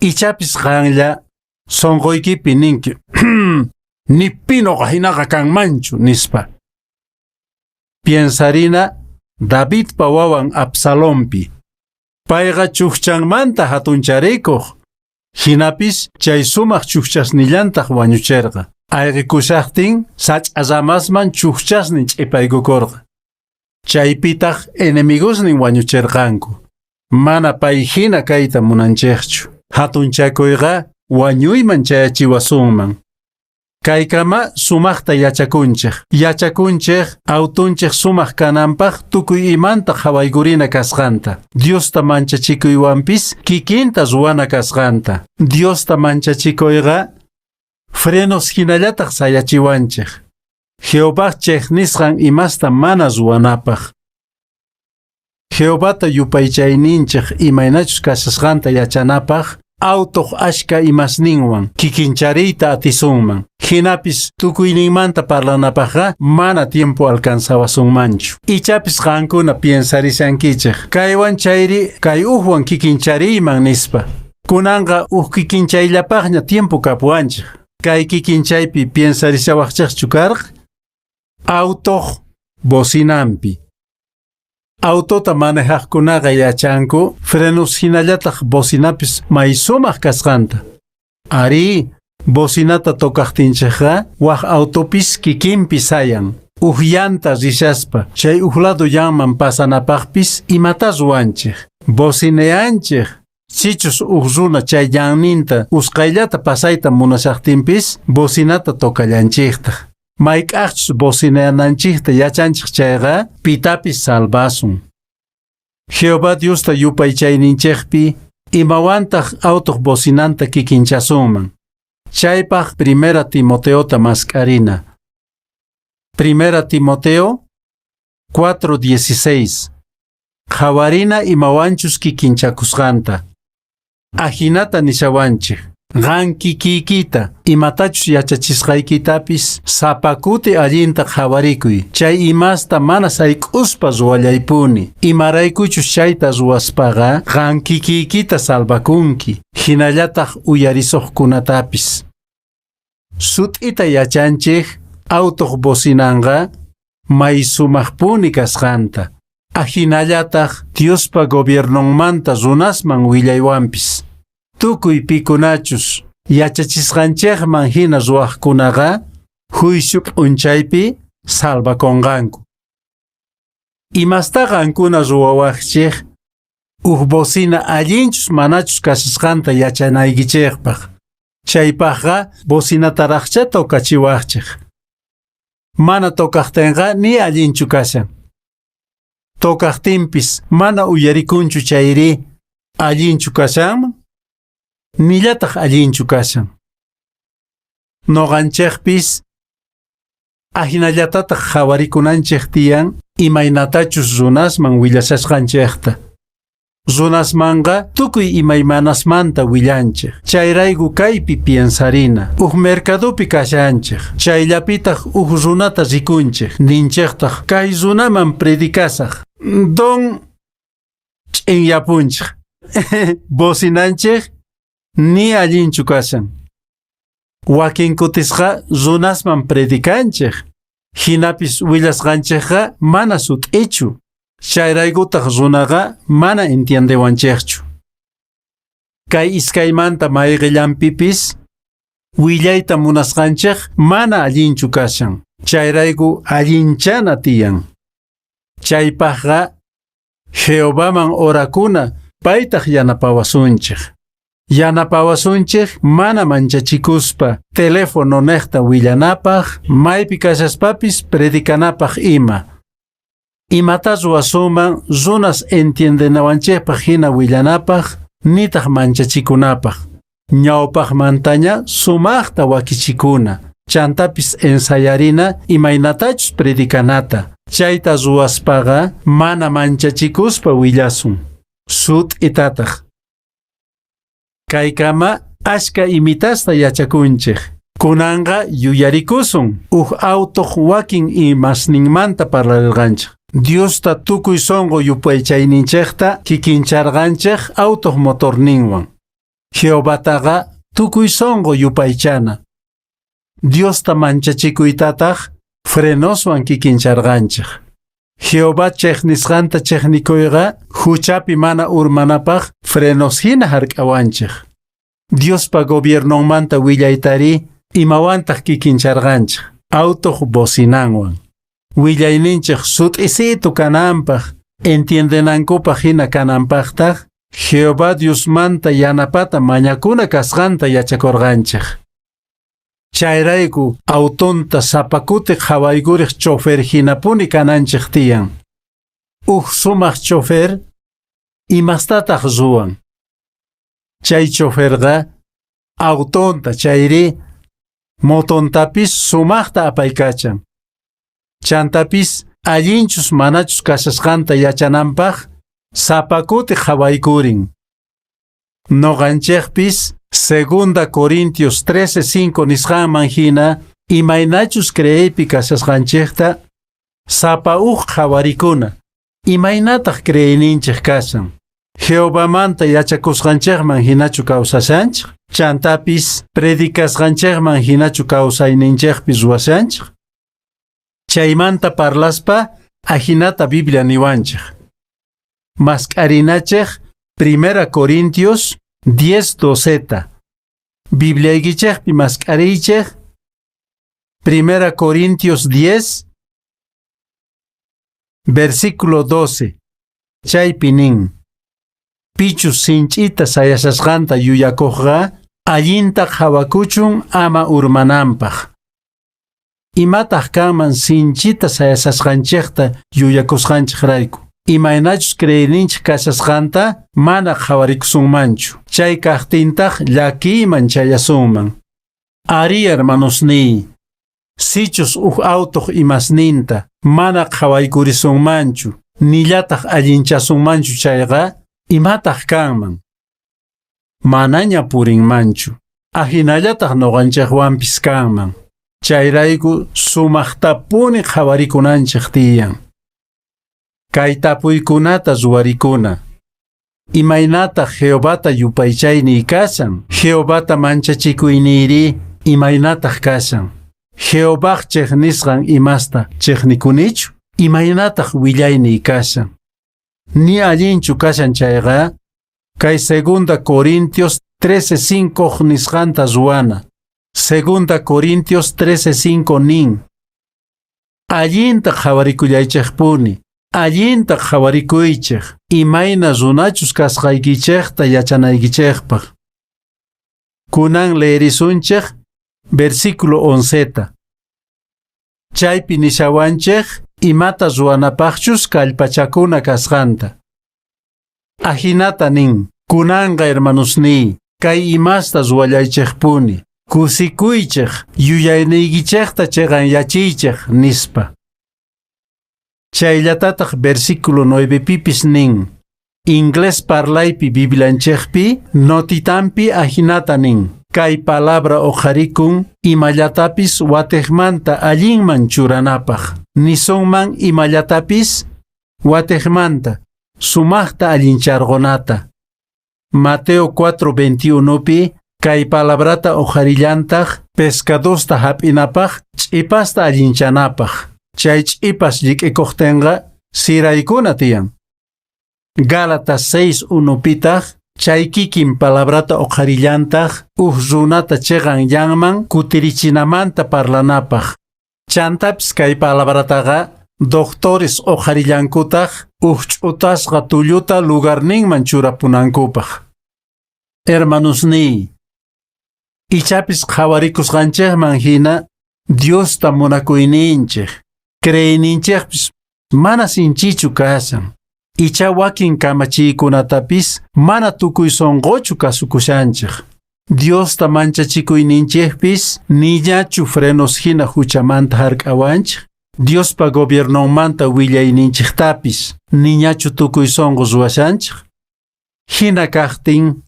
Ichapis qanlla sunquykipi ninki ni pi noqa hinaqa kanmanchu nispa. Piensarina Davidpa wawan Absalompi. Payqa chukchanmanta hatuncharikuq. Hinapis chay sumaq chukchasnillantaq wañucherqa. Ayqikushaqtin sach'allamasman chukchasnin ch'ipaykukurqa. Chaypitaq enemigosnin wañucherqanku. Mana pay hina kayta munanchikchu. Hatunchakuyqa wañuyman chayachiwasunman. Kaykama sumaqta yachakunchik. Yachakunchik autunchik sumaq kananpaq tukuy imanta qhawaykurina kasqanta. Diosta manchachikuywanpis kikinta ruwana kasqanta. Diosta manchachikuyqa frenos hinallataq sayachiwanchik. Jehová chiqnisqan imasta mana ruwanapaq. Jehovata yupaychayninchik imaynachus kashasqanta yachanapaq autoq ashka imasninwan kikinchariyta atisunman. Hinapis tukuyninmanta parlanapaqqa mana tiempo alcanzawasunmanchu. Ichapis qankuna piensarishankichik kaywan chayri kay ujwan kikinchariyman nispa. Kunanqa uj kikinchayllapaqña tiempo kapuwanchik. Kay kikinchaypi piensarishawaqchikchu karqa? Autoq bocinanpi. Autota manejaqkunaqa yachanku frenos hinallataq bocinapis may sumaq kasqanta. Arí, bocinata tocaqtinchikqa wak autopis kikinpi sayan. Uj llanta rishaspa chay uj lado llanman pasanapaqpis imata ruwanchik. Bocineanchik. Sichus uj runa chay llanninta usqhayllata pasayta munashaqtinpis bocinata tocallanchiktaq. Mayk'aqchus bocineananchikta yachanchik chayqa pitapis salvasun. Jehová Diosta yupaychayninchikpi imawantaq autoq bocinanta kikinchasunman. Chaypaq Primera Timoteota mask'arina. Primera Timoteo 4:16. Qhawarina imawanchus kikinchakusqanta. Ajinata nishawanchik. Qan kikiykita imatachus yachachisqaykitapis sapa kuti allinta qhawarikuy. Chay imasta mana sayk'uspa ruwallaypuni. Imaraykuchus chayta ruwaspaqa qan kikiykita salvakunki. Hinallataq uyarisuqkunatapis. Sut'ita yachanchik autoq bocinanqa may sumaqpuni kasqanta. Ahinallataq Diospa gobiernonmanta runasman willaywanpis. Tukuy pikunachus yachachisqanchikman hina ruwaqkunaqa juicio p'unchaypi salvakunqanku. Imasta qankuna ruwawaqchik uj bocina allinchus manachus kashasqanta yachanaykichikpaq. Chaypaqqa bocinataraqcha tocachiwaqchik. Mana tocaqtinqa ni allinchu kashan. Tocaqtinpis mana uyarikunchu chayri allinchu kashanman, nillataq allinchu kashan. Noqanchikpis ahinallatataq qhawarikunanchik tiyan imaynatachus runasman willashasqanchikta. Runasmanqa tukuy imaymanasmanta willanchik. Chayrayku kaypi piensarina. Uj mercadopi kashanchik. Chayllapitaq uj runata rikunchik. Ninchiktaq kay runaman predicasaq. Don ch'inyapunchik. Bocinanchik ni allinchu kashan. Wakin kutisqa runasman predicanchik. Hinapis willasqanchikqa mana sut'ichu. Chayraykutaq runaqa mana entiendewanchikchu. Kay iskaymanta mayqillanpipis willayta munasqanchik mana allinchu kashan. Chayrayku allinchana tiyan. Chaypaqqa Jehovaman orakuna paytaq yanapawasunchik. Yanapawasunchik mana manchachikuspa teléfono neqta willanapaq, maypi kashaspapis predicanapaq ima. Imata ruwasunman runas entiendenawanchikpaq hina willanapaq, nitaq manchachikunapaq. Ñawpaqmantaña sumaqta wakichikuna. Chantapis ensayarina imaynatachus predicanata. Chayta ruwaspaqa mana manchachikuspa willasun. Sut'itataq. Kaykama ashka imitasta yachakunchik. Kunanqa yuyarikusun. Uj autoq wakin imasninmanta parlarirqanchik. Diosta tukuy sonqo yupaychayninchikta kikincharqanchik autoq motorninwan. Jehovataqa tukuy sonqo yupaychana. Diosta manchachikuytataq frenoswan kikincharqanchik. Jehová chiqnisqanta chiqnikuyqa huchapi mana urmanapaq frenos hina hark'awanchik. Diospa gobiernonmanta willaytari imawantaq kikincharqanchik autoq bocinanwan. Willayninchik sut'isitu kananpaq, entiendenankupaq hina kananpaqtaq Jehová Diosmanta yanapata mañakuna kasqanta yachakurqanchik. Chayrayku autonta sapa kuti qhawaykuriq chofer hinapuni kananchik tiyan. Uj sumaq chofer imastataq ruwan. Chay choferqa autonta chayri motontapis sumaqta apaykachan. Chantapis allinchus manachus kashasqanta yachananpaq sapa kuti qhawaykurin. Noqanchikpis Segunda Corintios 13:5 nisqanman hina imaynachus creeypi kashasqanchikta sapa uj qhawarikuna. Imaynataq creeyninchik kashan. Jehovamanta yachakusqanchikman hinachu kawsashanchik? Chantapis predicasqanchikman hinachu kawsayninchikpi ruwashanchik? Chaymanta parlaspa ajinata Biblia niwanchik. Mask'arinachik 1 Corintios 10:12. Bibliaykichikpi mask'ariychik 1 Corintios 10 versículo 12. Chaypi nin: Pichus sinch'ita sayasasqanta yuyakuqqa allinta qhawakuchun ama urmananpaq. Imataq kanman sinchita sayasasqanchikta yuyakusqanchikrayku? Imaynachus creeyninchik kashasqanta mana qhawarikusunmanchu. Chay kaqtintaq llakiyman chayasunman. Ari hermanosniy, sichus uj autoq imasninta mana qhawaykurisunmanchu, nillataq allinchasunmanchu chayqa, imataq kanman? Manaña purinmanchu. Ajinallataq noqanchikwanpis kanman. Chayrayku sumaqtapuni qhawarikunanchik tiyan. Kay tapuykunata ruwarikuna. Imaynataq Jehovata yupaychayniy kashan? Jehovata manchachikuyniyri imaynataq kashan? Jehovaj chiqnisqan imasta chiqnikunichu? Imaynataq willayniy kashan? Ni allinchu kashan chayqa, kay 2 Corintios 13:5 nisqanta ruwana. 2 Corintios 13:5 nin: Allinta qhawarikullaychikpuni, allinta qhawarikuychik, imayna runachus kasqaykichikta yachanaykichikpaq. Kunan leerisunchik versículo 11. Chaypi nishawanchik imata ruwanapaqchus kallpachakuna kasqanta. Ajinata nin: Kunanqa hermanosniy, kay imasta ruwallaychikpuni, kusikuychik, yuyayniykichikta chiqanyachiychik, nispa. Chayllatataq versículo 9 pipis nin: Inglés parlaypi Biblianchikpi notitampi ajinata nin: Kay palabra uqharikun imallatapis watiqmanta allinman churanapaq. Nisunman imallatapis watiqmanta sumaqta allincharqunata. Mateo 4:21 pi kay palabrata uqharillantaq pescadosta hap'inapaq ch'ipasta allinchanapaq. Chay ch'ipas llik'ikuqtinqa siraykuna tiyan. Gálatas 6:1 pitaq chay kikin palabrata uqharillantaq uj runata chiqan ñanman kutirichinamanta parlanapaq. Chantapis kay palabrataqa doctores uqharillankutaq uj ch'utasqa tulluta lugarninman churapunankupaq. Hermanosniy, ichapis qhawarikusqanchikman hina Diosta munakuyninchik, creeyninchikpis mana sinchichu kashan. Icha wakin kamachiykunatapis mana tukuy sunquchu kasukushanchik. Diosta manchachikuyninchikpis niñachu frenos hina huchamanta hark'awanchik. Diospa gobiernonmanta willayninchiktapis niñachu tukuy sunqu ruwashanchik. Hina kaqtin,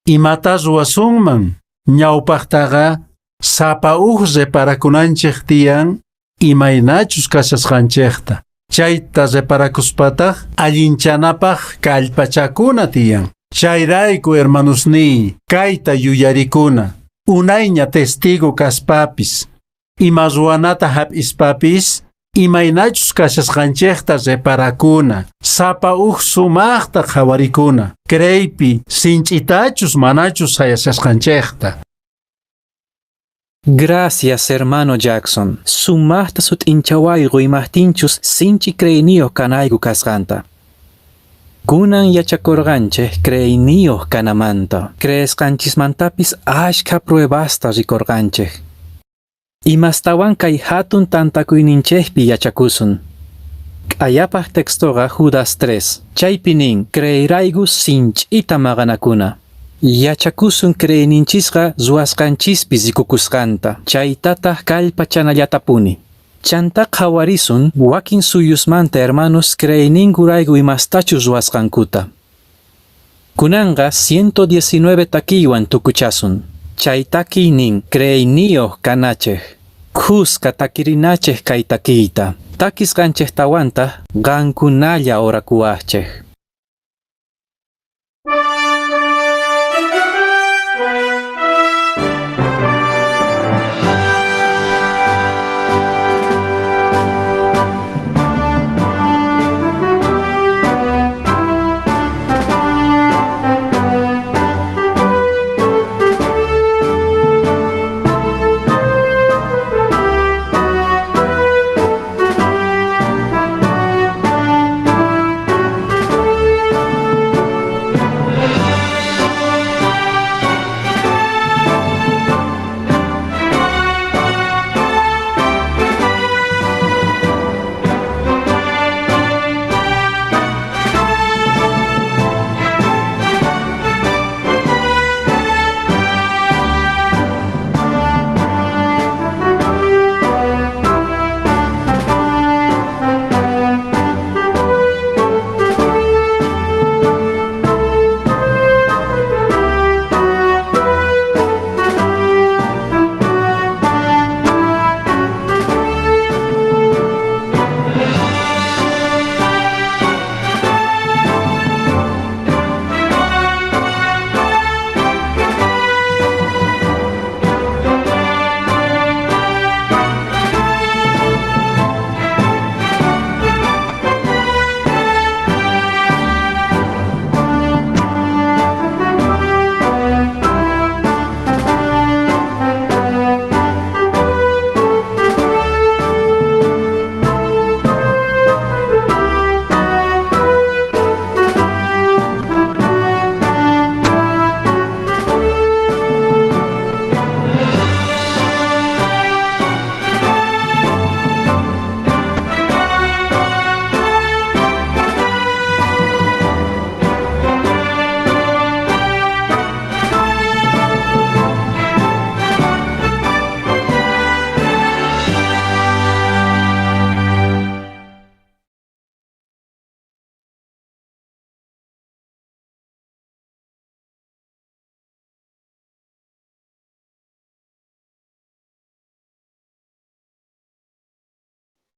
imata ruwasunman? Ñawpaqtaqa sapa uj reparakunanchik tiyan imaynachus kashasqanchikta. Chayta reparakuspataq allinchanapaq kallpachakuna tiyan. Chayrayku hermanosniy, kayta yuyarikuna. Unayña testigo kaspapis, ima ruwanata hap'ispapis, imaynachus kashasqanchikta reparakuna. Sapa uj sumaqta qhawarikuna. Creeypi sinch'itachus manachus sayashasqanchikta. Gracias, hermano Jackson. Sumaqta sut'inchawayku imajtinchus sinchi creeyniyuq kanayku kasqanta. Kunan yachakurqanchik creeyniyuq kanamanta. Creesqanchismantapis ashkha pruebasta rikurqanchik. Imastawan kay hatun tantakuyninchikpi yachakusun. Q'ayapaq textoqa Judas 3. Chaypi nin creeyrayku sinch'ita maqanakuna. Yachakusun creeyninchisqa ruwasqanchispi rikukusqanta. Chaytataq kallpachanallatapuni. Chanta qhawarisun wakin suyusmanta hermanos creeyninkurayku imastachus ruwasqankuta. Kunanqa 119 takiywan tukuchasun. Chay takiy nin creeyniyuq kanachej. Khuska takirinachej kay takiyta. Takisqanchiktawantaq qankunalla orakuwaqchej.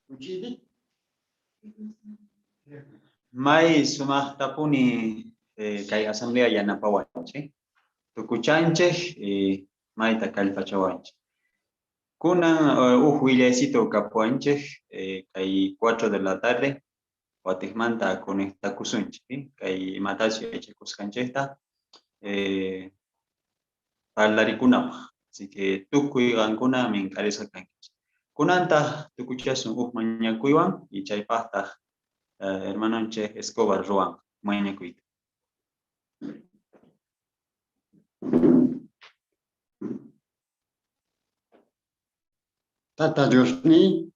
Uchidi? May sumaqtapuni kay asamblea yanapawanchik. Tukuchanchik mayta kallpachawanchik. Kunan uj willaycito kapuwanchik kay 4 de la tarde watiqmanta conectakusunchik kay imatachus yachakusqanchikta parlarikunapaq. Así que tukuy qankuna mink'arisqa kankichik. Kunantaq tukuchasun uj mañakuywan y chaypaqtaq hermanonchik Escobar ruwan mañakuyta. Tata Diosni,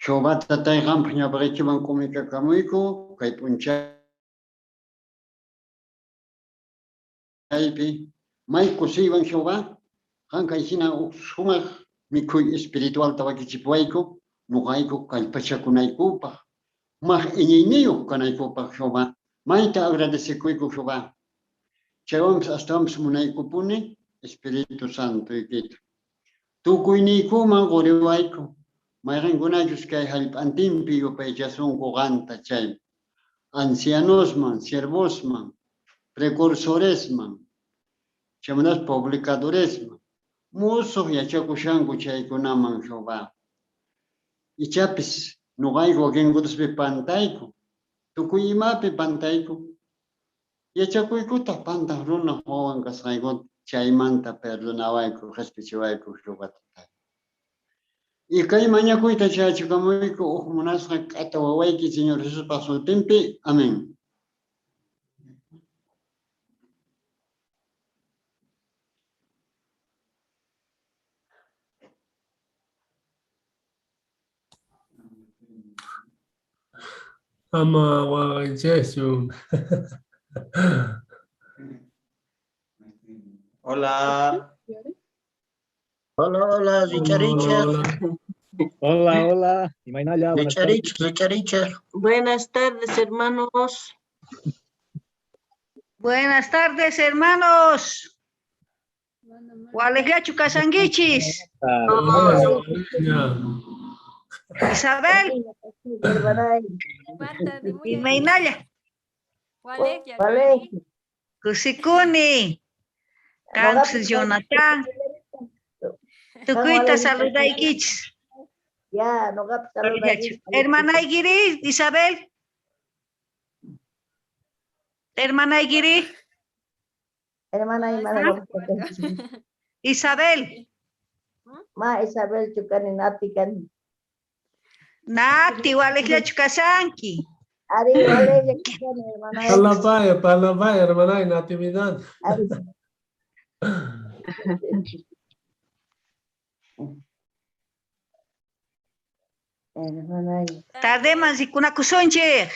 Jehová tatay qampaq ñawpaqiykiman k'umuykakamuyku kay p'unchaypi may kusiywan Jehová qan kay hina uj sumaq mikhuy espiritualta wakichipuwayku nuqayku kallpachakunaykupaq maq iñiyniyuq kanaykupaq Jehová mayta agradecekuyku Jehová chaywanpis astawanpis munaykupuni Espíritu Santoykita tukuyniykuman quriwayku mayqinkunachus kay hallp'antinpi yupaychasunku qanta chay ancianosman, siervosman, precursoresman, chaymantas publicadoresman, musuq yachakushanku chaykunaman Jehová. Ichapis nuqayku wakinkutaspi pantayku, tukuy imapi pantayku, yachakuykutaq pantaq runaq wawan kasqaykuta chaymanta perdonawayku, qhispichiwayku Jehová tatay. Y kay mañakuyta chayachikamuyku uj munasqa k'ata wawayki Señor Jesuspaq sutinpi. Amén. Ama waqaychikchu. Hola. Hola, hola, Richaricha. Hola, hola. Imaynalla, buenas tardes. Richaricha, Richaricha. Buenas tardes, hermanos. Buenas tardes, hermanos. Waliqllachu kasankichis. Isabel. Imaynalla. Kusikuni. Kanpis Jonathan. Tukuyta saludaykichis. Ya, noqapis saludaykichis. Hermanaykiri, Isabel. Hermanaykiri. Hermana mana Isabel. Ma Isabel chukani nati kani. Nati waliqllachu kasanki. Ari waliqlla kani hermana. Parlapaya, parlapaya, hermanay, Natividad. Tardeman rikunakusunchik.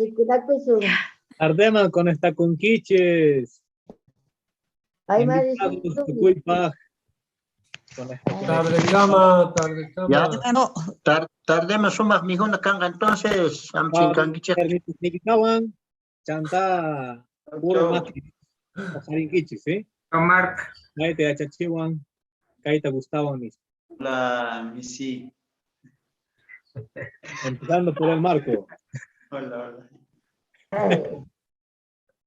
Rikunakusun. Tardeman con esta conquiches. Ay, Invitados, Tarde cama, tarde cama. Ya, tardema sumaq mikhuna kanqa entonces, amchinkankichik. Nikikawan, chanta puro maki ojarinkichis, ¿sí? Mark. Kayta yachachiwan, kayta gustawan nispa. Hola, Missy. Empezando por el Marco. Hola, hola.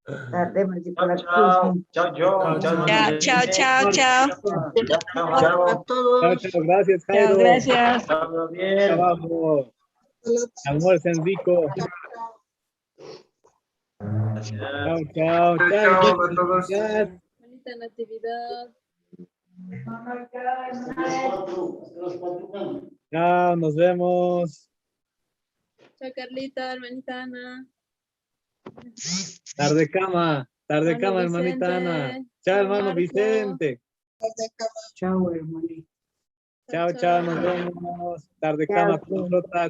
Chao, chao, chao, chao, chao, chao, chao. Chao a todos. Chao, chao, gracias, Jairo. Chao, gracias. Chao, Gabriel. Trabajo. Almuercen rico. Gracias. Chao, chao, chao. Chao a todos. Bonita natividad. Chao, nos vemos. Chao, Carlita, hermanita Ana. Tarde cama, Hermano hermanita Vicente. Ana. Chao, hermano Marco. Vicente. Chao, hermanito. Chao, chao, nos vemos. Tarde cama, 4 de la